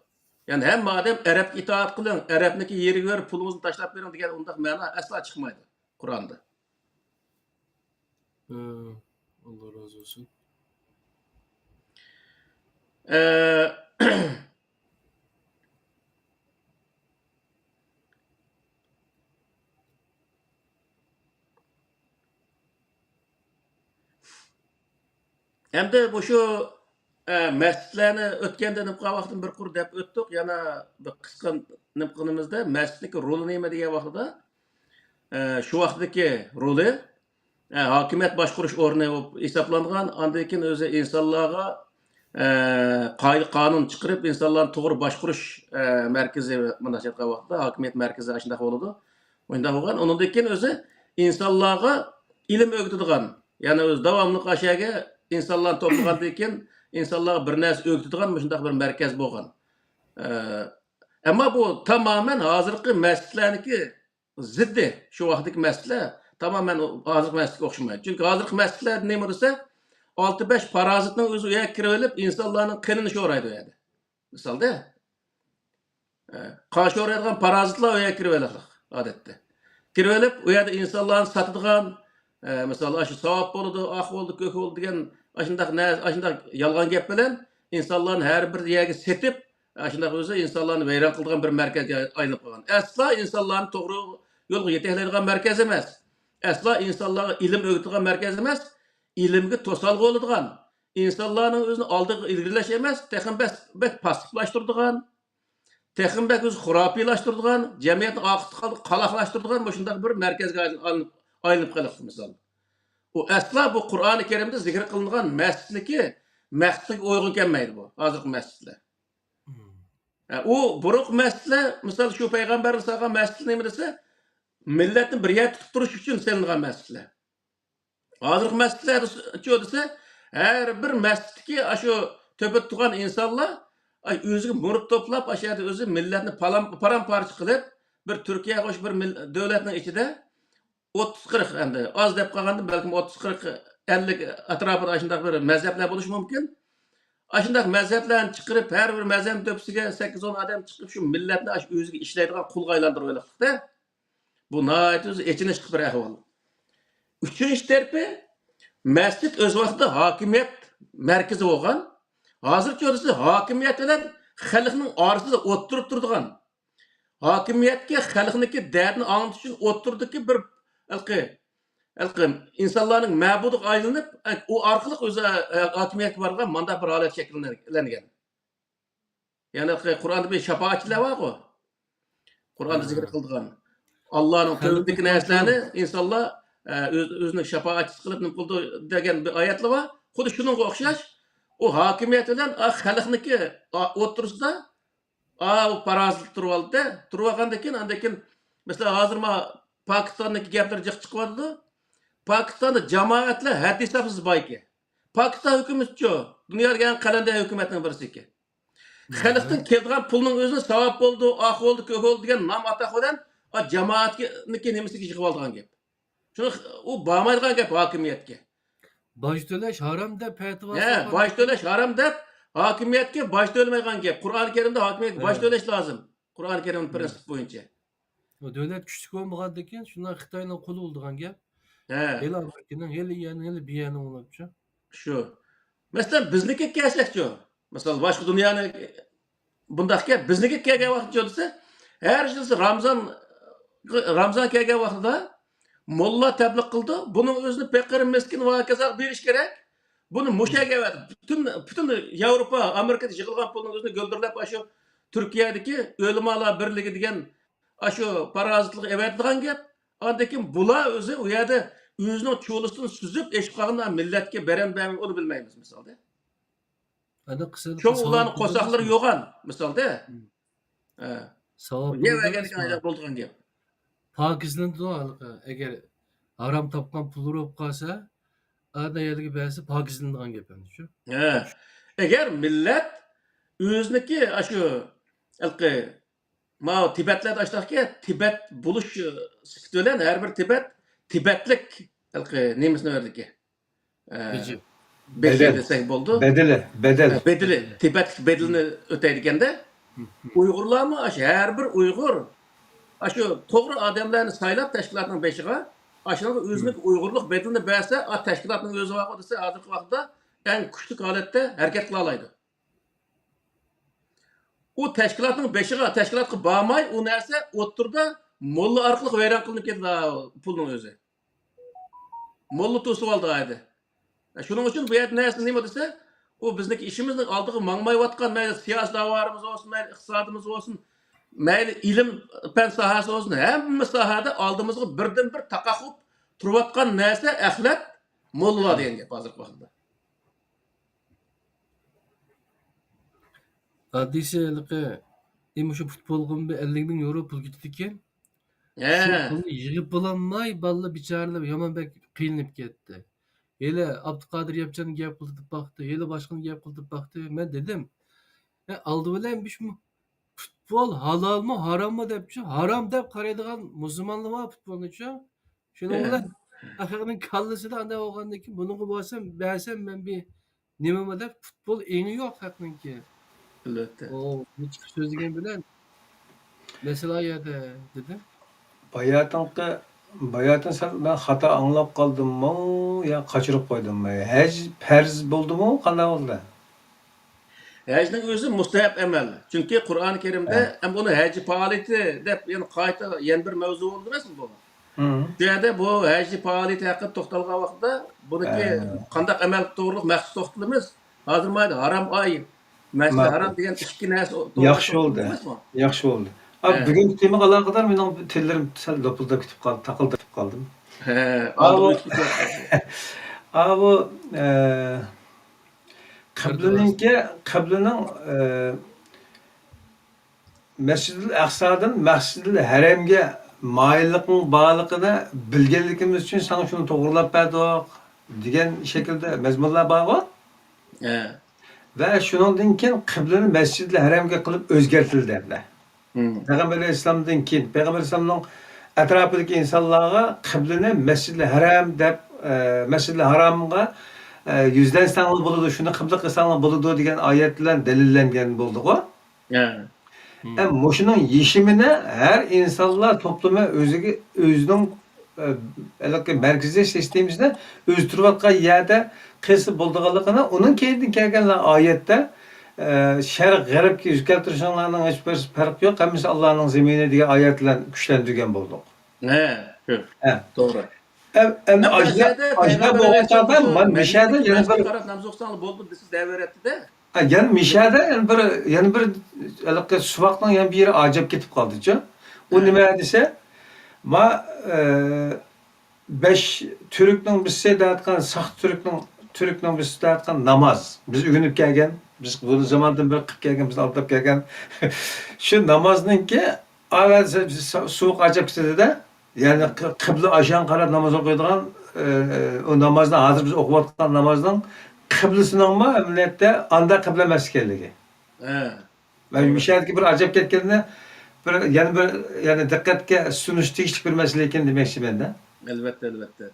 يەنى ھەممە ئادەم ئەرەبكە ئىتائەت قىلىڭ، ئەرەبنىڭكى يېرىگە بېرىپ پۇلىڭىزنى تاشلاپ بېرىڭ دېگەن ئۇنداق مەنا ئەسلا چىقمايدۇ قۇرئاندا. ھە، ئاللا رازى بولسۇن. ئە، ئەمدى مۇشۇ، ئە، مەسچىتلەرنى ئۆتكەندە نېمە قىلغان ۋاقتىدا بىر قۇر دەپ ئۆتتۇق. يەنە بىر قىسقا نېمە قىلغىنىمىزدا مەسچىتنىڭكى رولى نېمە دېگەن ۋاقتىدا، ئە، شۇ ۋاقىتتىكى رولى، ئە، ھاكىمىيەت باشقۇرۇش ئورنى بولۇپ ھېسابلانغان. ئاندىن كېيىن ئۆزى ئىنسانلارغا، ئە، قائىدە قانۇن چىقىرىپ، ئىنسانلارنى توغرا باشقۇرۇش، ئە، مەركىزى، مۇنداق ئېيتقان ۋاقىتتا ھاكىمىيەت مەركىزى ئاشۇنداق بولىدۇ. مۇنداق بولغان. ئۇنىڭدىن كېيىن ئۆزى ئىنسانلارغا ئىلىم ئۆگىتىدىغان، يەنى ئۆزى داۋاملىق ئاشۇ يەرگە ئىنسانلارنى توپلىغاندىن كېيىن، ئىنسانلارغا بىر نەرسە ئۆگىتىدىغان مۇشۇنداق بىر مەركەز بولغان. ئە، ئەمما بۇ تامامەن ھازىرقى مەسچىتلەرنىڭكى زىددى. شۇ ۋاقىتتىكى مەسچىتلەر تامامەن ھازىرقى مەسچىتكە ئوخشىمايدۇ. چۈنكى ھازىرقى مەسچىتلەردە نېمە دېسە، ئالتە بەش پارازىتنىڭ ئۆزى ئۇ يەرگە كىرىۋېلىپ، ئىنسانلارنىڭ قېنىنى شورايدۇ ئۇ يەردە. مىسالدا، ئە، قان شورايدىغان پارازىتلار ئۇ يەرگە كىرىۋېلىدۇ ئادەتتە. كىرىۋېلىپ، ئۇ يەردە ئىنسانلارنى ساتىدىغان، ئە، مىسال، ئاشۇ ساۋاب بولىدۇ، ئاق بولدى، كۆك بولدى دېگەن ئاشۇنداق نە-، ئاشۇنداق يالغان گەپ بىلەن ئىنسانلارنى ھەر بىر يەرگە سېتىپ، ئاشۇنداق ئۆزى ئىنسانلارنى ۋەيران قىلىدىغان بىر مەركەزگە ئايلىنىپ قالغان. ئەسلا ئىنسانلارنى توغرا يولغا يېتەكلەيدىغان مەركەز ئەمەس. ئەسلا ئىنسانلارغا ئىلىم ئۆگىتىدىغان مەركەز ئەمەس. ئىلىمگە توسالغۇ بولىدىغان، ئىنسانلارنىڭ ئۆزىنى ئالدىغا ئىلگىرىلەش ئەمەس، تېخىمۇ بەك، بەك پاسسىپلاشتۇرىدىغان، تېخىمۇ بەك ئۆزى خۇراپىيلاشتۇرىدىغان، جەمئىيەتنى ئارقىغا قالاقلاشتۇرىدىغان مۇشۇنداق بىر مەركەزگە ئايلىنىپ، ئايلىنىپ قېلىپتۇ مىسال. ئۇ ئەسلا بۇ قۇرئانى كەرىمدە زىكىر قىلىنغان مەسچىتنىڭكى مەقسىتىگە ئۇيغۇن كەلمەيدۇ بۇ، ھازىرقى مەسچىتلەر. مم. ئە، ئۇ بۇرۇنقى مەسچىتلەر، مىسال، شۇ پەيغەمبەرنىڭ سالغان مەسچىتى نېمە دېسە، مىللەتنى بىر يەردە تۇتۇپ تۇرۇش ئۈچۈن سېلىنغان مەسچىتلەر. ھازىرقى مەسچىتلەردىچۇ دېسە، ھەر بىر مەسچىتتىكى ئاشۇ تۆپىدە تۇرغان ئىنسانلار، ئاي، ئۆزىگە مۇرىت توپلاپ، ئاشۇ يەردە ئۆزى مىللەتنى پالام-، پارام-پارچە قىلىپ، بىر تۈركىيەگە ئوخشاش بىر مىل-، دۆلەتنىڭ ئىچىدە ئوتتۇز قىرىق، ئەمدى ئاز دەپ قالغاندىن بەلكىم ئوتتۇز قىرىق، ئەللىك ئەتراپىدا ئاشۇنداق بىر مەزھەپلەر بولۇشى مۇمكىن. ئاشۇنداق مەزھەپلەرنى چىقىرىپ، ھەر بىر مەزھەپنىڭ تۆپىسىگە سەككىز ئون ئادەم چىقىپ، شۇ مىللەتنى ئاشۇ ئۆزىگە ئىشلەيدىغان قۇلغا ئايلاندۇرۇۋېلىقلىقتا. بۇ ناھايىتى ئۆزى ئېچىنىشلىق بىر ئەھۋال. ئۈچىنچى تەرىپى، مەسچىت ئۆز ۋاقتىدا ھاكىمىيەت مەركىزى بولغان، ھازىرچۇ دېسە ھاكىمىيەت بىلەن خەلقنىڭ ئارىسىدا ئوتتۇرىدا تۇرىدىغان، ھاكىمىيەتكە خەلقنىڭكى دەردىنى ئاڭلىتىش ئۈچۈن ئوتتۇرىدىكى بىر ھېلىقى، ھېلىقى ئىنسانلارنىڭ مەبۇدىغا ئايلىنىپ، ئۇ ئارقىلىق ئۆزى ھاكىمىيەتكە بارغان مانداق بىر ھالەت شەكىللەنگەن. يەنى قۇرئاندا بىر شاپائەتچىلەر بارغۇ. قۇرئاندا ھە. زىكىر قىلىدىغان. ئاللانىڭ خەلقنى تۆۋىنىدىكى نەرسىلەرنى قۇتقۇزىدۇ. ئىنسانلار، ئە، ئۆز-، ئۆزىنىڭ شاپائەتچىسى قىلىپ نېمە قىلىدۇ دېگەن بىر ئايەتلەر بار. خۇددى شۇنىڭغا ئوخشاش، ئۇ ھاكىمىيەت بىلەن، ئا، خەلقنىڭكى، ئا، ئوتتۇرىسىدا، ئا، ئۇ پارازىت تۇرۇۋالدى. تۇرۇۋالغاندىن كېيىن، ئاندىن كېيىن، مەسىلەن، ھازىر ما پاكىستاندىكى گەپلەر جىق چىقىۋاتىدۇ. پاكىستاندا جامائەتلەر ھەددى ھېسابسىز بار ئىكەن. پاكىستان ھۆكۈمىتىچۇ؟ دۇنيادىكى ئەڭ قەلەندەر ھۆكۈمەتنىڭ بىرسى ئىكەن. خەلقتىن كېلىدىغان پۇلنىڭ ئۆزىنى ساۋاب بولدى، ئاق بولدى، كۆك بولدى دېگەن نام ئاتاق بىلەن، ئا، جامائەتنىڭكى نېمىسىگە يىغىۋالىدىغان گەپ. شۇڭا ئۇ بارمايدىغان گەپ ھاكىمىيەتكە. باج تۆلەش ھارام دەپ پەتىۋا ھە، سالغان. باج تۆلەش ھارام دەپ ھاكىمىيەتكە باج تۆلىمەيدىغان گەپ. قۇرئانى كەرىمدە ھاكىمىيەتكە باج ھە. تۆلەش لازىم. قۇرئانى كەرىمنىڭ ھە. پرىنسىپى بويىچە. ئۇ دۆلەت كۈچلۈك بولمىغاندىن كېيىن شۇنداق خىتاينىڭ قۇلى بولىدىغان گەپ. ھە. ھېلى ئامېرىكىنىڭ، ھېلى يەنى، ھېلى بىيەنىڭ بولۇپچۇ. شۇ. مەسىلەن، بىزنىڭكىگە كەلسەكچۇ؟ مىسال، باشقا دۇنيانى بۇنداق گەپ، بىزنىڭكىگە كەلگەن ۋاقىتچۇ دېسە، ھەر يىلى رامزان، رامزان كەلگەن ۋاقتىدا موللا تەبلىغ قىلىدۇ. بۇنىڭ ئۆزىنى پېقىر، مىسكىن ۋە ھاكازاغا بېرىش كېرەك. بۇنى مۇشۇ يەرگە ئەۋەتىپ، پۈتۈن، پۈتۈن ياۋروپا، ئامېرىكىدا يىغىلغان پۇلنىڭ ئۆزىنى گۈلدۈرلەپ، ئاشۇ تۈركىيەدىكى ئۆلىمالار بىرلىكى دېگەن ئاشۇ پارازىتلىققا ئەۋەتىدىغان گەپ. ئاندىن كېيىن بۇلار ئۆزى ئۇ يەردە ئۆزىنىڭ چولىسىنى سۈزۈپ ئېشىپ قالغان مىللەتكە بەرەمدۇ بەرمەيمۇ ئۇنى بىلمەيمىز مىسالدا. ئەنە قىسىل، شۇڭا قىسىل ئۇلارنىڭ قورساقلىرى يوغان مىسالدا. مم. ھە. ساۋاب يەۋەرگەندىكىن بولىدىغان گەپ. پاكىزلىنىدۇ، ئەگەر ھارام تاپقان پۇللىرى بولۇپ قالسا، ئانا يەرگە بەرسە پاكىزلىنىدىغان گەپ ئەمدى شۇ. ھە. ئەگەر مىللەت ئۆزىنىڭكى ئاشۇ ھېلىقى ماۋۇ تىبەتلەردە ئاشتاقكى، تىبەت بولۇش سۈپىتى بىلەن ھەر بىر تىبەت، تىبەتلىك ھېلىقى نېمىسىنى بەردىكى. ئە، بېجى. بېجى بەدەل. دېسەك بولىدۇ. بەدىلى، بەدەل. ئە، بېدىلى، تىبەتلىك بېدىلىنى ئۆتەيدىكەندە. ئۇيغۇرلارمۇ ئاشۇ ھەر بىر ئۇيغۇر ئاشۇ توغرا ئادەملەرنى سايلاپ تەشكىلاتنىڭ بېشىغا، ئاشۇنىڭغا ئۆزىنىڭ ئۇيغۇرلۇق بېدىلىنى بەرسە، ئا، تەشكىلاتنىڭ ئۆزى بارغۇ دېسە، ھازىرقى ۋاقىتتا ئەڭ كۈچلۈك ھالەتتە ھەرىكەت قىلالايدۇ. ئۇ تەشكىلاتنىڭ بېشىغا، تەشكىلاتقا بارماي، ئۇ نەرسە ئوتتۇرىدا موللا ئارقىلىق ۋەيران قىلىنىپ كېتىدۇ، پۇلنىڭ ئۆزى. موللا توسۇۋالدى ئەدە. شۇنىڭ ئۈچۈن بۇ يەردە نەرسە نېمە دېسە، ئۇ بىزنىڭكى ئىشىمىزنىڭ ئالدىغا ماڭمايۋاتقان، مەيلى سىياسىي داۋالىرىمىز بولسۇن، مەيلى ئىقتىسادىمىز بولسۇن، مەيلى ئىلىم پەن ساھەسى بولسۇن، ھەممە ساھەدە ئالدىمىزغا بىردىنبىر تاقاق بولۇپ تۇرۇۋاتقان نەرسە ئەخلەت موللىلار دېگەن گەپ ھازىرقى ۋاقىتتا. ھادىسە ھېلىقى، ئى، مۇشۇ پۇتبولغىمۇ بىر ئەللىك مىڭ يورو پۇل كېتىدىكەن. ھە. شۇ پۇلنى يىغىپ بولالماي، بالىلار بىچارىلەر يامان بەك قىينىلىپ كەتتى. ھېلى ئابدۇقادىر ياپچان گەپ قىلدى دەپ باقتى، ھېلى باشقىنى گەپ قىلدى دەپ باقتى. مەن دېدىم، ئە، ئالدى بىلەن بىز پۇتبول ھالالمۇ، ھاراممۇ دەپچۇ، ھارام دەپ قارايدىغان مۇسۇلمانلار بار پۇتبولنىچۇ. شۇنىڭ بىلەن ئەخەقنىڭ كاللىسىدا ئانداق بولغاندىن كېيىن، بۇنىڭغا بارسام، بەرسەم، مەن بىر نېمىمۇ دەپ، پۇتبول ئېڭى يوق خەقنىڭكى. ئەلۋەتتە. ئۇ نېچە سۆزلىگەن بىلەن مەسىلە ئۇ يەردە، دېدىم. باياتىنقى، باياتىن سەل مەن خاتا ئاڭلاپ قالدىممۇ يا قاچۇرۇپ قويدۇممۇ؟ ھەج پەرز بولدىمۇ، قانداق بولدى؟ ھەجنىڭ ئۆزى مۇستەھەب ئەمەل. چۈنكى قۇرئان كەرىمدە، ھە. ئەمما ئۇنى ھەج پائالىيىتى دەپ يەنە قايتا يەنە بىر مەۋزۇ بولدى ئەمەسمۇ بۇ؟ مم. بۇ يەردە بۇ ھەج پائالىيىتى ھەققىدە توختالغان ۋاقىتتا بۇنىڭكى، ھە، قانداق ئەمەل توغرۇلۇق مەخسۇس توختىلىمىز. ھازىر مانا ھارام ئاي، مەسجىدى، ماقۇل، ھارام دېگەن ئىككى نەرسە توغرىلىق توختىلىمىزمۇ؟ ياخشى بولدى. ياخشى بولدى. ئا، ھە. بۈگۈنكى تېمىغا ئالاقىدار مېنىڭ تىللىرىم سەل لوپۇلداپ كېتىپ قالدى، تاقىلداپ كېتىپ قالدىم. ھە، ئاۋۇ، ئالدىمىز كېتىپ قالدى. ئاۋۇ، ئە، قىبلىنىڭكى، قىبلىنىڭ، ئە، مەسجىدىل ئەقسادىن مەسجىدىل ھەرەمگە مايىللىقنىڭ بارلىقىنى بىلگەنلىكىمىز ئۈچۈن ساڭا شۇنى توغرىلاپ بەردۇق، دېگەن شەكىلدە مەزمۇنلار بارغۇ. ھە. ۋە شۇنىڭدىن كېيىن قىبلىنى مەسجىدىل ھەرەمگە قىلىپ ئۆزگەرتىلدى دەيدۇ. مم. پەيغەمبەر ئەلەيھىسسالامدىن كېيىن، پەيغەمبەر ئەلەيھىسسالامنىڭ ئەتراپىدىكى ئىنسانلارغا قىبلىنى مەسجىدىل ھەرەم دەپ، ئە، مەسجىدىل ھارامغا، ئە، يۈزلەنسەڭلار بولىدۇ، شۇنى قىبلە قىلساڭلار بولىدۇ دېگەن ئايەت بىلەن دەلىللەنگەن بولدىغۇ. ھە. مم. ئە، مۇشۇنىڭ يېشىمىنى ھەر ئىنسانلار توپلىمى ئۆزىگە، ئۆزىنىڭ، ئە، ھېلىقى مەركىزىي سىستېمىسىنى ئۆزگەرتىۋاتقان يەردە قىلسا بولىدىغانلىقىنى، ئۇنىڭ كەينىدىن كەلگەنلەر ئايەتتە، ئە، شەرق، غەربكە يۈز كەلتۈرۈشۈڭلارنىڭ ھېچ بىر پەرقى يوق، ھەممىسى ئاللانىڭ زېمىنى دېگەن ئايەت بىلەن كۈچلەندۈرگەن بولدۇق. ھە، شۇ. ھە. توغرا. ئە، ئەمدى ھەتتا ئاشۇنداق، ئاشۇنداق بولغان چاغدا مانا مۇشۇ يەردە يەنە بىر، قاراپ ناماز ئوقۇساڭلار بولدى دېسە دەۋېرەتتى-دە. ھە، يەنە مۇشۇ يەردە يەنە بىر، يەنە بىر ھېلىقى سوئالنىڭ يەنە بىر يېرى ئاجىپ كېتىپ قالدىچۇ. ئۇ ھە. نېمە دېسە، ما، ئە، بەش تۈركنىڭ بىرسى دەۋاتقان، ساختا تۈركنىڭ، تۈركنىڭ بىرسى دەۋاتقان ناماز. بىز ئۆگىنىپ كەلگەن، بىز بۇ زاماندىن بېرى قىلىپ كەلگەن، بىزنى ئالداپ كەلگەن. شۇ نامازنىڭكى ئاۋۋال سۇ-، سۇ-، سوئال ئاجىپ كېتىدۇ-دە. يەنى قى-، قىبلە ئاشان قاراپ ناماز ئوقۇيدىغان، ئى، ئۇ نامازنى، ھازىر بىز ئوقۇۋاتقان نامازنىڭ قىبلىسىنىڭمۇ ئەمەلىيەتتە ئاندا قىبلە ئەمەس ئىكەنلىكى. ھە. مەن مۇشۇ يەردىكى بىر ئاجىپ كەتكىنىنى بىر، يەنە بىر، يەنى دىققەتكە سۇنۇش تېگىشلىك بىر مەسىلە ئىكەن دېمەكچىمەن-دە. ئەلۋەتتە، ئەلۋەتتە.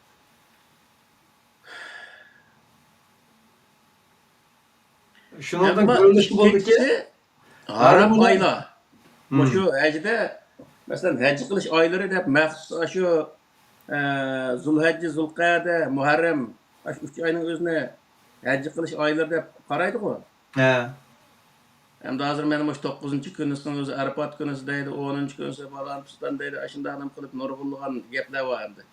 شۇنىڭدىن ئەمما كۆرۈنۈشكە بولىدۇكى، ئىككىنچىسى، ھارام ھارام ئايلار. مم. مۇشۇ ھەجدە، مەسىلەن، ھەج قىلىش ئايلىرى دەپ مەخسۇس ئاشۇ، ئە، زۇلھەججە، زۇلقەدە، مۇھەررەم، ئاشۇ ئۈچ ئاينىڭ ئۆزىنى ھەج قىلىش ئايلىرى دەپ قارايدىغۇ. ھە. ئەمدى ھازىر مانا مۇشۇ توققۇزىنچى كۈنىسىنىڭ ئۆزى ئەرپات كۈنىسى دەيدۇ، ئونىنچى كۈنىسى پالان پۇستان دەيدۇ، ئاشۇنداق نېمە قىلىپ نۇرغۇنلىغان گەپلەر بار ئەمدى.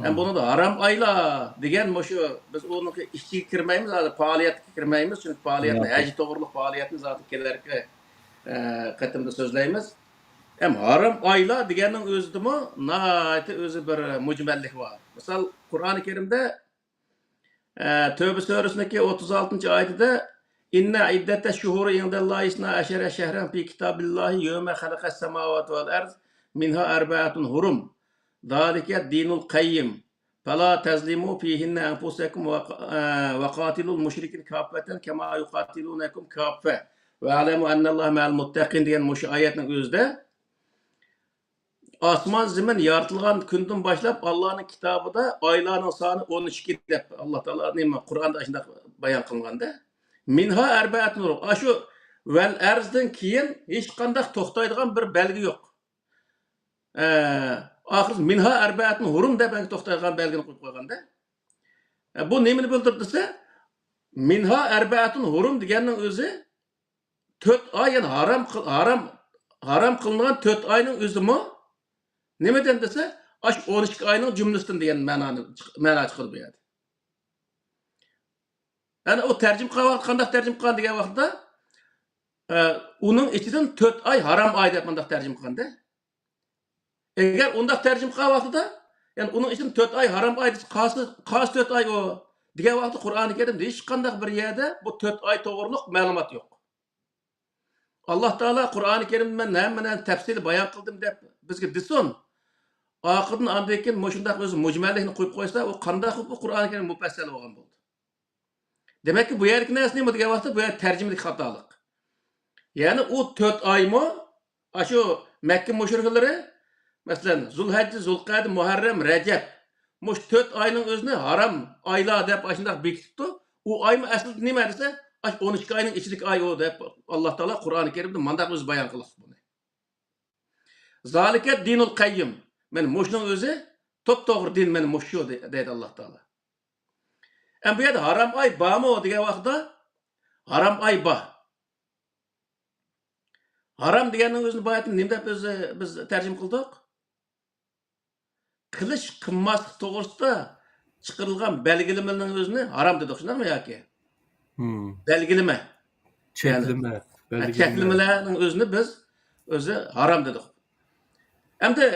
ھە، بۇنىڭدا ھارام ئايلار دېگەن مۇشۇ، بىز ئۇنىڭ ئىچىگە كىرمەيمىز، ھازىر پائالىيەتكە كىرمەيمىز، چۈنكى پائالىيەتنى، ھەج توغرۇلۇق پائالىيەتنى زادى كېلەركى، ئە، قېتىمدا سۆزلەيمىز. ھەم ھارام ئايلار دېگەننىڭ ئۆزىدىمۇ ناھايىتى ئۆزى بىر مۈجمەللىك بار. مىسال، قۇرئانى كەرىمدە، ئە، تۆبە سۈرىسىنىڭكى ئوتتۇز ئالتىنچى ئايىتىدە، إن عدة الشهور عند الله اثنا عشر شهرا في كتاب الله يوم خلق السماوات والأرض منها أربعة حرم ذلك الدين القيم فلا تظلموا فيهن أنفسكم وق-، ئە، وقاتلوا المشركين كافة كما يقاتلونكم كافة واعلموا أن الله مع المتقين دېگەن مۇشۇ ئايەتنىڭ ئۆزىدە ئاسمان زېمىن يارىتىلغان كۈندىن باشلاپ ئاللانىڭ كىتابىدا ئايلارنىڭ سانى ئون ئىككى دەپ، ئاللا تائالا نېمە، قۇرئاندا ئاشۇنداق بايان قىلغاندا، مىنھا ئەربەئەتۇن ھۇرۇم. ئاشۇ ۋەل ئەرزدىن كېيىن ھېچقانداق توختايدىغان بىر بەلگە يوق. ئە، ئاخىرى مىنھا ئەربەئەتۇن ھۇرۇم دەپ توختايدىغان بەلگىنى قويۇپ قويغاندا. ئە، بۇ نېمىنى بىلدۈرىدۇ دېسە، مىنھا ئەربەئەتۇن ھۇرۇم دېگەننىڭ ئۆزى تۆت ئاي، يەنى ھارام قىل-، ھارام، ھارام قىلىنغان تۆت ئاينىڭ ئۆزىمۇ نېمىدىن دېسە، ئاشۇ ئون ئىككى ئاينىڭ جۈملىسىدىن دېگەن مەنانى چىق-، مەنا چىقىدۇ بۇ يەردە. يەنى ئۇ تەرجىمە قىلغان ۋاقىت قانداق تەرجىمە قىلغان دېگەن ۋاقىتتا، ئە، ئۇنىڭ ئىچىدىن تۆت ئاي ھارام ئاي دەپ مۇنداق تەرجىمە قىلغاندا. ئەگەر ئۇنداق تەرجىمە قىلغان ۋاقتىدا، يەنى ئۇنىڭ ئىچىدىن تۆت ئاي ھارام ئاي دېسە، قايسى، قايسى تۆت ئاي ئۇ دېگەن ۋاقىتتا، قۇرئانى كەرىمدە ھېچقانداق بىر يەردە بۇ تۆت ئاي توغرۇلۇق مەلۇمات يوق. ئاللا تائالا قۇرئانى كەرىمدە مەن ھەممە نەرسىنى تەپسىلىي بايان قىلدىم دەپ بىزگە دېسۇن. ئارقىدىن ئاندىن كېيىن مۇشۇنداق ئۆزى مۇجمەللىكنى قويۇپ قويسا، ئۇ قانداق بۇ قۇرئانى كەرىم مۇپەسسەل بولغان بولدى؟ دېمەككى، بۇ يەردىكى نەرسە نېمە دېگەن ۋاقىتتا، بۇ يەردە تەرجىمىدىكى خاتالىق. يەنى ئۇ تۆت ئايمۇ ئاشۇ مەككە مۇشرىكلىرى، مەسىلەن، زۇلھەججە، زۇلقەدە، مۇھەررەم، رەجەب، مۇشۇ تۆت ئاينىڭ ئۆزىنى ھارام ئايلار دەپ ئاشۇنداق بېكىتىپتۇ. ئۇ ئايمۇ ئەسلىدە نېمە دېسە، ئاشۇ ئون ئىككى ئاينىڭ ئىچىدىكى ئاي ئۇ دەپ، ئاللا تائالا قۇرئانى كەرىمدە مانداق ئۆزى بايان قىلىپتۇ بۇنى. زالىكە دىنۇل قەييىم. مەن مۇشۇنىڭ ئۆزى توپتوغرا دىن، مەن مۇشۇ دەيدۇ ئاللا تائالا. ئەمما بۇ يەردە ھارام ئاي بارمۇ دېگەن ۋاقىتتا، ھارام ئاي بار. ھارام دېگەننىڭ ئۆزىنى باياتىن نېمە دەپ ئۆزى بىز تەرجىمە قىلدۇق؟ قىلىش قىلماسلىق توغرىسىدا چىقىرىلغان بەلگىلىمىنىڭ ئۆزىنى ھارام دېدۇق، شۇنداقمۇ ياكى؟ مم. بەلگىلىمە. چەكلىمە، يەنى، بەلگىلىمە. چەكلىمىلەرنىڭ ئۆزىنى بىز ئۆزى ھارام دېدۇق. ئەمدى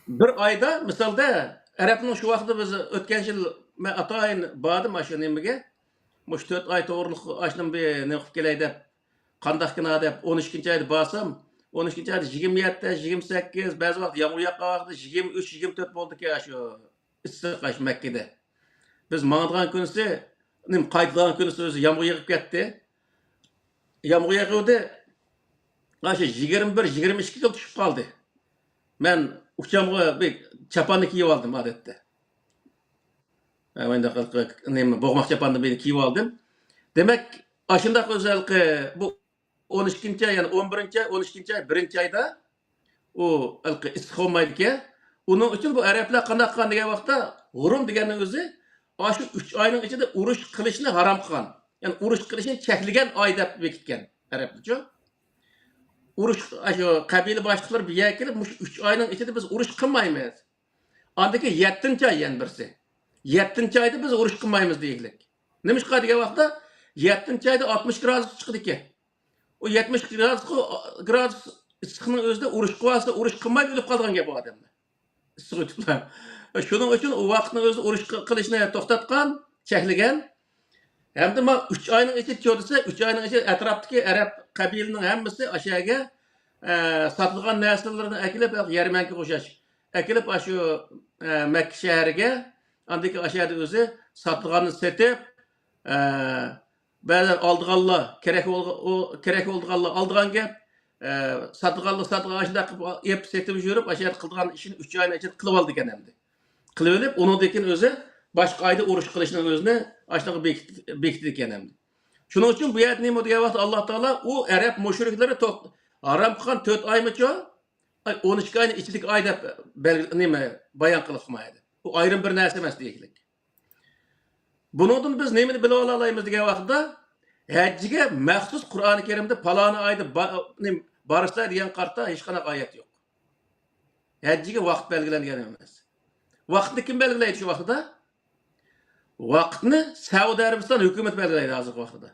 بىر ئايدا، مىسالدا، ئەرەبنىڭ شۇ ۋاقتىدا بىز ئۆتكەن يىل مەن ئاتايىن باردىم ئاشۇ نېمىگە. مۇشۇ تۆت ئاي توغرىلىق ئاشۇنى بىر نېمە قىلىپ كېلەي دەپ، قانداقكىنا دەپ، ئون ئىككىنچى ئايدا بارسام، ئون ئىككىنچى ئايدا يىگىرمە يەتتە، يىگىرمە سەككىز، بەزى ۋاقىت يامغۇر ياغقان ۋاقتىدا يىگىرمە ئۈچ، يىگىرمە تۆت بولدىكەن ئاشۇ ئىسسىق ئاشۇ مەككىدە. بىز ماڭىدىغان كۈنىسى، نېمە، قايتىدىغان كۈنىسى ئۆزى يامغۇر يېغىپ كەتتى. يامغۇر يېغىۋىدى. ئاشۇ يىگىرمە بىر، يىگىرمە ئىككىگە چۈشۈپ قالدى. مەن ئۇچامغا بىر چاپاننى كىيىۋالدىم ئادەتتە. ھە، مۇنداق نېمە، بوغماق چاپاننى بىر كىيىۋالدىم. دېمەك، ئاشۇنداق ئۆزى ھېلىقى بۇ ئون ئىككىنچى ئاي، يەنى ئون بىرىنچى ئاي، ئون ئىككىنچى ئاي، بىرىنچى ئايدا ئۇ ھېلىقى ئىسسىق بولمايدىكەن. ئۇنىڭ ئۈچۈن بۇ ئەرەبلەر قانداق قىلغان دېگەن ۋاقىتتا، ھۇرۇم دېگەننىڭ ئۆزى ئاشۇ ئۈچ ئاينىڭ ئىچىدە ئۇرۇش قىلىشنى ھارام قىلغان. يەنى ئۇرۇش قىلىشنى چەكلىگەن ئاي دەپ بېكىتكەن ئەرەبلەرچۇ. ئۇرۇش، ئاشۇ قەبىلە باشلىقلىرى بىر يەرگە كېلىپ، مۇشۇ ئۈچ ئاينىڭ ئىچىدە بىز ئۇرۇش قىلمايمىز. ئاندىن كېيىن يەتتىنچى ئاي يەنە بىرسى. يەتتىنچى ئايدا بىز ئۇرۇش قىلمايمىز دېگۈلۈك. نېمىشقا دېگەن ۋاقىتتا، يەتتىنچى ئايدا ئاتمىش گرادۇس چىقىدىكەن. ئۇ يەتمىش گرادۇس، گرادۇس ئىسسىقنىڭ ئۆزىدە ئۇرۇش قىلىۋالسا، ئۇرۇش قىلماي ئۆلۈپ قالىدىغان گەپ ئۇ ئادەملەر. ئىسسىق ئۆتۈپلا. شۇنىڭ ئۈچۈن ئۇ ۋاقىتنىڭ ئۆزىدە ئۇرۇش قىل-، قىلىشنى توختاتقان، چەكلىگەن. ھەمدە ما ئۈچ ئاينىڭ ئىچىدە چۆ دېسە، ئۈچ ئاينىڭ ئىچىدە ئەتراپتىكى ئەرەب قەبىلىنىڭ ھەممىسى ئاشۇ يەرگە، ئە، ساتىدىغان نەرسىلىرىنى ئەكېلىپ، يەرمەنكىگە ئوخشاش ئەكېلىپ، ئاشۇ، ئە، مەككە شەھىرىگە، ئاندىن كېيىن ئاشۇ يەردە ئۆزى ساتىدىغاننى سېتىپ، ئە، بەزىلەر ئالىدىغانلار، كېرەك بولغا-، ئۇ، كېرەك بولىدىغانلار ئالىدىغان گەپ، ئە، ساتىدىغانلار ساتىدىغان، ئاشۇنداق قىلىپ ئېلىپ سېتىپ يۈرۈپ، ئاشۇ يەردە قىلىدىغان ئىشىنى ئۈچ ئاينىڭ ئىچىدە قىلىۋالىدىكەن ئەمدى. قىلىۋېلىپ، ئۇنىڭدىن كېيىن ئۆزى باشقا ئايدا ئۇرۇش قىلىشنىڭ ئۆزىنى ئاشۇنداق بېكىت-، بېكىتىدىكەن ئەمدى. شۇنىڭ ئۈچۈن بۇ يەردە نېمە دېگەن ۋاقىتتا، ئاللا تائالا ئۇ ئەرەب مۇشرىكلىرى توق-، ھارام قىلغان تۆت ئايمىچۇ؟ ئاي، ئون ئىككى ئاينىڭ ئىچىدىكى ئاي دەپ بەلگى-، نېمە، بايان قىلىپ قويمايدۇ. ئۇ ئايرىم بىر نەرسە ئەمەس دېگۈلۈك. بۇنىڭدىن بىز نېمىنى بىلىۋالالايمىز دېگەن ۋاقىتتا، ھەججىگە مەخسۇس قۇرئانى كەرىمدە پالانى ئايدا با-، نېمە، بارسىلەر دېگەن قارىتا ھېچقانداق ئايەت يوق. ھەججىگە ۋاقىت بەلگىلەنگەن ئەمەس. ۋاقىتنى كىم بەلگىلەيدۇ شۇ ۋاقتىدا؟ ۋاقىتنى سەئۇدى ئەرەبىستان ھۆكۈمىتى بەلگىلەيدۇ ھازىرقى ۋاقتىدا.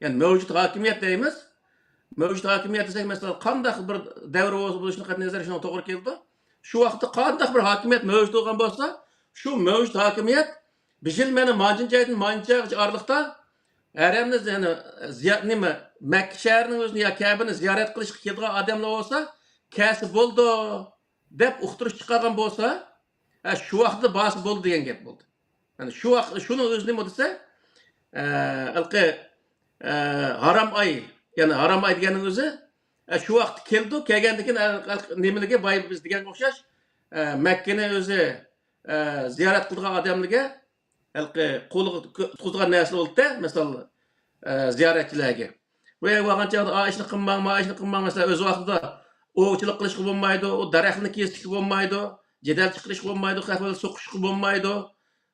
يەنى مەۋجۇت ھاكىمىيەت دەيمىز. مەۋجۇت ھاكىمىيەت دېسەك، مەسىلەن، قانداق بىر دەۋر بولۇشىدىن قەتئىينەزەر شۇنىڭغا توغرا كېلىدۇ. شۇ ۋاقىتتا قانداق بىر ھاكىمىيەت مەۋجۇت بولغان بولسا، شۇ مەۋجۇت ھاكىمىيەت بىر يىل مانا مانچىنچى ئايدىن مانچىنچى ئايغىچە ئارىلىقتا ھەرەمنى، يەنى زىيا-، نېمە، مەككە شەھىرىنىڭ ئۆزىنى يا كەبىنى زىيارەت قىلىشقا كېلىدىغان ئادەملەر بولسا، كەلسە بولىدۇ دەپ ئۇقتۇرۇش چىقارغان بولسا، ھە، شۇ ۋاقىتتا بارسا بولدى دېگەن گەپ بولدى. يەنى شۇ ۋاقىت، شۇنىڭ ئۆزى نېمە دېسە، ئە، ھېلىقى، ئە، ھارام ئاي، يەنى ھارام ئاي دېگەننىڭ ئۆزى، ئە، شۇ ۋاقىت كېلىدۇ، كەلگەندىن كېيىن، ئە، نېمىلىرگە باي بىز دېگەنگە ئوخشاش، ئە، مەككىنى ئۆزى، ئە، زىيارەت قىلىدىغان ئادەملەرگە ھېلىقى قولىغا تۇتقۇزىدىغان نەرسىلەر بولىدۇ، مىسال، ئە، زىيارەتچىلەرگە. بۇ يەرگە بارغان چاغدا، ئا، ئىشنى قىلماڭ، ما ئىشنى قىلماڭ، مەسىلەن، ئۆز ۋاقتىدا ئوۋچىلىق قىلىشقا بولمايدۇ، ئۇ دەرەخنى كېسىشكە بولمايدۇ، جېدەل چىقىرىشقا بولمايدۇ، خەق بىلەن سوقۇشۇشقا بولمايدۇ،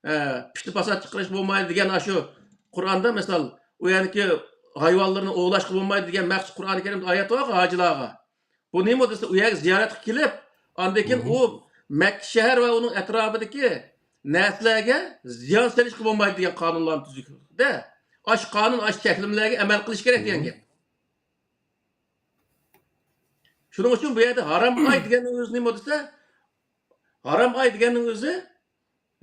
ئە، پىتنە پاسات چىقىرىشقا بولمايدۇ دېگەن ئاشۇ قۇرئاندا، مىسال، ئۇ يەردىكى ھايۋانلىرىنى ئوۋلاشقا بولمايدۇ دېگەن مەخسۇس قۇرئانى كەرىمدە ئايەت بارغۇ ھاجىلارغا. بۇ نېمە دېسە، ئۇ يەرگە زىيارەتكە كېلىپ، ئاندىن كېيىن ئۇ مەككە شەھەر ۋە ئۇنىڭ ئەتراپىدىكى نەرسىلەرگە زىيان سېلىشقا بولمايدۇ دېگەن قانۇنلارنى تۈزگەن. ئاشۇ قانۇن، ئاشۇ چەكلىمىلەرگە ئەمەل قىلىش كېرەك دېگەن گەپ. شۇنىڭ ئۈچۈن بۇ يەردە ھارام ئاي دېگەننىڭ ئۆزى نېمە دېسە، ھارام ئاي دېگەننىڭ ئۆزى،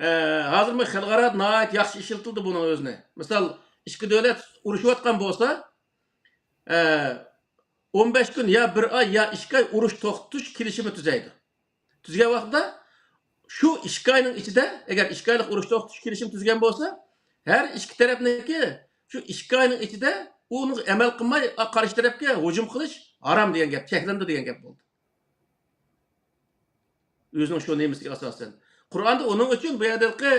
ئە، ھازىرمۇ خەلقئارادا ناھايىتى ياخشى ئىشلىتىلدى بۇنىڭ ئۆزىنى. مىسال، ئىككى دۆلەت ئۇرۇشۇۋاتقان بولسا، ئە، ئون بەش كۈن يا بىر ئاي يا ئىككى ئاي ئۇرۇش توختىتىش كېلىشىمى تۈزەيدۇ. تۈزگەن ۋاقتىدا شۇ ئىككى ئاينىڭ ئىچىدە، ئەگەر ئىككى ئايلىق ئۇرۇش توختىتىش كېلىشىمى تۈزگەن بولسا، ھەر ئىككى تەرەپنىڭكى شۇ ئىككى ئاينىڭ ئىچىدە ئۇنىڭغا ئەمەل قىلماي، قارشى تەرەپكە ھۇجۇم قىلىش ھارام دېگەن گەپ، چەكلىنىدۇ دېگەن گەپ بولدى. ئۆزىنىڭ شۇ نېمىسىگە ئاساسەن. قۇرئاندا ئۇنىڭ ئۈچۈن بۇ يەردىكى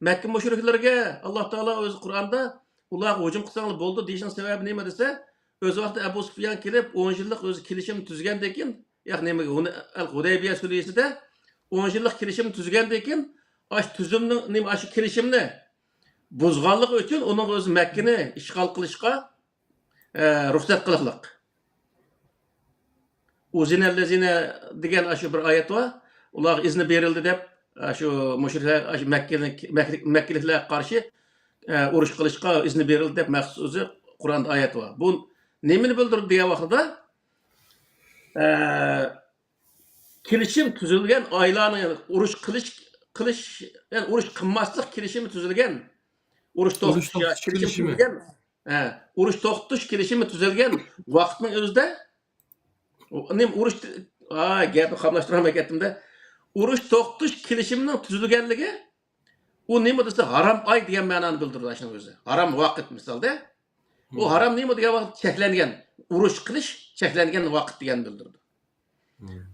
مەككە مۇشرىكلىرىگە ئاللا تائالا ئۆزى قۇرئاندا، ئۇلارغا ھۇجۇم قىلساڭلار بولىدۇ دېيىشنىڭ سەۋەبى نېمە دېسە، ئۆز ۋاقتىدا ئەبۇ سۇفيان كېلىپ، ئون يىللىق ئۆزى كېلىشىم تۈزگەندىن كېيىن، ياق، نېمىگە، ھۇدەيبىيە سۈلھىسىدە ئون يىللىق كېلىشىم تۈزگەندىن كېيىن، ئاشۇ تۈزۈمنىڭ، نېمە، ئاشۇ كېلىشىمنى بۇزغانلىقى ئۈچۈن ئۇنىڭغا ئۆزى مەككىنى ئىشغال قىلىشقا، ئە، رۇخسەت قىلىقلىق. ئۇزىنەللەزىنە دېگەن ئاشۇ بىر ئايەت بار. ئۇلارغا ئىزنى بېرىلدى دەپ، ئاشۇ مۇشرىكلار، ئاشۇ مەككىلىك-، مەككىلىكلەرگە قارشى، ئە، ئۇرۇش قىلىشقا ئىزنى بېرىلدى دەپ مەخسۇس ئۆزى قۇرئاندا ئايەت بار. بۇ نېمىنى بىلدۈرىدۇ دېگەن ۋاقتىدا، ئە، كېلىشىم تۈزۈلگەن ئايلارنى، يەنى ئۇرۇش قىلىش، قىلىش، يەنى ئۇرۇش قىلماسلىق كېلىشىمى تۈزۈلگەن، ئۇرۇش توختىتىش يا كېلىشىم تۈزۈلگەن، ھە، ئۇرۇش توختىتىش كېلىشىمى تۈزۈلگەن ۋاقىتنىڭ ئۆزىدە، ئۇ، نېمە، ئۇرۇش، ئا، گەپنى قاملاشتۇرالماي كەتتىم-دە. ئۇرۇش توختىتىش كېلىشىمىنىڭ تۈزۈلگەنلىكى، ئۇ نېمە دېسە، ھارام ئاي دېگەن مەنانى بىلدۈرىدۇ ئاشۇنىڭ ئۆزى. ھارام ۋاقىت مىسالدا. ئۇ ھارام نېمە دېگەن ۋاقىت؟ چەكلەنگەن. ئۇرۇش قىلىش چەكلەنگەن ۋاقىت دېگەننى بىلدۈرىدۇ.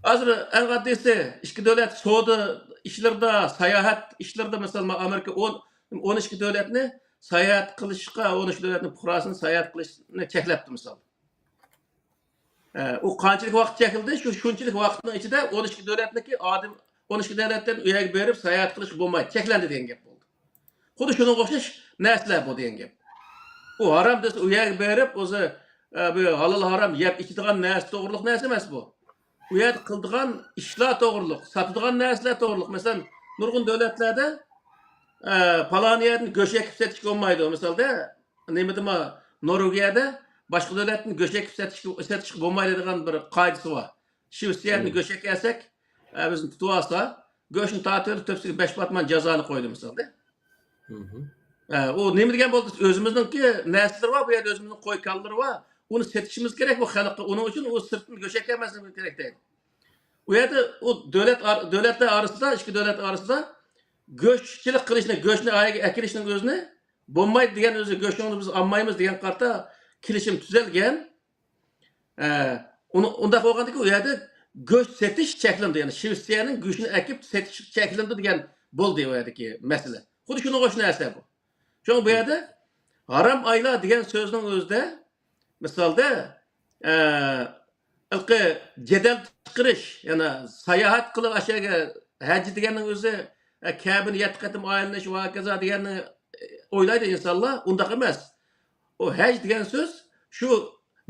ھازىر ئەڭ ئاددىيسى، ئىككى دۆلەت سودا ئىشلىرىدا، ساياھەت ئىشلىرىدا، مىسال، ئامېرىكا ئون، ئون ئىككى دۆلەتنى ساياھەت قىلىشقا، ئون ئىككى دۆلەتنىڭ پۇقراسىنى ساياھەت قىلىشنى چەكلەپتۇ، مىسال. ئە، ئۇ قانچىلىك ۋاقىت چەكلىدى؟ شۇ، شۇنچىلىك ۋاقىتنىڭ ئىچىدە ئون ئىككى دۆلەتنىڭكى ئادەم، ئون ئىككى دۆلەتتىن ئۇ يەرگە بېرىپ ساياھەت قىلىشقا بولمايدۇ، چەكلەندى دېگەن گەپ بولدى. خۇددى شۇنىڭغا ئوخشاش نەرسىلەر بۇ دېگەن گەپ. ئۇ ھارام دېسە، ئۇ يەرگە بېرىپ، ئۆزى، ئە، بۇ ھالال ھارام يەپ ئىچىدىغان نەرسە توغرۇلۇق نەرسە ئەمەس بۇ. ئۇ يەردە قىلىدىغان ئىشلار توغرۇلۇق، ساتىدىغان نەرسىلەر توغرۇلۇق. مەسىلەن، نۇرغۇن دۆلەتلەردە، ئە، پالان يەردىن گۆش ئەكىپ سېتىشكە بولمايدۇ. مىسالدا، نېمىدىما، نورۋېگىيەدە باشقا دۆلەتتىن گۆش ئەكىپ سېتىشكە، سېتىشقا بولمايدىغان بىر قائىدىسى بار. شىۋېتسىيەدىن گۆش ئەكەلسەك، ئە، بىزنى تۇتۇۋالسا، گۆشنى تارتىۋېلىپ، تۆپىسىگە بەش پاتمان جازانى قويدى، مىسالدا. ئە، ئۇ نېمە دېگەن بولدى؟ ئۆزىمىزنىڭكى نەرسىلىرى بار، بۇ يەردە ئۆزىمىزنىڭ قوي-كالىلىرى بار. ئۇنى سېتىشىمىز كېرەك بۇ خەلققە. ئۇنىڭ ئۈچۈن ئۇ سىرتتىن گۆش ئەكەلمەسلىكىمىز كېرەك دەيدۇ. ئۇ يەردە ئۇ دۆلەت ئار-، دۆلەتلەر ئارىسىدا، ئىككى دۆلەت ئارىسىدا گۆشچىلىك قىلىشنى، گۆشنى ئايىگە ئەكېلىشنىڭ ئۆزىنى بولمايدۇ دېگەن، ئۆزى گۆشىڭىزنى بىز ئالمايمىز دېگەن قارىتا كېلىشىم تۈزەلگەن. ئە، ئۇنى، ئۇنداق بولغاندىكىن ئۇ يەردە گۆش سېتىش چەكلىنىدۇ، يەنى شىۋېتسىيەنىڭ گۆشىنى ئەكىپ سېتىش چەكلىنىدۇ دېگەن بولدى ئۇ يەردىكى مەسىلە. خۇددى شۇنىڭغا ئوخشاش نەرسە بۇ. شۇڭا بۇ يەردە ھارام ئايلار دېگەن سۆزنىڭ ئۆزىدە، مىسالدا، ئە، ھېلىقى جېدەل چىقىرىش، يەنى ساياھەت قىلىپ ئاشۇ يەرگە ھەج دېگەننىڭ ئۆزى، ئە، كەبىنى يەتتە قېتىم ئايلىنىش ۋە ھاكازا دېگەننى، ئە، ئويلايدۇ ئىنسانلار. ئۇنداق ئەمەس. ئۇ ھەج دېگەن سۆز شۇ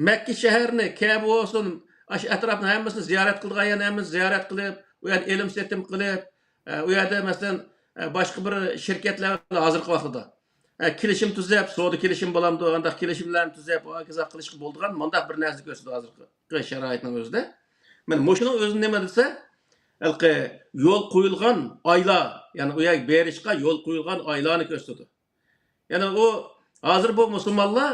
مەككە شەھەرنى، كەبە بولسۇن، ئاشۇ ئەتراپنىڭ ھەممىسىنى زىيارەت قىلىدىغان يەرنى ھەممىسىنى زىيارەت قىلىپ، ئۇ يەردە ئېلىم سېتىم قىلىپ، ئە، ئۇ يەردە مەسىلەن، ئە، باشقا بىر شىركەتلەر بىلەن ھازىرقى ۋاقىتتا، ئە، كېلىشىم تۈزۈپ، سودا كېلىشىم بولامدۇ، ئانداق كېلىشىملەرنى تۈزۈپ، ھاكازا قىلىشقا بولىدىغان مۇنداق بىر نەرسىنى كۆرسىتىدۇ ھازىرقى شارائىتنىڭ ئۆزىدە. مانا مۇشۇنىڭ ئۆزى نېمە دېسە، ھېلىقى يول قويۇلغان ئايلار، يەنى ئۇ يەرگە بېرىشقا يول قويۇلغان ئايلارنى كۆرسىتىدۇ. يەنى ئۇ ھازىر بۇ مۇسۇلمانلار،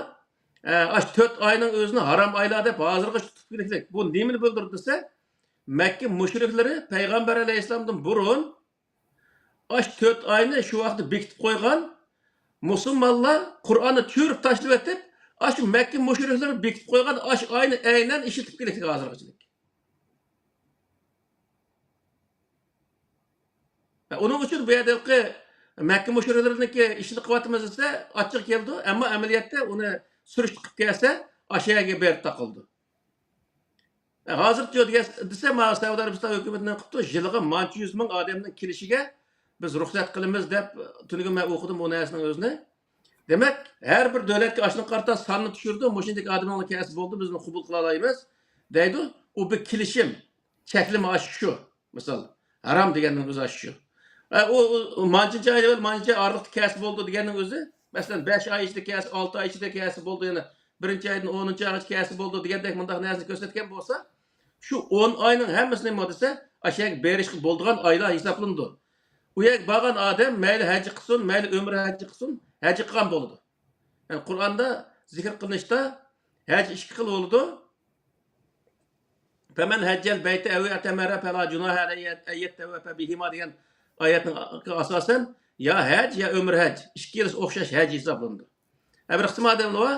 ئە، ئاشۇ تۆت ئاينىڭ ئۆزىنى ھارام ئايلار دەپ ھازىرغىچە تۇتۇپ كېلىشلىك. بۇ نېمىنى بىلدۈرىدۇ دېسە، مەككە مۇشرىكلىرى پەيغەمبەر ئەلەيھىسسالامدىن بۇرۇن ئاشۇ تۆت ئاينى شۇ ۋاقىتتا بېكىتىپ قويغان، مۇسۇلمانلار قۇرئاننى چۆرۈپ تاشلىۋېتىپ، ئاشۇ مەككە مۇشرىكلىرى بېكىتىپ قويغان ئاشۇ ئاينى ئەينەن ئىشلىتىپ كېلىشتى ھازىرغىچىلىك. ئۇنىڭ ئۈچۈن بۇ يەردە ھېلىقى مەككە مۇشرىكلىرىنىڭكى ئىشىنى قىلىۋاتىمىز دېسە، ئاچچىقى كېلىدۇ، ئەمما ئەمەلىيەتتە ئۇنى سۈرۈشتە قىلىپ كەلسە، ئاشۇ يەرگە بېرىپ تاقىلىدۇ. ھازىرچۇ دېگەن، دېسە، مانا سەئۇدى ئەرەبىستان ھۆكۈمىتى نېمە قىپتۇ؟ يىلىغا مانچە يۈز مىڭ ئادەمنىڭ كېلىشىگە بىز رۇخسەت قىلىمىز دەپ، تۈنۈگۈن مەن ئوقۇدۇم ئۇ نەرسىنىڭ ئۆزىنى. دېمەك، ھەر بىر دۆلەتكە ئاشۇنىڭغا قارىتا ساننى چۈشۈردى، مۇشۇنداق ئادەمنىڭ كەلسە بولدى، بىز ئۇنى قوبۇل قىلالايمىز، دەيدۇ. ئۇ بىر كېلىشىم، چەكلىمە ئاشۇ شۇ. مىسال، ھارام دېگەننىڭ ئۆزى ئاشۇ شۇ. ئە، ئۇ، ئۇ مانچىنچە ئاي ئەۋەل مانچىنچە ئاي ئارىلىقتا كەلسە بولدى دېگەننىڭ ئۆزى، مەسىلەن، بەش ئاي ئىچىدە كەلسە، ئالتە ئاي ئىچىدە كەلسە بولدى، يەنە بىرىنچى ئايدىن ئونىنچى ئايغىچە كەلسە بولدى دېگەندەك مۇنداق نەرسىنى كۆرسەتكەن بولسا، شۇ ئون ئاينىڭ ھەممىسى نېمە دېسە، ئاشۇ يەرگە بېرىشقا بولىدىغان ئايلار ھېسابلىنىدۇ. ئۇ يەرگە بارغان ئادەم مەيلى ھەج قىلسۇن، مەيلى ئۆمرە ھەج قىلسۇن، ھەج قىلغان بولىدۇ. يەنى قۇرئاندا زىكىر قىلىنىشتا ھەج ئىككى خىل بولىدۇ. فَمَنْ حَجَّ الْبَيْتَ أَوِ اعْتَمَرَ فَلَا جُنَاحَ عَلَيْهِ أَنْ يَطَّوَّفَ بِهِمَا دېگەن ئايەتنىڭ ئاساسەن، يا ھەج، يا ئۆمرە ھەج. ئىككىلىسى ئوخشاش ھەج ھېسابلىنىدۇ. ھە، بىر قىسىم ئادەملەر بار،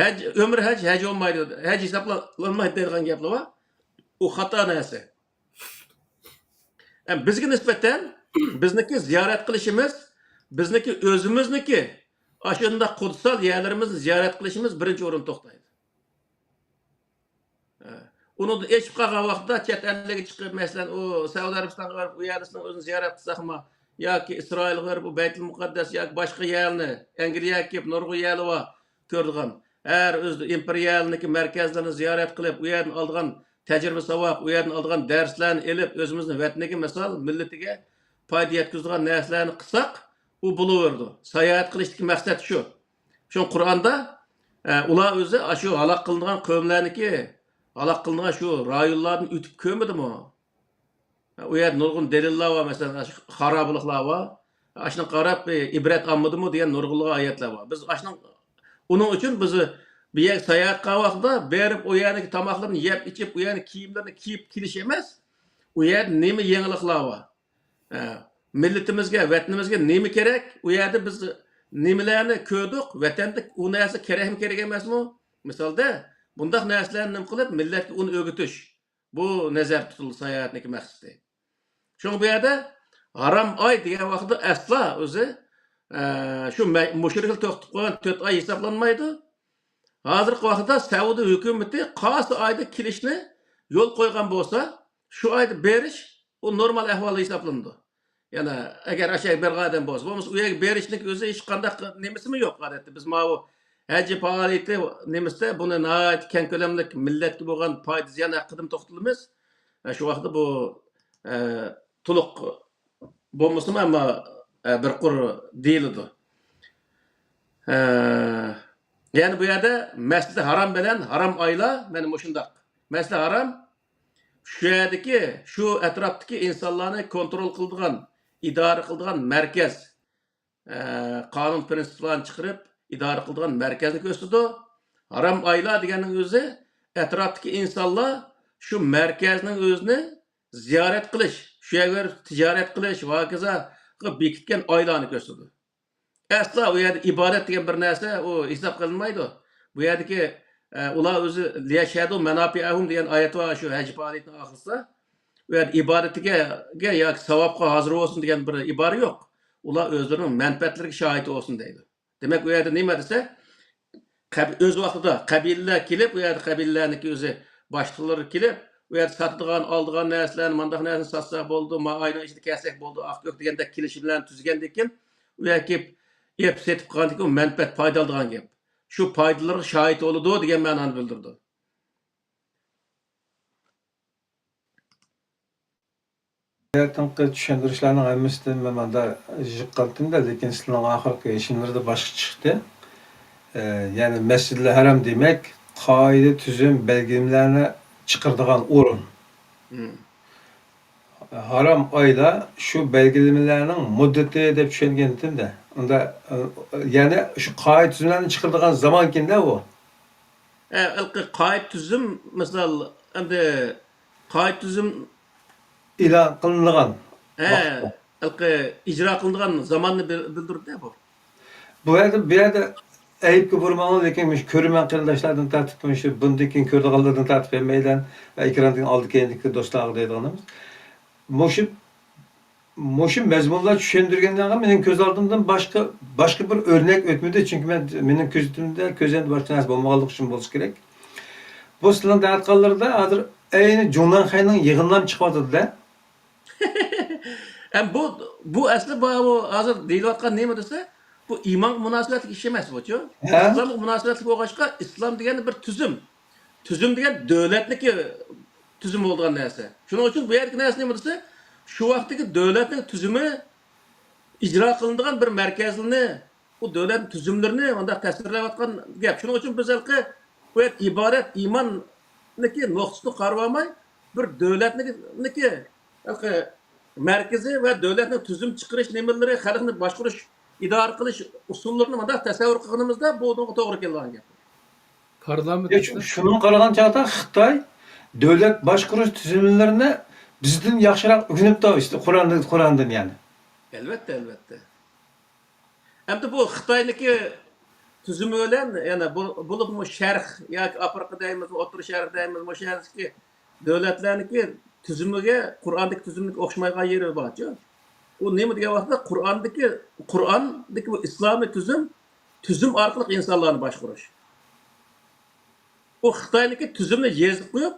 ھەج، ئۆمرە ھەج، ھەج بولمايدۇ، ھەج ھېسابلانمايدۇ دەيدىغان گەپلەر بار. ئۇ خاتا نەرسە. ھەم بىزگە نىسبەتەن بىزنىڭكى زىيارەت قىلىشىمىز، بىزنىڭكى ئۆزىمىزنىڭكى ئاشۇنداق قۇتسال يەرلىرىمىزنى زىيارەت قىلىشىمىز بىرىنچى ئورۇندا توختايدۇ. ئۇنىڭدىن ئېشىپ قالغان ۋاقىتتا چەت ئەللەرگە چىقىپ، مەسىلەن، ئۇ سەئۇدى ئەرەبىستانغا بېرىپ، ئۇ يەرلىرىنىڭ ئۆزىنى زىيارەت قىلساقمۇ، ياكى ئىسرائىلغا بېرىپ، ئۇ بەيتۇل مۇقەددەس ياكى باشقا يەرنى، ئەنگلىيەگە كېلىپ، نۇرغۇن يەرلەر بار، كۆرىدىغان. ھەر ئۆزى ئىمپېرىيەلىرىنىڭكى مەركەزلىرىنى زىيارەت قىلىپ، ئۇ يەردىن ئالىدىغان تەجرىبە ساۋاق، ئۇ يەردىن ئالىدىغان دەرسلەرنى ئېلىپ، ئۆزىمىزنىڭ ۋەتىنىگە، مىسال، مىللىتىگە پايدا يەتكۈزىدىغان نەرسىلەرنى قىلساق، ئۇ بولۇۋېرىدۇ. ساياھەت قىلىشتىكى مەقسەت شۇ. شۇڭا قۇرئاندا، ئە، ئۇلار ئۆزى ئاشۇ ھالاك قىلىنغان قەۋملەرنىكى، ھالاك قىلىنغان شۇ رايونلاردىن ئۆتۈپ كۆرمىدىمۇ؟ ئۇ يەردە نۇرغۇن دەلىللەر بار، مەسىلەن، خارابىلىقلار بار. ئاشۇنى قاراپ، ئىبرەت ئالمىدىمۇ دېگەن نۇرغۇنلىغان ئايەتلەر بار. بىز ئاشۇنىڭ، ئۇنىڭ ئۈچۈن بىز بىر يەرگە ساياھەت قىلغان ۋاقتىدا بېرىپ، ئۇ يەرنىڭ تاماقلىرىنى يەپ ئىچىپ، ئۇ يەرنىڭ كىيىملىرىنى كىيىپ كېلىش ئەمەس، ئۇ يەردە نېمە يېڭىلىقلار بار؟ ھە، مىللىتىمىزگە، ۋەتىنىمىزگە نېمە كېرەك؟ ئۇ يەردە بىز نېمىلەرنى كۆردۇق؟ ۋەتەندە ئۇ نەرسە كېرەكمۇ، كېرەك ئەمەسمۇ؟ مىسالدا، بۇنداق نەرسىلەرنى نېمە قىلىپ، مىللەتكە ئۇنى ئۆگىتىش. بۇ نەزەردە تۇتۇلدى ساياھەتنىڭكى مەقسىتى. شۇڭا بۇ يەردە ھارام ئاي دېگەن ۋاقىتتا ئەسلا ئۆزى، ئە، شۇ مە-، مۇشرىكلار توختىتىپ قويغان تۆت ئاي ھېسابلانمايدۇ. ھازىرقى ۋاقىتتا سەئۇدى ھۆكۈمىتى قايسى ئايدا كېلىشنى يول قويغان بولسا، شۇ ئايدا بېرىش، ئۇ نورمال ئەھۋال ھېسابلىنىدۇ. يەنى ئەگەر ئاشۇ يەرگە بارغان ئادەم بولسا، بولمىسا ئۇ يەرگە بېرىشنىڭ ئۆزى ھېچقانداق نېمىسىمۇ يوق ئادەتتە. بىز ماۋۇ ھەج پائالىيىتى نېمىسىدە بۇنى ناھايىتى كەڭ كۆلەملىك مىللەتكە بولغان پايدا زىيان ھەققىدىمۇ توختىلىمىز. ئە، شۇ ۋاقىتتا بۇ، ئە، تولۇق بولمىسىمۇ، ئەمما، ئە، بىر قۇر دېيىلىدۇ. ئە، يەنى بۇ يەردە مەسجىدى ھارام بىلەن ھارام ئايلار مانا مۇشۇنداق. مەسجىدى ھارام شۇ يەردىكى، شۇ ئەتراپتىكى ئىنسانلارنى كونترول قىلىدىغان، ئىدارە قىلىدىغان مەركەز، ئە، قانۇن پىرىنسىپلارنى چىقىرىپ ئىدارە قىلىدىغان مەركەزنى كۆرسىتىدۇ. ھارام ئايلار دېگەننىڭ ئۆزى ئەتراپتىكى ئىنسانلار شۇ مەركەزنىڭ ئۆزىنى زىيارەت قىلىش، شۇ يەرگە بېرىپ تىجارەت قىلىش ۋە ھاكازاغا بېكىتكەن ئايلارنى كۆرسىتىدۇ. ئەسلا ئۇ يەردە ئىبادەت دېگەن بىر نەرسە ئۇ ھېساب قىلىنمايدۇ. بۇ يەردىكى، ئە، ئۇلار ئۆزى لىيەشھەدۇ مەناپىئەھۇم دېگەن ئايەت بار شۇ ھەج پائالىيىتىنىڭ ئاخىرىسىدا. ئۇ يەردە ئىبادىتىگە ياكى ساۋابقا ھازىر بولسۇن دېگەن بىر ئىبارە يوق. ئۇلار ئۆزلىرىنىڭ مەنپەئەتلىرىگە شاھىت بولسۇن دەيدۇ. دېمەك، ئۇ يەردە نېمە دېسە، قەب-، ئۆز ۋاقتىدا قەبىلىلەر كېلىپ، ئۇ يەردە قەبىلىلەرنىڭكى ئۆزى باشلىقلىرى كېلىپ، ئۇ يەردە ساتىدىغان، ئالىدىغان نەرسىلەرنى، مانداق نەرسىنى ساتساق بولىدۇ، ما ئاينىڭ ئىچىدە كەلسەك بولىدۇ، ئاق كۆك دېگەندەك كېلىشىملەرنى تۈزگەندىن كېيىن، ئۇ يەرگە كېلىپ، ئېپ سېتىپ قالغاندىن كېيىن مەنپەئەت، پايدا ئالىدىغان گەپ. شۇ پايدىلىرىغا شاھىت بولىدۇ دېگەن مەنانى بىلدۈرىدۇ. بۇ يەردىكى چۈشەندۈرۈشلەرنىڭ ھەممىسىدىن مەن ماندا يىغقانتىم-دە، لېكىن سىلەرنىڭ ئاخىرقى يېشىملىرىدا باشقا چىقتى. ئە، يەنى مەسجىدىل ھەرام دېمەك، قائىدە، تۈزۈم، بەلگىلىمىلەرنى چىقىرىدىغان ئورۇن. مم. ھارام ئايلار شۇ بەلگىلىمىلەرنىڭ مۇددىتى دەپ چۈشەنگەنتىم-دە. ئۇندا، ئە، يەنى شۇ قائىدە، تۈزۈملەرنى چىقىرىدىغان زامانكەن-دە ئۇ. ئە، ھېلىقى قائىدە تۈزۈم، مىسال، ئەمدى قائىدە تۈزۈم ئېلان قىلىنغان ھە، ۋاقىتتا. ھېلىقى ئىجرا قىلىنغان زاماننى بىل-، بىلدۈرىدۇ بۇ. بۇ يەردە، بۇ يەردە ئەيىبكە بۇرىماڭلار، لېكىن مۇشۇ كۆرۈرمەن قېرىنداشلاردىن تارتىپ، مۇشۇ بۇندىن كېيىن كۆرىدىغانلاردىن تارتىپ، ھەممەيلەن ۋە ئېكراندىكى ئالدى كەينىدىكى دوستلارغا دەيدىغىنىمىز، مۇشۇ، مۇشۇ مەزمۇنلار چۈشەندۈرگەندىن مېنىڭ كۆز ئالدىمدىن باشقا، باشقا بىر ئۆرنەك ئۆتمىدى، چۈنكى مەن، مېنىڭ كۆزىتىمدە، كۆز ئەندى باشقا نەرسە بولمىغانلىقى ئۈچۈن بولسا كېرەك. بۇ سىلەرنىڭ دەۋاتقانلىرىدا ھازىر ئەينى جۇڭنەنخەينىڭ يىغىنلارمۇ چىقىۋاتىدۇ-دە. ئەم، بۇ، بۇ ئەسلى بۇ، بۇ ھازىر دېيىلىۋاتقان نېمە دېسە، بۇ ئىمانغا مۇناسىۋەتلىك ئىش ئەمەس بۇچۇ. ھە؟ ئىسلامغا مۇناسىۋەتلىك بولغاچقا، ئىسلام دېگەن بىر تۈزۈم. تۈزۈم دېگەن دۆلەتنىكى تۈزۈم بولىدىغان نەرسە. شۇنىڭ ئۈچۈن بۇ يەردىكى نەرسە نېمە دېسە، شۇ ۋاقىتتىكى دۆلەتنىڭ تۈزۈمى ئىجرا قىلىنىدىغان بىر مەركەزنى، ئۇ دۆلەت تۈزۈملىرىنى مۇنداق تەسۋىرلەۋاتقان گەپ. شۇنىڭ ئۈچۈن بىز ھېلىقى بۇ يەردە ئىبادەت، ئىماننىكى نۇقتىسىدىن قارىۋالماي، بىر دۆلەتنىكى، ھېلىقى مەركىزى ۋە دۆلەتنىڭ تۈزۈم چىقىرىش نېمىلىرى، خەلقنى باشقۇرۇش، ئىدارە قىلىش ئۇسۇللىرىنى مۇنداق تەسەۋۋۇر قىلغىنىمىزدا، بۇ توغرا كېلىدىغان گەپ. پارلامېنت يا، دېسە؟ شۇ-، شۇنىڭغا قارىغان چاغدا خىتاي دۆلەت باشقۇرۇش تۈزۈملىرىنى بىزدىن ياخشىراق ئۆگىنىپتۇ، ئىشتە قۇرئاندىن، قۇرئاندىن يەنى. ئەلۋەتتە، ئەلۋەتتە. ئەمدى بۇ خىتاينىڭكى تۈزۈمى بىلەن يەنە بۇ، بولۇپمۇ شەرق ياكى ئافرىقا دەيمىزمۇ، ئوتتۇرا شەرق دەيمىزمۇ، شەرقتىكى دۆلەتلەرنىڭكى تۈزۈمىگە، قۇرئاندىكى تۈزۈمنىڭكى ئوخشىمايدىغان يېرى بارچۇ. ئۇ نېمە دېگەن ۋاقىتتا، قۇرئاندىكى، قۇرئاندىكى بۇ ئىسلامىي تۈزۈم، تۈزۈم ئارقىلىق ئىنسانلارنى باشقۇرۇش. ئۇ خىتاينىڭكى تۈزۈمنى يېزىپ قويۇپ،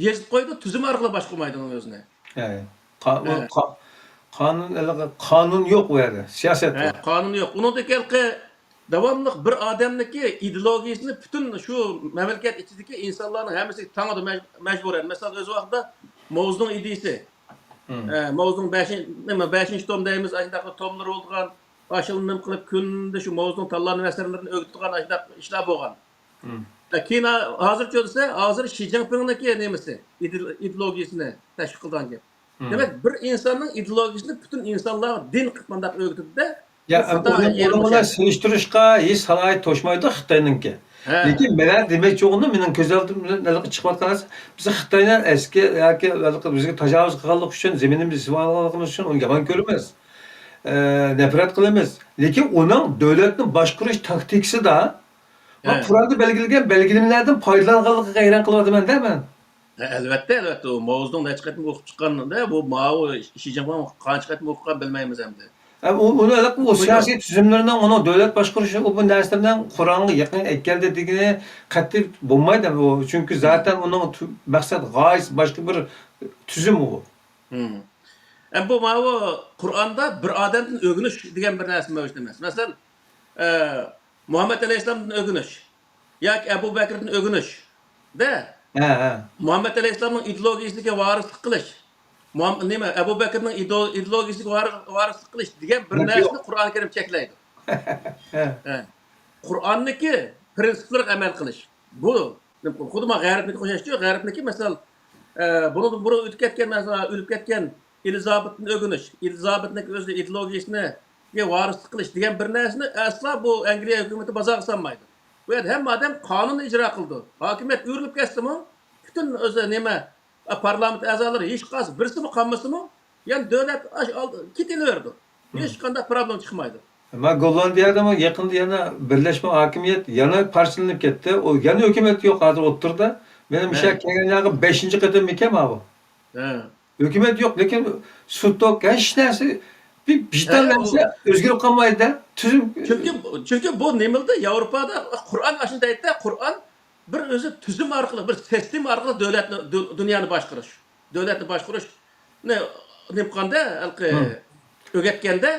يېزىپ قويىدۇ، تۈزۈم ئارقىلىق باشقۇرمايدۇ ئۇنىڭ ئۆزىنى. ھە. قا-، ئۇ ھە. قا-، قانۇن، ھېلىقى قانۇن يوق ئۇ يەردە، سىياسەت ھە، بار. قانۇن يوق. ئۇنىڭدىكى ھېلىقى داۋاملىق بىر ئادەمنىڭكى ئىدېئولوگىيىسىنى پۈتۈن شۇ مەملىكەت ئىچىدىكى ئىنسانلارنىڭ ھەممىسىگە تاڭىدۇ مەج-، مەجبۇرەن. مەسىلەن، ئۆز ۋاقتىدا موزنىڭ ئىدىيىسى. مم. ئە، موزنىڭ بەشىنچى، نېمە، بەشىنچى توم دەيمىز، ئاشۇنداق توملىرى بولىدىغان، ئاشۇنى نېمە قىلىپ، كۈندە شۇ موزنىڭ تاللانما ئەسەرلىرىنى ئۆگىتىدىغان ئاشۇنداق ئىشلار بولغان. مم. ئە، كېيىن ھا-، ھازىرچۇ دېسە، ھازىر شى جىنپىڭنىڭكى نېمىسى، ئىدېئو-، ئىدېئولوگىيىسىنى تەشۋىق قىلىدىغان گەپ. مم. دېمەك، بىر ئىنساننىڭ ئىدېئولوگىيىسىنى پۈتۈن ئىنسانلارغا دىن قىلىپ مانداق ئۆگىتىدۇ-دە، يا، بۇ خاتا ئۇنىڭ، يەرلىشىش. ئۇنىڭ بىلەن سېلىشتۇرۇشقا ھېچ سالاھىيەت توشمايدۇ خىتاينىڭكى. ھە. لېكىن مەن دېمەكچى بولغىنىم، مېنىڭ كۆز ئالدىمدىن ھېلىقى چىقىۋاتقان نەرسە، بىز خىتاينىڭ ئەسكى ياكى ھېلىقى بىزگە تاجاۋۇز قىلغانلىقى ئۈچۈن، زېمىنىمىزنى ئېلىۋالغانلىقىمىز ئۈچۈن ئۇنى يامان كۆرىمىز. ئە، نەپرەت قىلىمىز. لېكىن ئۇنىڭ دۆلەتنى باشقۇرۇش تاكتىكىسىدا ۋە ھە. قۇرئاندا بەلگىلىگەن بەلگىلىمىلەردىن پايدىلانغانلىقىغا ھەيران قېلىۋاتىمەن-دە مەن. ھە، ئەلۋەتتە، ئەلۋەتتە. ئۇ ماۋزېدۇڭ نەچچە قېتىم ئوقۇپ چىققاندا، بۇ ماۋۇ شى جىنپىڭ قانچە قېتىم ئوقۇغان بىلمەيمىز ئەمدى. ھە، ئۇ، ئۇنى ھېلىقى ئۇ بۇ سىياسىي تۈزۈملىرىنىڭ، ئۇنىڭ دۆلەت باشقۇرۇشى، ئۇ بۇ نەرسىلەرنىڭ قۇرئانغا يېقىن ئەكەلدى دېگىنى قەتئىي بولمايدۇ. ئۇ، چۈنكى زاتەن ئۇنىڭ تۈ-، مەقسەت غايىسى باشقا بىر تۈزۈم ئۇ. ھىم. ئەمدى بۇ ماۋۇ قۇرئاندا بىر ئادەمدىن ئۆگىنىش دېگەن بىر نەرسە مەۋجۇت ئەمەس. مەسىلەن، ئە، مۇھەممەد ئەلەيھىسسالامدىن ئۆگىنىش ياكى ئەبۇ بەكرىدىن ئۆگىنىش دە، ھە، ھە. مۇھەممەد ئەلەيھىسسالامنىڭ ئىدېئولوگىيىسىگە ۋارىسلىق قىلىش، مۇھەم-، نېمە، ئەبۇ بەكرىنىڭ ئىدېئو-، ئىدېئولوگىيىسىگە ۋارىس-، ۋارىسلىق قىلىش دېگەن بىر نەرسىنى قۇرئان كەرىم چەكلەيدۇ. ھە. ھە. قۇرئاننىڭكى پرىنسىپلىرىغا ئەمەل قىلىش. بۇ، خۇددى مانا غەربنىڭكى ئوخشاشچۇ. غەربنىڭكى، مەسىلەن، ئە، بۇنىڭدىن بۇرۇن ئۆتۈپ كەتكەن، مەسىلەن، ئۆلۈپ كەتكەن ئېلىزابېتتىن ئۆگىنىش، ئېلىزابېتنىڭ ئۆزى ئىدېئولوگىيىسىنىگە ۋارىسلىق قىلىش دېگەن بىر نەرسىنى ئەسلا بۇ ئەنگلىيە ھۆكۈمىتى بازارغا سالمايدۇ. بۇ يەردە ھەممە ئادەم قانۇننى ئىجرا قىلىدۇ. ھاكىمىيەت ئۆرۈلۈپ كەتسىمۇ، پۈتۈن ئۆزى نېمە، پارلامېنت ئەزالىرى ھېچقايسى بىرسىمۇ قالمىسىمۇ، يەنە دۆلەت ئاش-، ئال-، كېتىۋېرىدۇ. ھىم. ھېچقانداق پروبلېما چىقمايدۇ. ما گوللاندىيەدىمۇ يېقىندا يەنە بىرلەشمە ھاكىمىيەت يەنە پارچىلىنىپ كەتتى. ئۇ يەنە ھۆكۈمەت يوق ھازىر ئوتتۇرىدا. مېنىڭ مۇشۇ ھە. كەلگەن يەرگە بەشىنچى قېتىممىكەن ماۋۇ. ھە. ھۆكۈمەت يوق، لېكىن سۇتوك، ھېچ نەرسە، بىر ۋىجدان ھە، نەرسە ئۆزگىرىپ قالمايدۇ-دە. تۈزۈم. چۈنكى، چۈنكى بۇ نېمىلدە، ياۋروپادا قۇرئان ئاشۇنداق دەيدۇ-دە، قۇرئان بىر ئۆزى تۈزۈم ئارقىلىق، بىر سىستېما ئارقىلىق دۆلەتنى، دۇ-، دۇنيانى باشقۇرۇش، دۆلەتنى باشقۇرۇشنى نېمە قىلغاندا، ھېلىقى ھىم. ئۆگەتكەندە،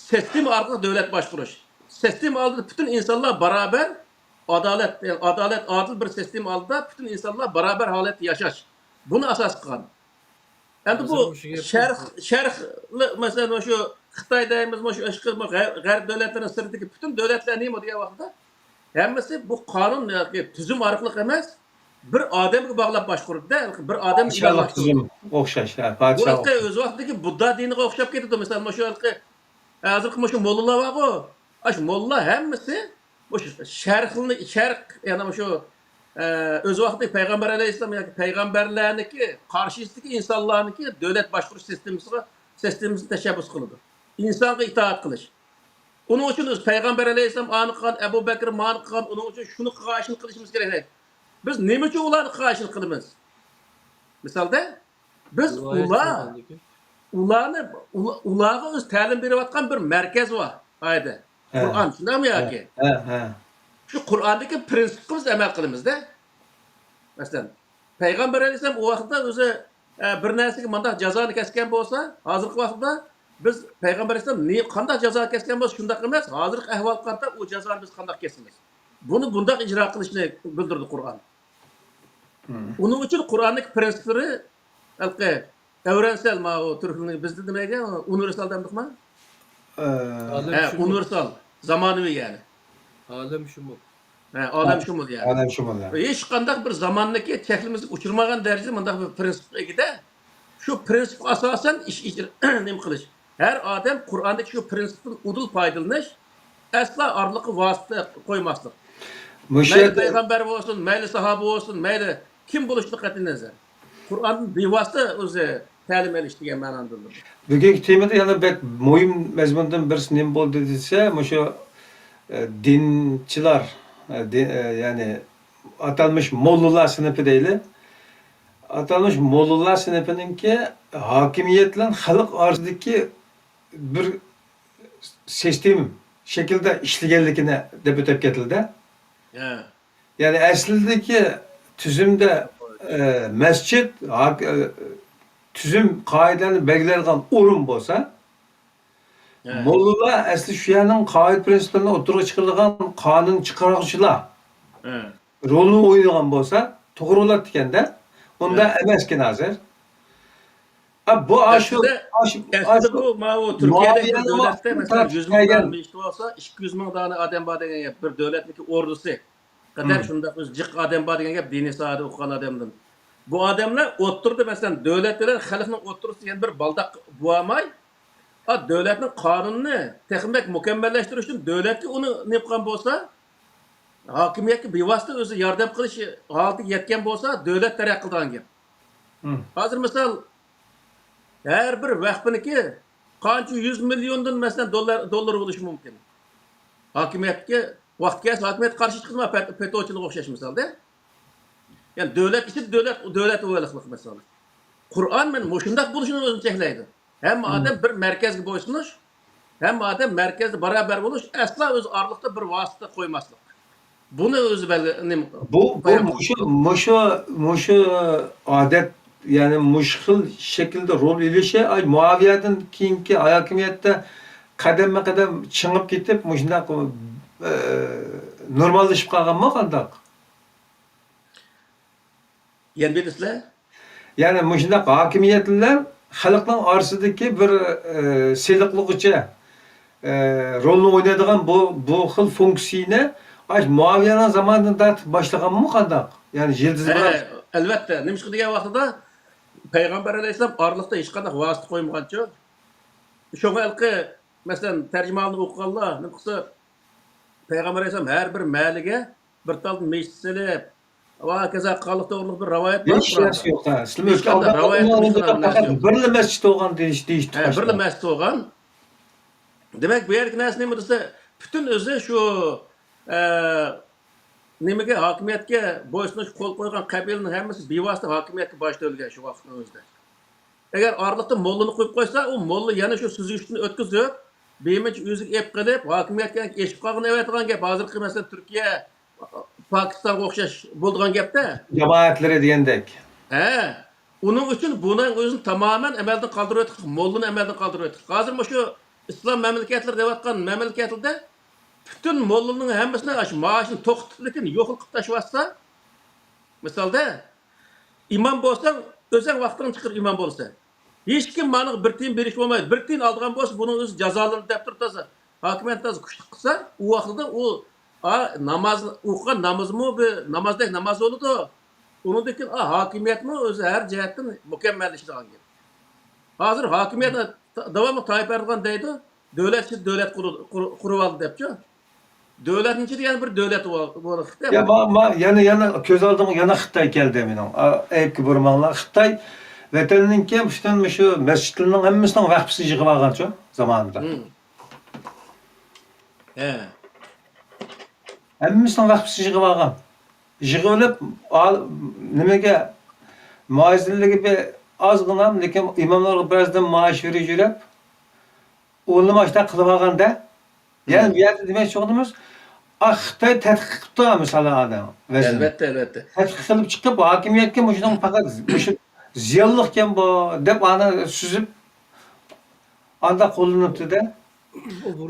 سىستېما ئارقىلىق دۆلەت باشقۇرۇش. سىستېما ئالدىدا پۈتۈن ئىنسانلار باراۋەر، ئادالەت، يەنى ئادالەت، ئادىل بىر سىستېما ئالدىدا پۈتۈن ئىنسانلار باراۋەر ھالەتتە ياشاش. بۇنى ئاساس قىلغان. ئەمدى بۇ مەسىلەن، مۇشۇ گەپ شەرق، شەرق، مەسىلەن، مۇشۇ خىتاي دەيمىز، مۇشۇ ئىشقا، غەرب، غەرب دۆلەتلىرىنىڭ سىرتىدىكى پۈتۈن دۆلەتلەر نېمە دېگەن ۋاقىتتا، ھەممىسى بۇ قانۇن ياكى تۈزۈم ئارقىلىق ئەمەس، بىر ئادەمگە باغلاپ باشقۇرىدۇ-دە، بىر ئادەمگە پادىشاھلىق ئىبادەت قىلىدۇ. تۈزۈم ئوخشاش، ھە، بۇ پادىشاھلىق. ئۆز ۋاقتىدىكى بۇددا دىنىغا ئوخشاپ كېتىدۇ. مىسال، مۇشۇ ھېلىقى، ھازىرقى مۇشۇ موللىلار بارغۇ، ئاشۇ موللا ھەممىسى مۇشۇ شەرقنى، شەرق، يەنى مۇشۇ، ئە، ئۆز ۋاقتىدىكى پەيغەمبەر ئەلەيھىسسالام ياكى پەيغەمبەرلەرنىڭكى قارشىسىدىكى ئىنسانلارنىڭكى دۆلەت باشقۇرۇش سىستېمىسىغا، سىستېمىسىنى تەشەببۇس قىلىدۇ. ئىنسانغا ئىتائەت قىلىش. ئۇنىڭ ئۈچۈن ئۆزى پەيغەمبەر ئەلەيھىسسالام ئانى قىلغان، ئەبۇ بەكرى مانى قىلغان، ئۇنىڭ ئۈچۈن شۇنى قىلغان، شۇنى قىلىشىمىز كېرەك. بىز نېمە ئۈچۈن ئۇلارنى قىلغان، شۇنى قىلىمىز؟ مىسالدا، بىز رىۋايەت ئۇلار، قىلغاندىكىن. ئۇلارنى، ئۇلا-، ئۇلارغا ئۆزى تەلىم بېرىۋاتقان بىر مەركەز بار ئايدا. ھە. قۇرئان، شۇنداقمۇ ھە. ياكى؟ ھە، ھە. شۇ قۇرئاندىكى پرىنسىپقا بىز ئەمەل قىلىمىز-دە. مەسىلەن، پەيغەمبەر ئەلەيھىسسالام ئۇ ۋاقىتتا ئۆزى، ئە، بىر نەرسىگە مۇنداق جازانى كەسكەن بولسا، ھازىرقى ۋاقىتتا بىز پەيغەمبەر ئەلەيھىسسالام نى-، قانداق جازا كەسكەن بولسا، شۇنداق ئەمەس، ھازىرقى ئەھۋالغا قارىتا ئۇ جازانى بىز قانداق كەسىمىز؟ بۇنى بۇنداق ئىجرا قىلىشنى بىلدۈردى قۇرئان. مم. ئۇنىڭ ئۈچۈن قۇرئاننىڭ پرىنسىپلىرى، ھېلىقى ئەۋرەنسەل، ماۋۇ تۈركلەرنىڭ بىزدە نېمە دېگەن، ئۇنىۋېرسال دەمدۇقما؟ ئە، ھە، شۇمۇل. ئۇنىۋېرسال، زامانىۋى يەنى. ئالەم شۇمۇل. ھە، ئالەم شۇمۇل يەنى. ئالەم شۇمۇل يەنى. ھېچقانداق بىر زاماندىكى چەكلىمىسىگە ئۇچرىمىغان دەرىجىدە مۇنداق بىر پرىنسىپقا ئىگىدە. شۇ پرىنسىپقا ئاساسەن ئىش ئىجرا-، نېمە قىلىش. ھەر ئادەم قۇرئاندىكى شۇ پرىنسىپتىن ئۇدۇل پايدىلىنىش، ئەسلا ئارىلىققا ۋاسىتە قويماسلىق. مۇشۇ مەيلى يەردە پەيغەمبەر بولسۇن، مەيلى ساھابە بولسۇن، مەيلى كىم بولۇشىدىن قەتئىينەزەر. قۇرئاندىن بىۋاسىتە ئۆزى تەلىم ئېلىش دېگەن مەنانى بىلدۈرىدۇ. بۈگۈنكى تېمىدا يەنە بەك مۇھىم مەزمۇندىن بىرسى نېمە بولدى دېسە، مۇشۇ، ئە، دىنچىلار، ئە، دى-، ئە، يەنى ئاتالمىش موللىلار سىنىپى دەيلى. ئاتالمىش موللىلار سىنىپىنىڭكى ھاكىمىيەت بىلەن خەلق ئارىسىدىكى بىر سىستېما شەكلىدە ئىشلىگەنلىكىنى دەپ ئۆتۈپ كەتىلدى. ھە. يەنى ئەسلىدىكى تۈزۈمدە، ئە، مەسچىت، ھاك-، ئە، تۈزۈم قائىدىلەرنى بەلگىلەيدىغان ئورۇن بولسا، ھە. موللىلار ئەسلى شۇ يەرنىڭ قائىدە پىرىنسىپلىرىنى ئوتتۇرىغا چىقىرىدىغان قانۇن چىقارغۇچىلار ھە. رولىنى ئوينىغان بولسا توغرا بولاتتىكەن-دە. ئۇنداق ھە. ئەمەسكەن ھازىر. ئا، بۇ ئاشۇ، ئەسلىدە، ئاشۇ، ئەسلىدە ئاشۇ بۇ، ماۋۇ تۈركىيەدەك بىر مۇئاۋىيەنىڭ دۆلەتتە، ۋاقتىدىن مەسىلەن، تارتىپ يۈز مىڭ كەلگەن. دانە مەسچىت بولسا، ئىككى يۈز مىڭ دانە ئادەم بار دېگەن گەپ، بىر دۆلەتنىڭكى ئوردىسى قەدەر مم. شۇنداق ئۆزى جىق ئادەم بار دېگەن گەپ، دىنىي ساھەدە ئوقۇغان ئادەمدىن. بۇ ئادەملەر ئوتتۇرىدا، مەسىلەن، دۆلەت بىلەن خەلقنىڭ ئوتتۇرىسىدا يەنە بىر بالداق بولالماي، ئا، دۆلەتنىڭ قانۇنىنى تېخىمۇ بەك مۇكەممەللەشتۈرۈش ئۈچۈن دۆلەتكە ئۇنى نېمە قىلغان بولسا، ھاكىمىيەتكە بىۋاسىتە ئۆزى ياردەم قىلىش ھالىتىگە يەتكەن بولسا، دۆلەت تەرەققىي قىلىدىغان گەپ. مم. ھازىر مىسال، ھەر بىر ۋەقپىنىڭكى قانچە يۈز مىليوندىن، مەسىلەن، دوللار، دوللار بولۇشى مۇمكىن. ھاكىمىيەتكە، ۋاقتى كەلسە ھاكىمىيەتكە قارشى چىقىدۇ، پەت-، پېتوچىلارغا ئوخشاش مىسالدا. يەنى دۆلەت ئىچىدە دۆلەت، دۆلەت ئۇۋالىقلىق مىسالى. قۇرئان مەن مۇشۇنداق بولۇشىنى ئۆزىنى چەكلەيدۇ. ھەممە مم. ئادەم بىر مەركەزگە بويسۇنۇش، ھەممە ئادەم مەركەزدە باراۋەر بولۇش، ئەسلا ئۆز ئارىلىقتا بىر ۋاسىتە قويماسلىق. بۇنى ئۆزى بەلگى-، نېمە، بۇ، بۇ بايان قىلدى. مۇشۇ، مۇشۇ، مۇشۇ ئادەت، يەنى مۇشۇ خىل شەكىلدە رول ئېلىشى، ئاي، مۇئاۋىيەدىن كېيىنكى ھاكىمىيەتتە قەدەممۇ قەدەم چىڭىپ كېتىپ، مۇشۇنداق، ئە، نورماللىشىپ قالغانمۇ قانداق؟ يەنە بىر دېسىلە؟ يەنى مۇشۇنداق ھاكىمىيەت بىلەن خەلقنىڭ ئارىسىدىكى بىر، ئە، سېلىقلىغۇچى، ئە، رولنى ئوينايدىغان بۇ، بۇ خىل فۇنكسىيىنى ئاش مۇئاۋىيەنىڭ زامانىدىن تارتىپ باشلىغانمۇ قانداق؟ يەنى يىلتىز ھە، بىلەن ئەلۋەتتە. نېمىشقا دېگەن ۋاقتىدا پەيغەمبەر ئەلەيھىسسالام ئارىلىقتا ھېچقانداق ۋاسىتە قويمىغانچۇ؟ شۇڭا ھېلىقى، مەسىلەن، تەرجىمىھالنى ئوقۇغانلار نېمە قىلسا، پەيغەمبەر ئەلەيھىسسالام ھەر بىر مەھەللىگە بىر تال مەسچىت سېلىپ، ۋە ھاكازا قىلغانلىقى توغرىلىق بىر رىۋايەت بار ھېچ قۇرئاندا. نەرسە يوق، ھە. سىلەر ھېچقانداق رىۋايەت قىلىشقا نەرسە يوق. بىرلا مەسچىت بولغان دېيىش، دېيىش ھە، بىرلا مەسچىت بولغان. دېمەك، بۇ يەردىكى نەرسە نېمە دېسە، پۈتۈن ئۆزى شۇ، ئە، نېمىگە، ھاكىمىيەتكە بويسۇنۇش، قول قويغان قەبىلىنىڭ ھەممىسى بىۋاسىتە ھاكىمىيەتكە باش تۆلىگەن شۇ ۋاقىتنىڭ ئۆزىدە. ئەگەر ئارىلىقتا موللىنى قويۇپ قويسا، ئۇ موللا يەنە شۇ سۈزگۈچتىن ئۆتكۈزۈپ، بىمىنچە ئۆزىگە ئېلىپ قېلىپ، ھاكىمىيەتكە ئېشىپ قالغىنى ئەۋەتىدىغان گەپ. ھازىرقى، مەسىلەن، تۈركىيە، پاكىستانغا ئوخشاش بولىدىغان گەپتە. جامائەتلىرى دېگەندەك. ھە. ئۇنىڭ ئۈچۈن بۇنىڭ ئۆزىنى تامامەن ئەمەلدىن قالدۇرۇۋەتتۇق، موللىنى ئەمەلدىن قالدۇرۇۋەتتۇق. ھازىر مۇشۇ ئىسلام مەملىكەتلىرى دەۋاتقان مەملىكەتلەردە پۈتۈن موللىنىڭ ھەممىسىنى ئاشۇ مائاشىنى توختىتىپ، لېكىن يوقىتىپ تاشلىۋەتسە، مىسالدا، ئىمام بولساڭ، ئۆزۈڭ ۋاقتىڭنى چىقىرىپ ئىمام بولىسەن. ھېچكىم ماڭا بىر تىيىن بېرىشكە بولمايدۇ. بىر تىيىن ئالىدىغان بولسا، بۇنىڭ ئۆزى جازالىنىدۇ دەپ تۇرۇپ، تازا ھاكىمىيەت تازا كۈچلۈك قىلسا، ئۇ ۋاقتىدا ئۇ، ئا، ناماز، ئوقۇغان نامىزىمۇ بىر نامازدەك ناماز بولىدۇ. ئۇنىڭدىن كېيىن، ئا، ھاكىمىيەتمۇ ئۆزى ھەر جەھەتتىن مۇكەممەللىشىدىغان گەپ. ھازىر ھاكىمىيەت داۋاملىق تايىپ ئەردوغان دەيدۇ، دۆلەت ئىچىدە دۆلەت قۇرۇ-، قۇرۇ-، قۇرۇۋالدى دەپچۇ. دۆلەتنىڭ ئىچىدە يەنە بىر دۆلەت بار، بار خىتاي. يا، ما-، ما-، يەنە، يەنە كۆز ئالدىمغا يەنە خىتاي كەلدى مېنىڭ. ئا، ئەيىبكە بۇرىماڭلار. خىتاي ۋەتەننىڭكى پۈتۈن مۇشۇ مەسچىتلىرىنىڭ ھەممىسىنىڭ ۋەقپىسىنى يىغىۋالغانچۇ زامانىدا. مم. ھە. ھەممىسىنىڭ ۋەخپىسى يىغىۋالغان. يىغىۋېلىپ، ئال-، نېمىگە، مۇئەززىنلىكى بىر ئازغىنا، لېكىن ئىماملارغا بىرازدىن مائاش بېرىپ يۈرۈپ، ئۇلىمۇ ئاشۇنداق قىلىۋالغاندا، يەنە بۇ يەردە دېمەكچى بولغىنىمىز، ئا، خىتاي تەتقىق قىلىپتۇ، مىسال، ئادەم ۋەزىن. ئەلۋەتتە، ئەلۋەتتە. تەتقىق قىلىپ چىقىپ، ھاكىمىيەتكە مۇشۇنىڭ پەقەت مۇشۇ زىيانلىقكەن بۇ، دەپ ئانا سۈزۈپ، ئانداق قوللىنىپتۇ-دە.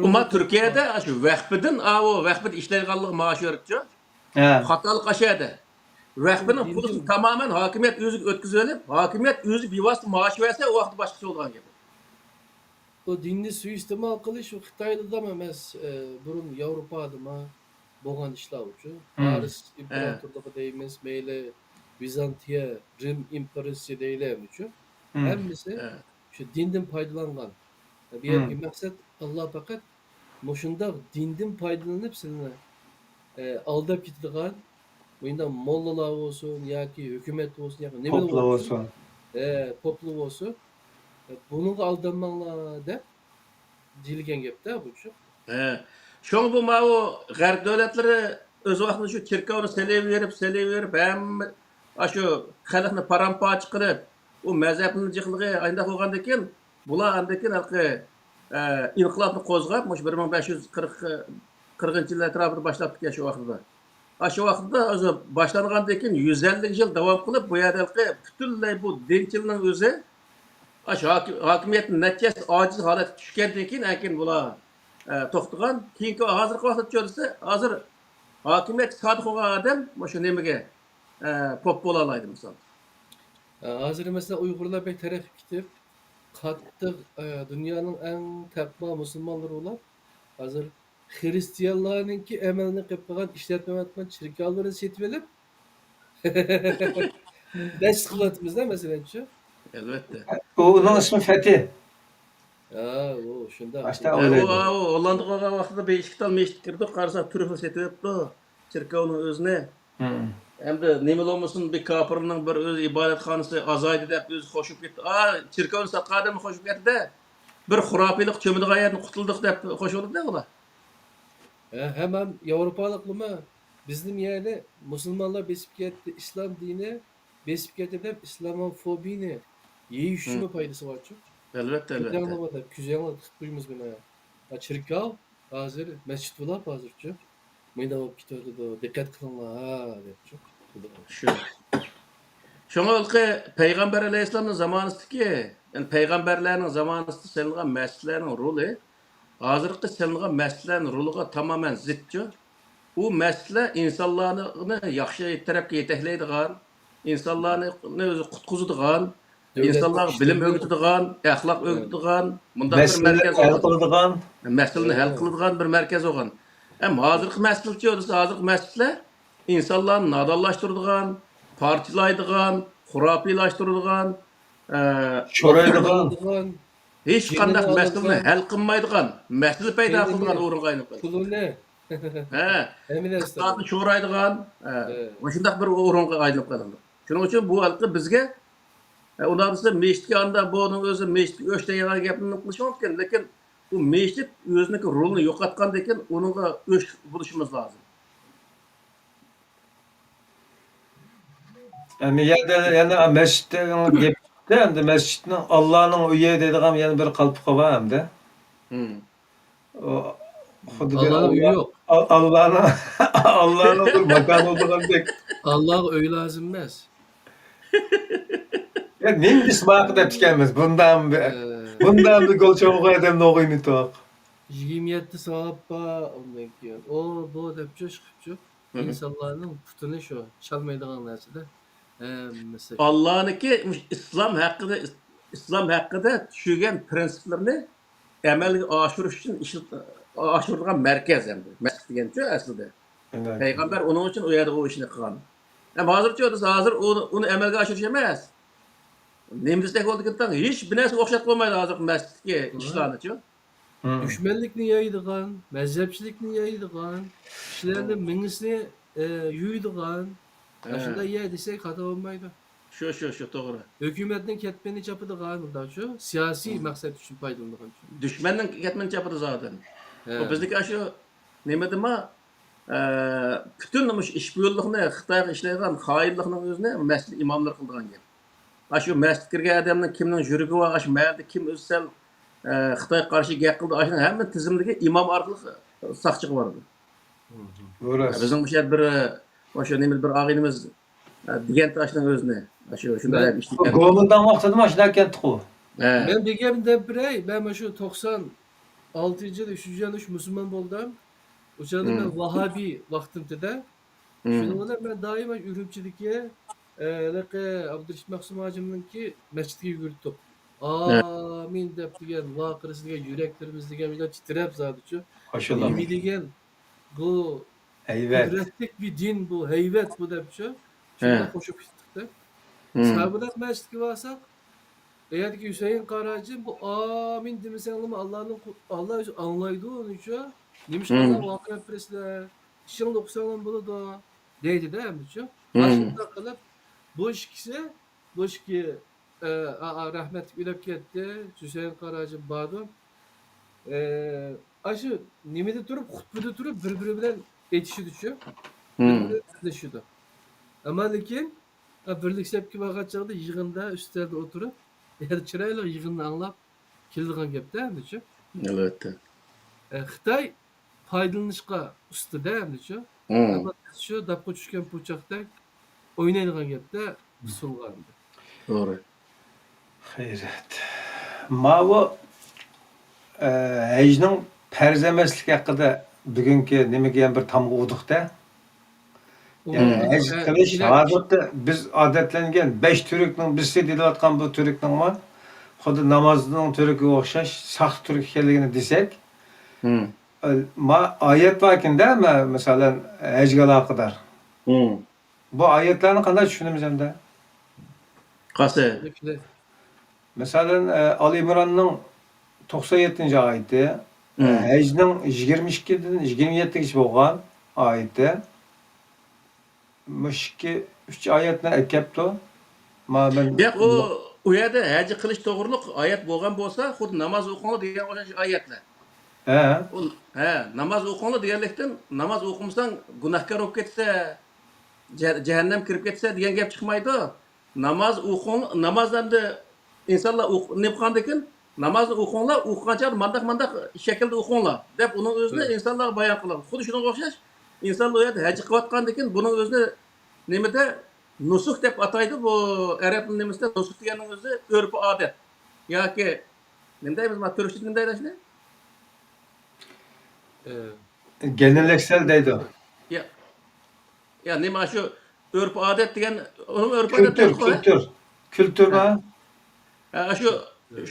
ئۇما تۈركىيەدە شۇ ۋەخپىدىن، ئاۋۇ ۋەخپىدە ئىشلەيدىغانلىقى مائاش بېرىپچۇ. ھە. خاتالىق ئاشۇ يەردە. ۋەخپىنىڭ پۇلىنى تامامەن ھاكىمىيەت ئۆزىگە ئۆتكۈزۈۋېلىپ، ھاكىمىيەت ئۆزى بىۋاسىتە مائاش بەرسە، ئۇ ۋاقىتتا باشقىچە بولىدىغان گەپ. بۇ دىننى سۇيىئىستېمال قىلىش ئۇ خىتايدىلا ئەمەس، ئە، بۇرۇن ياۋروپادىمۇ بولغان ئىشلار ئۇچۇ. پارس ئىمپېراتورلۇقى دەيمىز، مەيلى ۋىزانتىيە، رىم ئىمپېرىيىسى دەيلى ئۇچۇ. ھەممىسى شۇ دىندىن پايدىلانغان. بۇ يەردىكى مەقسەت، ئاللا پەقەت مۇشۇنداق دىندىن پايدىلىنىپ سىلىنى، ئە، ئالداپ كېتىدىغان، مۇنداق موللىلار بولسۇن ياكى ھۆكۈمەت بولسۇن ياكى نېمىلا بولسۇن، ھە، پوپلا بولسۇن، بۇنىڭغا ئالدانماڭلار دەپ دېيىلگەن گەپتە بۇچۇ. ھە. شۇڭا بۇ ماۋۇ غەرب دۆلەتلىرى ئۆز ۋاقتىدا شۇ چېركاۋنى سېلىۋېرىپ، سېلىۋېرىپ، ھەممە ئاشۇ خەلقنى پارام-پارچە قىلىپ، ئۇ مەزھەپنى جىقلىقى ئاينداق بولغاندىن كېيىن، بۇلار ئاندىن كېيىن ھېلىقى، ئە، ئىنقىلابنى قوزغاپ، مۇشۇ بىر مىڭ بەش يۈز قىرىق، قىرىقىنچى يىل ئەتراپىدا باشلاپتىكەن شۇ ۋاقتىدا. ئاشۇ ۋاقىتتا ئۆزى باشلانغاندىن كېيىن يۈز ئەللىك يىل داۋام قىلىپ، بۇ يەردە ھېلىقى پۈتۈنلەي بۇ دىنچىلنىڭ ئۆزى ئاشۇ ھاكىم-، ھاكىمىيەتنىڭ نەتىجىسى ئاجىز ھالەتكە چۈشكەندىن كېيىن، ئەنكىن بۇلار، ئە، توختىغان. كېيىنكى ھازىرقى ۋاقىتتا چۆرىسى، ھازىر ھاكىمىيەتكە سادىق بولغان ئادەم مۇشۇ نېمىگە، ئە، پوپ بولالايدۇ، مىسال. ھازىر، مەسىلەن، ئۇيغۇرلار بەك تەرەققىي قىلىپ، قاتتىق، ئە، دۇنيانىڭ ئەڭ تەقۋا مۇسۇلمانلىرى بولۇپ، ھازىر خىرىستىيانلارنىڭكى ئەمەلنى قىلىپ قالغان ئىشلەتمەيۋاتقان چېركاۋلىرىنى سېتىۋېلىپ، مەسچىت قىلىۋاتىمىزدا، مەسىلەنچۇ. ئەلۋەتتە. ئۇ، ئۇنىڭ ئىسمى فەتى. ھە، ئۇ شۇنداق. ئاشتا ئە، ئۇ، ئويلايدۇ. ئۇ ھوللاندىغا بارغان ۋاقتىدا بىر ئىككى تال مەسچىت كىردۇق، قارىساق تريۇفېل سېتىۋېپتۇ چېركاۋنىڭ ئۆزىنى. ئەمدى نېمىلا بولمىسۇن، بىر كاپىرنىڭ بىر ئۆزى ئىبادەتخانىسى ئازايدى دەپ ئۆزى خوش بولۇپ كەتتى. ئا، چېركاۋنى ساتقان ئادەممۇ خوش بولۇپ كەتتى-دە. بىر خۇراپىيلىق چۆمىدىغان يەردىن قۇتۇلدۇق دەپ خوش بولدى-دە ئۇلار. ھە، ھەم، ھەم ياۋروپالىقلىمۇ بىزنىڭ يەرنى مۇسۇلمانلار بېسىپ كەتتى، ئىسلام دىنى بېسىپ كەتتى دەپ ئىسلاموفوبىيىنى يېيىش ئۈچۈنمۇ پايدىسى بارچۇ. ئەلۋەتتە، ئەلۋەتتە. كۆزۈڭلار بار دەپ، كۆزۈڭلار تىقىپ قويىمىز بۇنى. ھە، چېركاۋ ھازىر مەسچىت بولاپ ھازىرچۇ. مۇنداق بولۇپ كېتىۋاتىدۇ، دىققەت قىلىڭلار، ھە، دەپچۇ. شۇ. شۇڭا ھېلىقى پەيغەمبەر ئەلەيھىسسالامنىڭ زامانىسىدىكى، يەنى پەيغەمبەرلەرنىڭ زامانىسىدا سېلىنغان مەسچىتلەرنىڭ رولى ھازىرقى سېلىنغان مەسچىتلەرنىڭ رولىغا تامامەن زىتچۇ. ئۇ مەسچىتلەر ئىنسانلارنى ياخشى تەرەپكە يېتەكلەيدىغان، ئىنسانلارنى ئۆزى قۇتقۇزىدىغان، ئىنسانلارغا بىلىم ئۆگىتىدىغان، ئەخلاق ئۆگىتىدىغان، مۇنداق بىر مەركەز بولغان. مەسىلىنى ھەل قىلىدىغان بىر مەركەز بولغان. ئەمما ھازىرقى مەسچىتلەرچۇ دېسە، ھازىرقى مەسچىتلەر ئىنسانلارنى نادانلاشتۇرىدىغان، پارچىلايدىغان، خۇراپىيلاشتۇرىدىغان، ئە، شورايدىغان، ھېچقانداق مەسىلىنى ھەل قىلمايدىغان، مەسىلە پەيدا قىلىدىغان ئورۇنغا ئايلىنىپ قالدى. پۇلىنى، ھە، ئىقتىسادنى شورايدىغان، ھە، مۇشۇنداق بىر ئورۇنغا ئايلىنىپ قالدى. شۇنىڭ ئۈچۈن بۇ ھېلىقى بىزگە، ئە، ئۇنداق دېسە، مەسچىتكە ئاندا بۇنىڭ ئۆزى مەسچىتكە ئۆچ دەيدىغان گەپنى قىلىشى مۇمكىن، لېكىن بۇ مەسچىت ئۆزىنىڭكى رولىنى يوقاتقاندىن كېيىن ئۇنىڭغا ئۆچ بولۇشىمىز لازىم. ئەمدى يەنە، يەنە مەسچىتنىڭ گېپى چىقتى. ئەمدى مەسچىتنىڭ ئاللانىڭ ئۆيى دەيدىغان يەنە بىر قالپىقى بار ئەمدى. ئۇ خۇددى بىر ئاللانىڭ ئۆيى يوق. ئاللانىڭ، ئاللانىڭ بىر ماكانى بولغاندەك. ئاللاغا ئۆي لازىم ئەمەس. يا، نېمە دېسە ماقۇل دەپتىكەنمىز. بۇنداق بىر، بۇنداق بىر گۆل چوڭغا ئادەم نوغىنى توق. يىگىرمە يەتتە ساۋاب بار، ئۇندىن كېيىن ئۇ، بۇ دەپچۇ، چىقىپچۇ. ئىنسانلارنىڭ پۇتىنى شۇ چالمايدىغان نەرسىدە ھەممىسى. ئاللانىڭكى مۇشۇ ئىسلام ھەققىدە، ئىسلام ھەققىدە چۈشۈرگەن پرىنسىپلىرىنى ئەمەلگە ئاشۇرۇش ئۈچۈن ئىشلىتىلىدىغان، ئاشۇرىدىغان مەركەز ئەمدى. مەسچىت دېگەنچۇ ئەسلىدە. پەيغەمبەر ئۇنىڭ ئۈچۈن ئۇ يەردە ئۇ ئىشنى قىلغان. ئەمما ھازىرچۇ دېسە، ھازىر ئۇ، ئۇنى ئەمەلگە ئاشۇرۇش ئەمەس. نېمە دېسەك بولىدىكىن، تاڭ ھېچ بىر نەرسىگە ئوخشاتقىلى بولمايدۇ ھازىرقى مەسچىتتىكى ئىشلارنىچۇ. دۈشمەنلىكنى يايىدىغان، مەزھەپچىلىكنى يايىدىغان، كىشىلەرنىڭ مېڭىسىنى، ئە، يۇيىدىغان، ئاشۇنداق يەر دېسەك خاتا بولمايدۇ. شۇ، شۇ، شۇ، توغرا. ھۆكۈمەتنىڭ كەتمىنى چاپىدىغان، مۇنداقچۇ، سىياسىي مەقسەت ئۈچۈن پايدىلىنىدىغان. دۈشمەننىڭ كەتمىنى چاپىدۇ زادى. بۇ بىزنىڭكى ئاشۇ نېمە دېما، ئە، پۈتۈن مۇشۇ ئىشپىيونلۇقنى، خىتايغا ئىشلەيدىغان خائىنلىقنىڭ ئۆزىنى مەسچىت ئىماملىرى قىلىدىغان گەپ. ئاشۇ مەسچىتكە كىرگەن ئادەمنىڭ كىمنىڭ يۈرىكى بار، ئاشۇ مەھەللىدە كىم ئۆزى سەل، ئە، خىتايغا قارشى گەپ قىلدى، ئاشۇنىڭ ھەممە تىزىملىكى ئىمام ئارقىلىق ساقچىغا بارىدۇ. بىزنىڭ مۇشۇ يەردە بىر، ئە، مۇشۇ نېمە بىر ئاغىنىمىز، ئە، دېگەنتى ئاشۇنىڭ ئۆزىنى. ئاشۇ، شۇنداق مەن ئىشلىگەن. گومىنداڭ ۋاقتىدىمۇ ئاشۇنداق ئىكەنتىقۇ. ھە. مەن بىر گەپنى دەپ بېرەي، مەن مۇشۇ توقسان ئالتىنچى يىل، ئۈچىنچى يىل مۇسۇلمان بولدۇم. ئۇ چاغدا مەن ۋاھابىي ۋاقتىمتىدە. شۇنىڭ بىلەن مەن دائىم ئۈرۈمچىدىكى، ئە، ھېلىقى ئابدۇرېشىت مەخسۇم ھاجىمنىڭكى مەسچىتىگە يۈگۈرۈپ، «ئامىن» دەپ دېگەن، ۋارقىرىسا دېگەن، يۈرەكلىرىمىز دېگەن بىلەن تىترەپ زادىچۇ. ماشاللا. نېمە دېگەن بۇ ھەيۋەت. قۇدرەتلىك بىر دىن بۇ، ھەيۋەت بۇ دەپچۇ. شۇنداق قوشۇپ كەتتۇق-دە. سابىلەت مەسچىتىگە بارساق، ئۇ يەردىكى ھۈسەيىن قاراجىم بۇ «ئامىن» دېمىسەڭلىمۇ ئاللانىڭ قۇ-، ئاللا ئۆزى ئاڭلايدۇ ئۇنىچۇ. «نېمىشقا ئاللاغا ئاخىرەت بېرىسىلەر؟ ئىشىڭلارنى ئوقۇساڭلارمۇ بولىدۇ» دەيدۇ-دە ئەمدىچۇ. ئاشۇنداق قىلىپ بۇ ئىككىسى، بۇ ئىككى، ئە، ئا-، ئا-، رەھمەتلىك ئۆلۈپ كەتتى. ھۈسەيىن قاراجىم باردۇ. ئە، ئاشۇ نېمىدە تۇرۇپ، خۇتبىدە تۇرۇپ بىر-بىرى بىلەن ئېيتىشىدۇچۇ. بىر-بىرى بىلەن سۆزلىشىدۇ. ئەمما لېكىن، ئا، بىرلىك سەپكە بارغان چاغدا يىغىندا ئۈستەلدە ئولتۇرۇپ، يەنە چىرايلىق يىغىننى ئاڭلاپ كېلىدىغان گەپتە ئەمدىچۇ. ئەلۋەتتە. ئە، خىتاي پايدىلىنىشقا ئۇستا-دە ئەمدىچۇ. ئەمما بىز شۇ داپقا چۈشكەن پۇچاقتەك ئوينايدىغان گەپتە ئۇسسۇلغا ئەمدى. توغرا. خەيرىيەت. ماۋۇ، ئە، ھەجنىڭ پەرز ئەمەسلىكى ھەققىدە بۈگۈنكى نېمىگە يەنە بىر تامغا ئۇردۇق-دە. يەنى ھەج قىلىش ھازىرقى بىز ئادەتلەنگەن بەش تۈركنىڭ بىرسى دېيىلىۋاتقان بۇ تۈركنىڭمۇ خۇددى نامازنىڭ تۈركىگە ئوخشاش ساختا تۈرك ئىكەنلىكىنى دېسەك، ما ئايەت باركەن-دە، مە-، مەسىلەن، ھەجگە ئالاقىدار. بۇ ئايەتلەرنى قانداق چۈشىنىمىز ئەمدى؟ قايسى؟ مەسىلەن، ئە، ئال ئىمراننىڭ توقسان يەتتىنچى ئايىتى، ھەجنىڭ يىگىرمە ئىككىدىن يىگىرمە يەتتىگىچە بولغان ئايىتى. مۇشۇ ئىككى، ئۈچ ئايەتنى ئەكەپتۇ. ما مەن ياق، ئۇ، ئۇ يەردە ھەج قىلىش توغرۇلۇق ئايەت بولغان بولسا، خۇددى ناماز ئوقۇڭلار دېگەن ئوخشاش ئايەتلەر. ھە. ئۇ، ھە، ناماز ئوقۇڭلار دېگەنلىكتىن، ناماز ئوقۇمىساڭ گۇناھكار بولۇپ كېتىسەن، جە-، جەھەننەم كىرىپ كېتىسەن دېگەن گەپ چىقمايدۇ. ناماز ئوقۇڭ، ناماز ئەمدى ئىنسانلار ئوق-، نېمە قىلغاندىكىن، نامازنى ئوقۇڭلار، ئوقۇغان چاغدا مانداق، مانداق شەكىلدە ئوقۇڭلار دەپ ئۇنىڭ ئۆزىنى ئىنسانلارغا بايان قىلىدۇ. خۇددى شۇنىڭغا ئوخشاش، ئىنسانلار ئۇ يەردە ھەج قىلىۋاتقاندىكىن بۇنىڭ ئۆزىنى نېمىدە، نۇسۇك دەپ ئاتايدۇ. بۇ ئەرەب نېمىسىدە نۇسۇك دېگەننىڭ ئۆزى ئۆرپ-ئادەت ياكى نېمە دەيمىز، ما تۈركچىدە نېمە دەيدۇ شۇنى؟ گەلەنەكسەل دەيدۇ. يا، يا نېمە شۇ ئۆرپ-ئادەت دېگەن، ئۇنىڭ ئۆرپ-ئادەت كۈلتۈر، دەيدۇ-غۇ. كۈلتۈر. كۈلتۈر ھە. ھە، شۇ،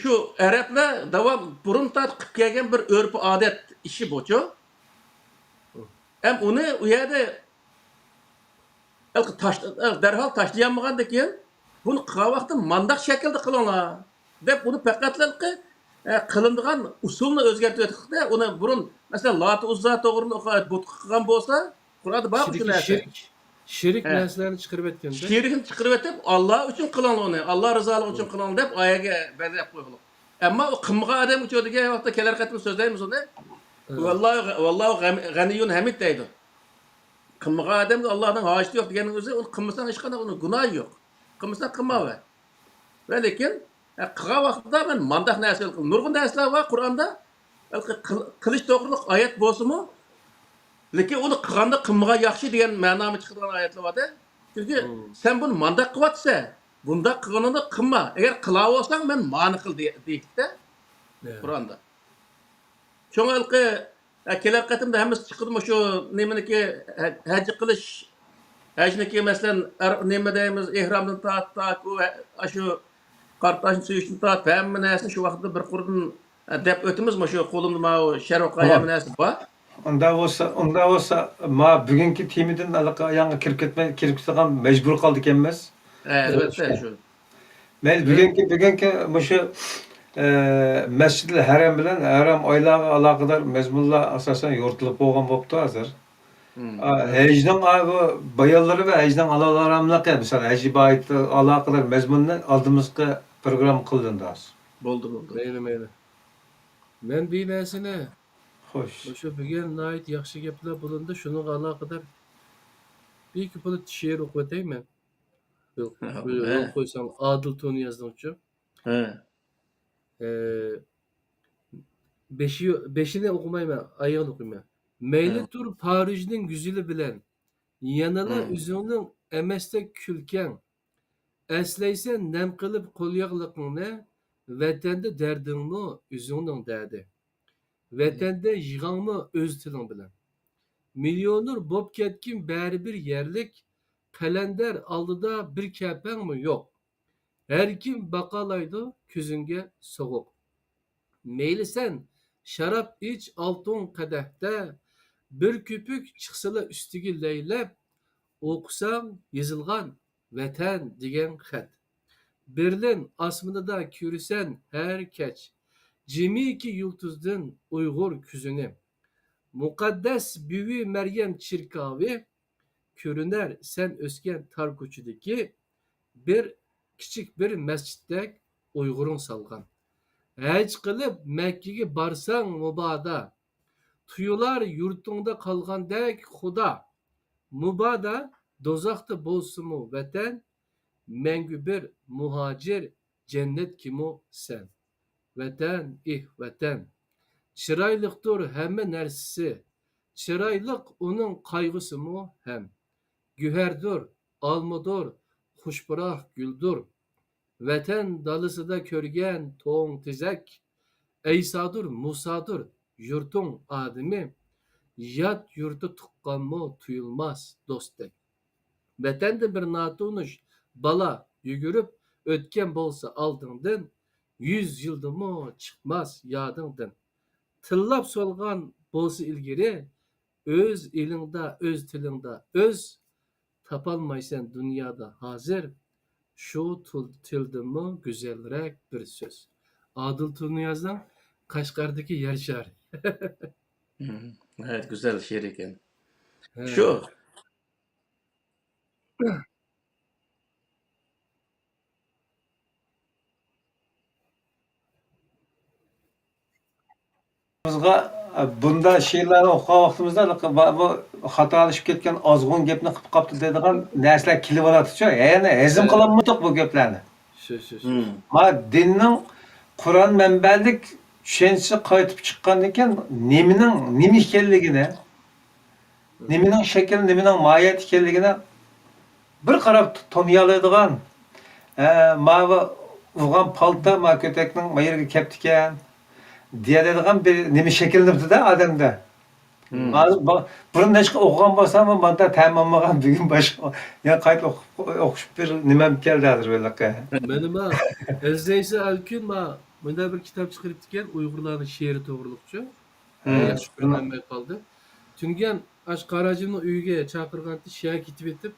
شۇ ئەرەبلەر داۋام بۇرۇن تارتىپ قىلىپ كەلگەن بىر ئۆرپ-ئادەت ئىشى بۇچۇ. ھەم ئۇنى ئۇ يەردە تاش-، دەرھال تاشلىيالمىغاندىن كېيىن، بۇنى قىلغان ۋاقىتتا مانداق شەكىلدە قىلىڭلار دەپ، ئۇنى پەقەتلا، ئە، قىلىنىدىغان ئۇسۇلنى ئۆزگەرتىۋەتتۇق-دە، ئۇنى بۇرۇن، مەسىلەن، لاتە ئۇززا توغرىلىق بۇتقا قىلغان بولسا، قۇرئاندا بار شۇ نەرسە. شېرىك، شېرىك ھە. نەرسىلەرنى چىقىرىۋەتكەندە. شېرىكنى چىقىرىۋېتىپ، ئاللا ئۈچۈن قىلىڭلار ئۇنى، ئاللا رىزالىقى ئۈچۈن قىلىڭلار دەپ ئايەتكە بەلگىلەپ قويغۇلۇق. ئەمما ئۇ قىلمىغان ئادەم ئۈچۈن دېگەن ۋاقىتتا كېلەر قېتىم سۆزلەيمىز ئۇنى. ھە. ۋاللاھۇ، ۋاللاھۇ غەم-، غەنىييۇن ھەمىد دەيدۇ. قىلمىغان ئادەمگە ئاللانىڭ ھاجىتى يوق دېگەننىڭ ئۆزى، ئۇنى قىلمىساڭ ھېچقانداق ئۇنىڭ گۇناھى يوق. قىلمىساڭ قىلماۋەر. ۋە لېكىن، ئە، قىلغان ۋاقتىدا مەن مانداق نەرسىلەر قىل-، نۇرغۇن نەرسىلەر بار قۇرئاندا، قىل-، قىلىش توغرۇلۇق ئايەت بولسىمۇ، لېكىن ئۇنى قىلغاندا قىلمىغان ياخشى دېگەن مەنامى چىقىدىغان ئايەتلەر بار-دە. چۈنكى سەن بۇنى مانداق قىلىۋاتىسەن، بۇنداق قىلغىنىڭنى قىلما. ئەگەر قىلاۋالساڭ، مەن مانى قىل دېي-، دېيىپتۇ-دە قۇرئاندا. شۇڭا ھېلىقى، ھە، كېلەر قېتىمدا ھەممىسى چىقىدۇ مۇشۇ نېمىنىكى، ھە-، ھەج قىلىش، ھەجنىكى، مەسىلەن، ئەر-، نېمە دەيمىز، ئېھرامدىن تارتىپ، تاكى ئۇ، ھە-، ئاشۇ قارا تاشنى سۆيۈشتىن تارتىپ، ھەممە نەرسىنى شۇ ۋاقىتتا بىر قۇردىن، ھە، دەپ ئۆتىمىز مۇشۇ قولۇمدا ماۋۇ شەرۋقا ھەممە نەرسە بار. ئۇنداق بولسا، ئۇنداق بولسا، ما بۈگۈنكى تېمىدىن ھېلىقى ئاياغغا كىرىپ كەتمەي، كىرىپ كېتىدىغان مەجبۇر قالدىكەنمىز. ھە، ئەلۋەتتە، شۇ. مەيلى، بۈگۈنكى، بۈگۈنكى مۇشۇ، ئە، مەسجىدىل ھەرەم بىلەن ھەرەم ئايلارغا ئالاقىدار مەزمۇنلار ئاساسەن يورۇتۇلۇپ بولغان بوپتۇ ھازىر. ئا، ھەجنىڭ، ئا، بۇ بايانلىرى ۋە ھەجنىڭ ھالالھاراملىقى، مىسال، ھەج ئىبادىتىگە ئالاقىدار مەزمۇننى ئالدىمىزقى پروگرامما قىلىندى ھازىر. بولدى، بولدى. مەيلى، مەيلى. مەن بىر نەرسىنى خوش. مۇشۇ بۈگۈن ناھايىتى ياخشى گەپلەر بولۇندى. شۇنىڭغا ئالاقىدار بىر ئىككى بۇلۇت شېئىر ئوقۇپ ئۆتەيمەن. بۇيرۇق، ھە، بۇيرۇق، ھە. قويساڭ، ئادىل تۇنىيازنىڭچۇ؟ ھە. ئە، بېشى، بېشىنى ئوقۇمايمەن، ئايىغىنى ئوقۇيمەن. مەيلى، ھە، تۇر پارىژنىڭ گۈزىلى بىلەن، يەنىلا، ھە، ئۆزۈڭنىڭ ئەمەستەك كۈلكەڭ. ئەسلەيسەن نەم قىلىپ قولياغلىقىڭنى، ۋەتەندە دەردىڭمۇ ئۆزۈڭنىڭ دەردى. ۋەتەندە يىغاڭمۇ ئۆز تىلىڭ بىلەن. مىليونېر بوپ كەتكىن بەرىبىر يەرلىك، قەلەندەر ئالدىدا بىر كەپەڭمۇ يوق. ھەركىم باقالايدۇ كۆزۈڭگە سوغۇق. مەيلى سەن شاراب ئىچ ئالتۇن قەدەھتە، بىر كۆپۈك چىقسىلا ئۈستىگە لەيلەپ، ئوقۇساڭ يېزىلغان ۋەتەن دېگەن خەت. بېرلىن ئاسمىنىدا كۆرىسەن ھەر كەچ، جىمىكى يۇلتۇزدىن ئۇيغۇر كۆزىنى. مۇقەددەس بۈۋى مەريەم چېركاۋى، كۆرۈنەر سەن ئۆسكەن تار كوچىدىكى بىر كىچىك بىر مەسچىتتەك ئۇيغۇرۇڭ سالغان. ھەج قىلىپ مەككىگە بارساڭ مۇبادا، تۇيۇلار يۇرتۇڭدا قالغاندەك خۇدا. مۇبادا دوزاختا بولسىمۇ ۋەتەن، مەڭگۈ بىر مۇھاجىر جەننەتكىمۇ سەن. ۋەتەن، ئېھ، ۋەتەن! چىرايلىقتۇر ھەممە نەرسىسى، چىرايلىق ئۇنىڭ قايغۇسىمۇ ھەم. گۆھەردۇر، ئالمىدۇر، خۇش پۇراق گۈلدۇر. ۋەتەن دالىسىدا كۆرگەن توڭ تېزەك، ئەيسادۇر، مۇسادۇر يۇرتۇڭ ئادىمى، يات يۇرتتا تۇغقانمۇ تۇيۇلماس دوستتەك. ۋەتەندە بىر ناتونۇش بالا يۈگۈرۈپ ئۆتكەن بولسا ئالدىڭدىن، يۈز يىلدىمۇ چىقماس يادىڭدىن. تىللاپ سولغان بولسا ئىلگىرى، ئۆز ئېلىڭدا، ئۆز تىلىڭدا ئۆز، تاپالمايسەن دۇنيادا ھازىر، شۇ تىل-، تىلدىنمۇ گۈزەلرەك بىر سۆز. ئادىل تۇرنىيازنىڭ قەشقەردىكى يەر شارى. مم، ناھايىتى گۈزەل شېئىر ئىكەن. ھە. شۇ. بىزغا بۇنداق شېئىرلارنى ئوقۇغان ۋاقتىمىزدا، بۇ خاتالىشىپ كەتكەن ئازغۇن گەپنى قىلىپ قاپتۇ دەيدىغان نەرسىلەر كېلىۋالاتتىچۇ. يەنى ھەزىم، ھە، قىلالمىدۇق بۇ گەپلەرنى. شۇ، شۇ، شۇ. مم. ما دىننىڭ قۇرئان مەنبەلىك چۈشەنچىسى قايتىپ چىققاندىن كېيىن نېمىنىڭ نېمە ئىكەنلىكىنى، نېمىنىڭ شەكلى، نېمىنىڭ ماھىيەت ئىكەنلىكىنى بىر قاراپ تونۇيالايدىغان، ھە، ماۋۇ ئۇرغان پالتا ما كۆتەكنىڭ ما يېرىگە كەپتىكەن دېيەلەيدىغان بىر نېمە شەكىللىنىپتۇ-دە ئادەمدە. مم. ھازىر با-، بۇرۇن نەچچە ئوقۇغان بولسام، مۇنداق تەم ئالمىغان، بۈگۈن باشقا، يەنە قايتا ئوقۇپ، ئوقۇشۇپ بىر نېمەم كەلدى ھازىر بۇ يەرلىككە. مانا ما ئەزىزەيسا ئەلكۈن ما مۇنداق بىر كىتاب چىقىرىپتىكەن، ئۇيغۇرلارنىڭ شېئىرى توغرىلىقچۇ. ھە، ياخشى كۆرمەي قالدى. تۈنگەن ئاشۇ قاراجىمنىڭ ئۆيىگە چاقىرغانتى، شۇ يەرگە كېتىۋېتىپ،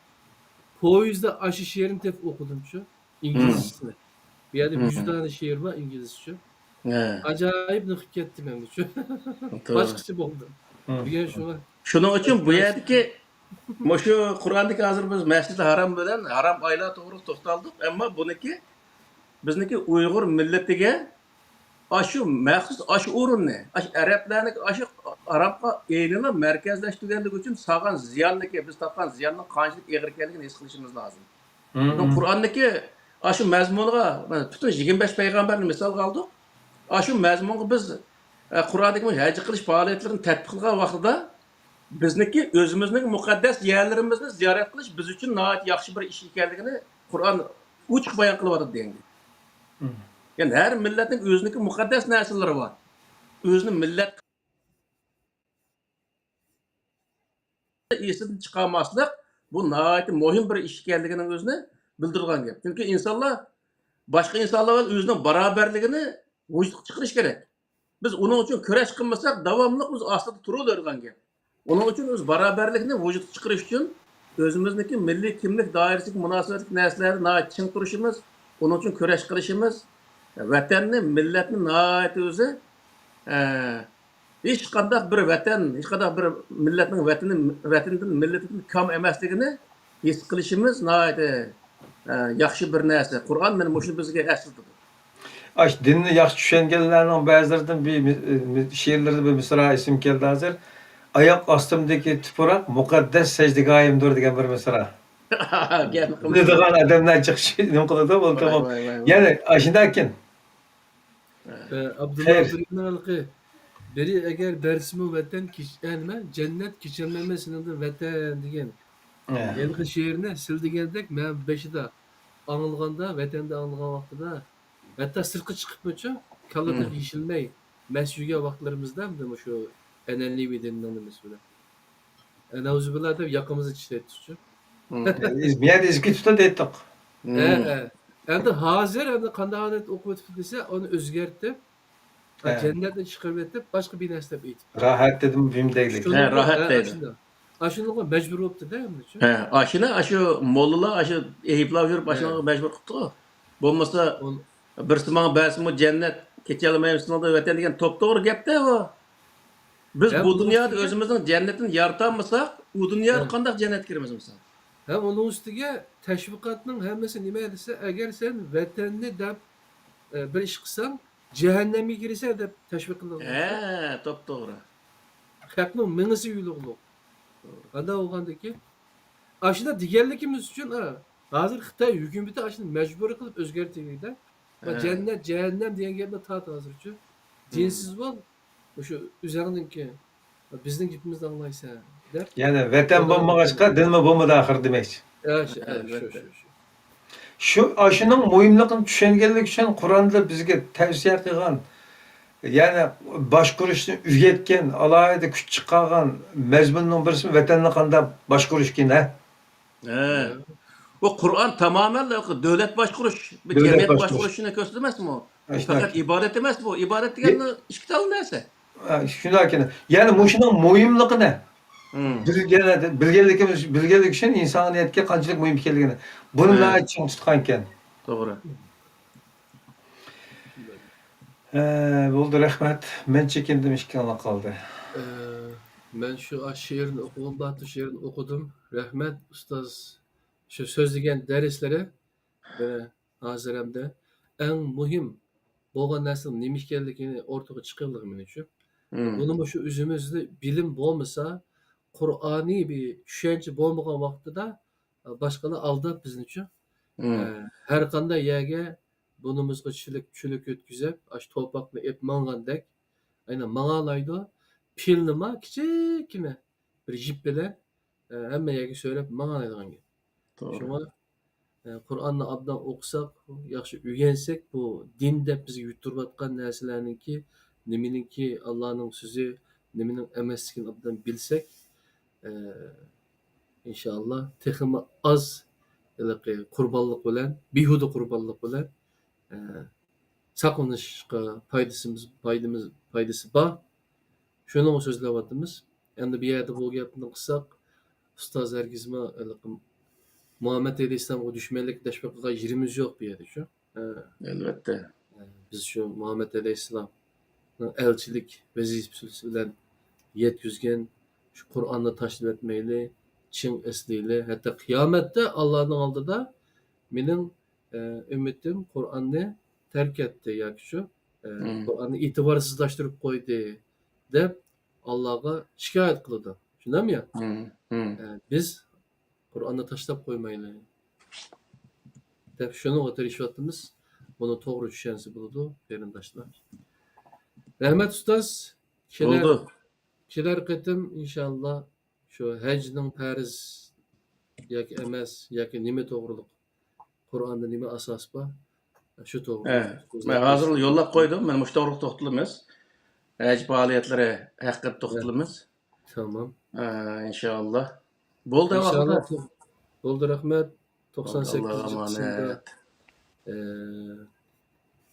پويىزدا ئاشۇ شېئىرنى تېپىپ ئوقۇدۇمچۇ، ئىنگلىزچىسىنى. بۇ يەردە مم، يۈز دانە شېئىر بار ئىنگلىزچە. ھە. ئاجايىپ نېقىپ كەتتىم ئەمدىچۇ. توغرا. باشقىچە بولدى. مم. دېگەن شۇ. شۇنىڭ ئۈچۈن بۇ يەردىكى مۇشۇ قۇرئاندىكى ھازىر بىز مەسجىدى ھارام بىلەن ھارام ئايلار توغرىسىدا توختالدۇق، ئەمما بۇنىڭكى بىزنىڭكى ئۇيغۇر مىللىتىگە ئاشۇ مەخسۇس ئاشۇ ئورۇننى، ئاشۇ ئەرەبلەرنىڭكى ئاشۇ ئارابقا ئېلىنىپ مەركەزلەشتۈرگەنلىكى ئۈچۈن سالغان زىياننىكى، بىز تارتقان زىياننىڭ قانچىلىك ئېغىر ئىكەنلىكىنى ھېس قىلىشىمىز لازىم. مم. بۇ قۇرئاندىكى ئاشۇ مەزمۇنغا، مانا، پۈتۈن يىگىرمە بەش پەيغەمبەرنى مىسالغا ئالدۇق. ئاشۇ مەزمۇنغا بىز، ئە، قۇرئاندىكى ھەج قىلىش پائالىيەتلىرىنى تەتبىق قىلغان ۋاقتىدا، بىزنىڭكى ئۆزىمىزنىڭ مۇقەددەس يەرلىرىمىزنى زىيارەت قىلىش بىز ئۈچۈن ناھايىتى ياخشى بىر ئىش ئىكەنلىكىنى قۇرئان ئوچۇق بايان قىلىۋاتىدۇ دېگەن گەپ. مم. يەنى ھەر مىللەتنىڭ ئۆزىنىڭكى مۇقەددەس نەرسىلىرى بار. ئۆزىنى مىللەت ئېسىدىن چىقارماسلىق، بۇ ناھايىتى مۇھىم بىر ئىش ئىكەنلىكىنىڭ ئۆزىنى بىلدۈرىدىغان گەپ. چۈنكى ئىنسانلار باشقا ئىنسانلار بىلەن ئۆزىنىڭ باراۋەرلىكىنى ۋۇجۇدقا چىقىرىش كېرەك. بىز ئۇنىڭ ئۈچۈن كۈرەش قىلمىساق، داۋاملىق بىز ئاستىدا تۇرۇۋېرىدىغان گەپ. ئۇنىڭ ئۈچۈن ئۆز باراۋەرلىكنى ۋۇجۇدقا چىقىرىش ئۈچۈن ئۆزىمىزنىڭكى مىللىي كىملىك دائىرىسىگە مۇناسىۋەتلىك نەرسىلەردە ناھايىتى چىڭ تۇرۇشىمىز، ئۇنىڭ ئۈچۈن كۈرەش قىلىشىمىز، ۋەتەننى، مىللەتنى ناھايىتى ئۆزى، ئە، ھېچقانداق بىر ۋەتەن، ھېچقانداق بىر مىللەتنىڭ ۋەتىنى، ۋەتىنىدىن، مىللىتىدىن كام ئەمەسلىكىنى ھېس قىلىشىمىز ناھايىتى، ئە، ياخشى بىر نەرسە. قۇرئان مانا مۇشۇنى بىزگە ئەسلىتىدۇ. ئاش دىننى ياخشى چۈشەنگەنلەرنىڭ بەزىلىرىدىن بىر مىس-، مىس-، شېئىرلىرىدا بىر مىسرا ئېسىمگە كەلدى ھازىر. «ئاياق ئاستىمدىكى تۇپراق مۇقەددەس سەجدىگاھىمدۇر» دېگەن بىر مىسرا. گەپنى قىلمىسا. بىلىدىغان ئادەملەر چىقىش نېمە قىلىدۇ، بولۇپمۇ. ۋاي، ۋاي، ۋاي. يەنە ئاشۇنداكىن. ئە، ئابدۇللا خەير. ئابدۇرېھىمنىڭ ھېلىقى، «بىرى ئەگەر بەرسىمۇ ۋەتەن، كېچ-، ئە، نېمە، جەننەت، كېچەلمەيمەن سېنىڭدىن ۋەتەن» دېگەن. ئە. ھېلىقى شېئىرنى سىل دېگەندەك مەن بېشىدا ئاڭلىغاندا، ۋەتەندە ئاڭلىغان ۋاقتىدا، ھەتتا سىرتقا چىقىپمۇچۇ، كاللا مم. تېخى يېشىلمەي، مەس يۈرگەن ۋاقىتلىرىمىزدا، مۇشۇ ئەنئەنىۋى دىننىڭ نېمىسى بىلەن. ئەنئەئۇزۇبىللا دەپ ياقىمىزنى چىشلەيتتۇقچۇ. مم. بۇ يەردە ئېزىپ كېتىپتۇ دەيتتۇق. ھە، مم. ھە. ئەمدى ھازىر، ئەمدى قانداق ھالەتتە ئوقۇۋېتىپتۇ دېسە، ئۇنى ئۆزگەرتىپ، ھە. جەننەتنى چىقىرىۋېتىپ، باشقا بىر نەرسە دەپ ئېيتىپ. راھەت دېدىمۇ، بىم دەيلى. شۇنداق، ھە، راھەت ھە، دەيدۇ. ئاشۇنداق. ئاشۇنداققۇ مەجبۇر بوپتۇ-دە ئەمدىچۇ. ھە، ئاشۇنى، ئاشۇ موللىلار ئاشۇ ئەيىبلەپ يۈرۈپ، ھە. ئاشۇنىڭغا مەجبۇر قىپتۇ. بولمىسا، ئۇن- بىرسى ماڭا بەرسىمۇ جەننەت، كېچەلمەيمىز سېنىڭدىن ۋەتەن دېگەن توپتوغرا گەپتە ئۇ. بىز ھە، بۇ ئۇنىڭ دۇنيادا ئۈستىگە ئۆزىمىزنىڭ جەننىتىنى يارىتالمىساق، ئۇ دۇنياغا ھە. قانداق جەننەتكە كىرىمىز مىسال؟ ھە، ئۇنىڭ ئۈستىگە تەشۋىقاتنىڭ ھەممىسى نېمە دېسە، ئەگەر سەن ۋەتەننى دەپ، ئە، بىر ئىش قىلساڭ، جەھەننەمگە كىرىسەن دەپ تەشۋىق قىلىدىغان. ھە، توپتوغرا. خەقنىڭ مېڭىسى يۇيۇلغۇلۇق. قانداق بولغاندىكىن، ئاشۇنداق دېگەنلىكىمىز ئۈچۈن، ئا، ھازىر خىتاي ھۆكۈمىتى ئاشۇنى مەجبۇرىي قىلىپ ئۆزگەرتىۋېتىدۇ. ھە. جەننەت، جەھەننەم دېگەن گەپنى تارت ھازىرچۇ. دىنسىز بول، مۇشۇ ئۆزۈڭنىڭكى، بىزنىڭ گېپىمىزنى ئاڭلايسەن، دەپ. يەنى ۋەتەن بولمىغاچقا دىنمۇ بولمىدى ئاخىرى دېمەكچى. ھە، شۇ، ھە، شۇ، ئەلۋەتتە. شۇ، شۇ. شۇ، ئاشۇنىڭ مۇھىملىقىنى چۈشەنگەنلىك ئۈچۈن قۇرئاندا بىزگە تەۋسىيە قىلغان، يەنى باشقۇرۇشنى ئۆگەتكەن، ئالاھىدە كۈچ چىقارغان مەزمۇننىڭ بىرسى ۋەتەننى قانداق باشقۇرۇش ئىكەن، ھە؟ ھە. بۇ قۇرئان تامامەن دۆلەت باشقۇرۇش، بىر دۆلەت جەمئىيەت باشقۇرۇش. باشقۇرۇشنى كۆرسىتىدۇ ئەمەسمۇ؟ ئاشۇنداق. پەقەت ئىبادەت ئەمەس بۇ. ئىبادەت دېگەن ئىككى تال نەرسە. ھە، شۇنداق ئىكەن. يەنى مۇشۇنىڭ مۇھىملىقىنى مم. بىلگەن-، بىلگەنلىكىمىز، بىلگەنلىك ئۈچۈن ئىنسانىيەتكە قانچىلىك مۇھىم ئىكەنلىكىنى. بۇنى ھە. ناھايىتى چىڭ تۇتقان ئىكەن. توغرا. ھە، بولدى، رەھمەت. مەن چېكىندىم، ئىككىڭلار قالدى. ئە، مەن شۇ شېئىرنى ئوقۇغۇم بارتى، شېئىرنى ئوقۇدۇم. رەھمەت، ئۇستاز. شۇ سۆزلىگەن دەرسلىرى، ئە، ھازىر ھەمدە ئەڭ مۇھىم بولغان نەرسىنىڭ نېمە ئىكەنلىكىنى ئورتىغا چىقىرىدىغان مېنىڭچە. مم. بۇنىمۇ شۇ ئۆزىمىزدە بىلىم بولمىسا، قۇرئانىي بىر چۈشەنچە بولمىغان ۋاقتىدا، باشقىلار ئالداپ بىزنىچۇ. مم. ئە، ھەر قانداق يەرگە بۇنىمىزغا چۈلۈك، چۈلۈك ئۆتكۈزۈپ، ئاشۇ توپاقنى ئېپ ماڭغاندەك، ئەنە ماڭالايدۇ. پىلنىما كىچىككىنە بىر يىپ بىلەن، ئە، ھەممە يەرگە سۆرەپ ماڭالايدىغان گەپ. توغرا. شۇڭا، ئە، قۇرئاننى ئابدان ئوقۇساق، ياخشى ئۆگەنسەك، بۇ دىن دەپ بىزگە يۇتتۇرۇۋاتقان نەرسىلەرنىڭكى، نېمىنىڭكى ئاللانىڭ سۆزى، نېمىنىڭ ئەمەسلىكىنى ئابدان بىلسەك، ئە، ئىنشائاللا، تېخىمۇ ئاز ھېلىقى قۇربانلىق بىلەن، بىھۇدە قۇربانلىق بىلەن، ئە، ساقلىنىشقا پايدىسىمىز، پايدىمىز، پايدىسى بار. شۇنىڭغا سۆزلەۋاتىمىز. ئەمدى بۇ يەردە بۇ گەپنى قىلساق، ئۇستاز ھەرگىزمۇ ھېلىقى مۇھەممەد ئەلەيھىسسالامغا دۈشمەنلىك، دەشپەقىلىك يېرىمىز يوق بۇ يەردە شۇ. ھە. ئەلۋەتتە. بىز شۇ مۇھەممەد ئەلەيھىسسالامنىڭ ئەلچىلىك ۋەزىپىسى بىلەن يەتكۈزگەن شۇ قۇرئاننى تاشلىۋەتمەيلى، چىڭ ئەسلەيلى. ھەتتا قىيامەتتە ئاللانىڭ ئالدىدا مېنىڭ، ئە، ئۈممىتىم قۇرئاننى تەرك ئەتتى ياكى شۇ، ئە، مم. قۇرئاننى ئېتىبارسىزلاشتۇرۇپ قويدى دەپ ئاللاغا شىكايەت قىلىدۇ. شۇنداقمۇ يا؟ مم. مم. ئە، بىز قۇرئاننى تاشلاپ قويمايلى دەپ شۇنىڭغا تىرىشىۋاتىمىز. بۇنى توغرا چۈشەنسە بولىدۇ، قېرىنداشلار. رەھمەت، ئۇستاز. كېلەر، بولدى. كېلەر قېتىم، ئىنشائاللا، شۇ ھەجنىڭ پەرز ياكى ئەمەس، ياكى نېمە توغرىلىق، قۇرئاندا نېمە ئاساس بار، شۇ توغرىلىق ھە، سۆزلەپ مەن ھازىر بەرسەك. يوللاپ قويدۇم. مانا مۇشۇ توغرىلىق توختىلىمىز. ھەج پائالىيەتلىرى ھەققىدە توختىلىمىز. تامام. ئە، ئىنشائاللا. بولدى، ئىنشائاللا. ۋاقىت. بولدى، رەھمەت. توقسان سەككىزىنچى قىسىمدا، ئە،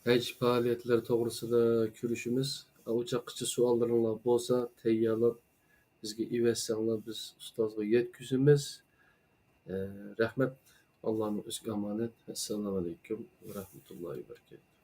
ھەج پائالىيەتلىرى توغرىسىدا كۆرۈشىمىز. ئۇ چاغقىچە سوئاللىرىڭلار بولسا تەييارلاپ بىزگە ئېۋەتسەڭلار، بىز ئۇستازغا يەتكۈزىمىز. ئە، رەھمەت. ئاللانىڭ ئۆزىگە ئامانەت. ئەسسالامۇئەلەيكۇم ۋە رەھمەتۇللاھى ۋە بەرىكاتۇھ.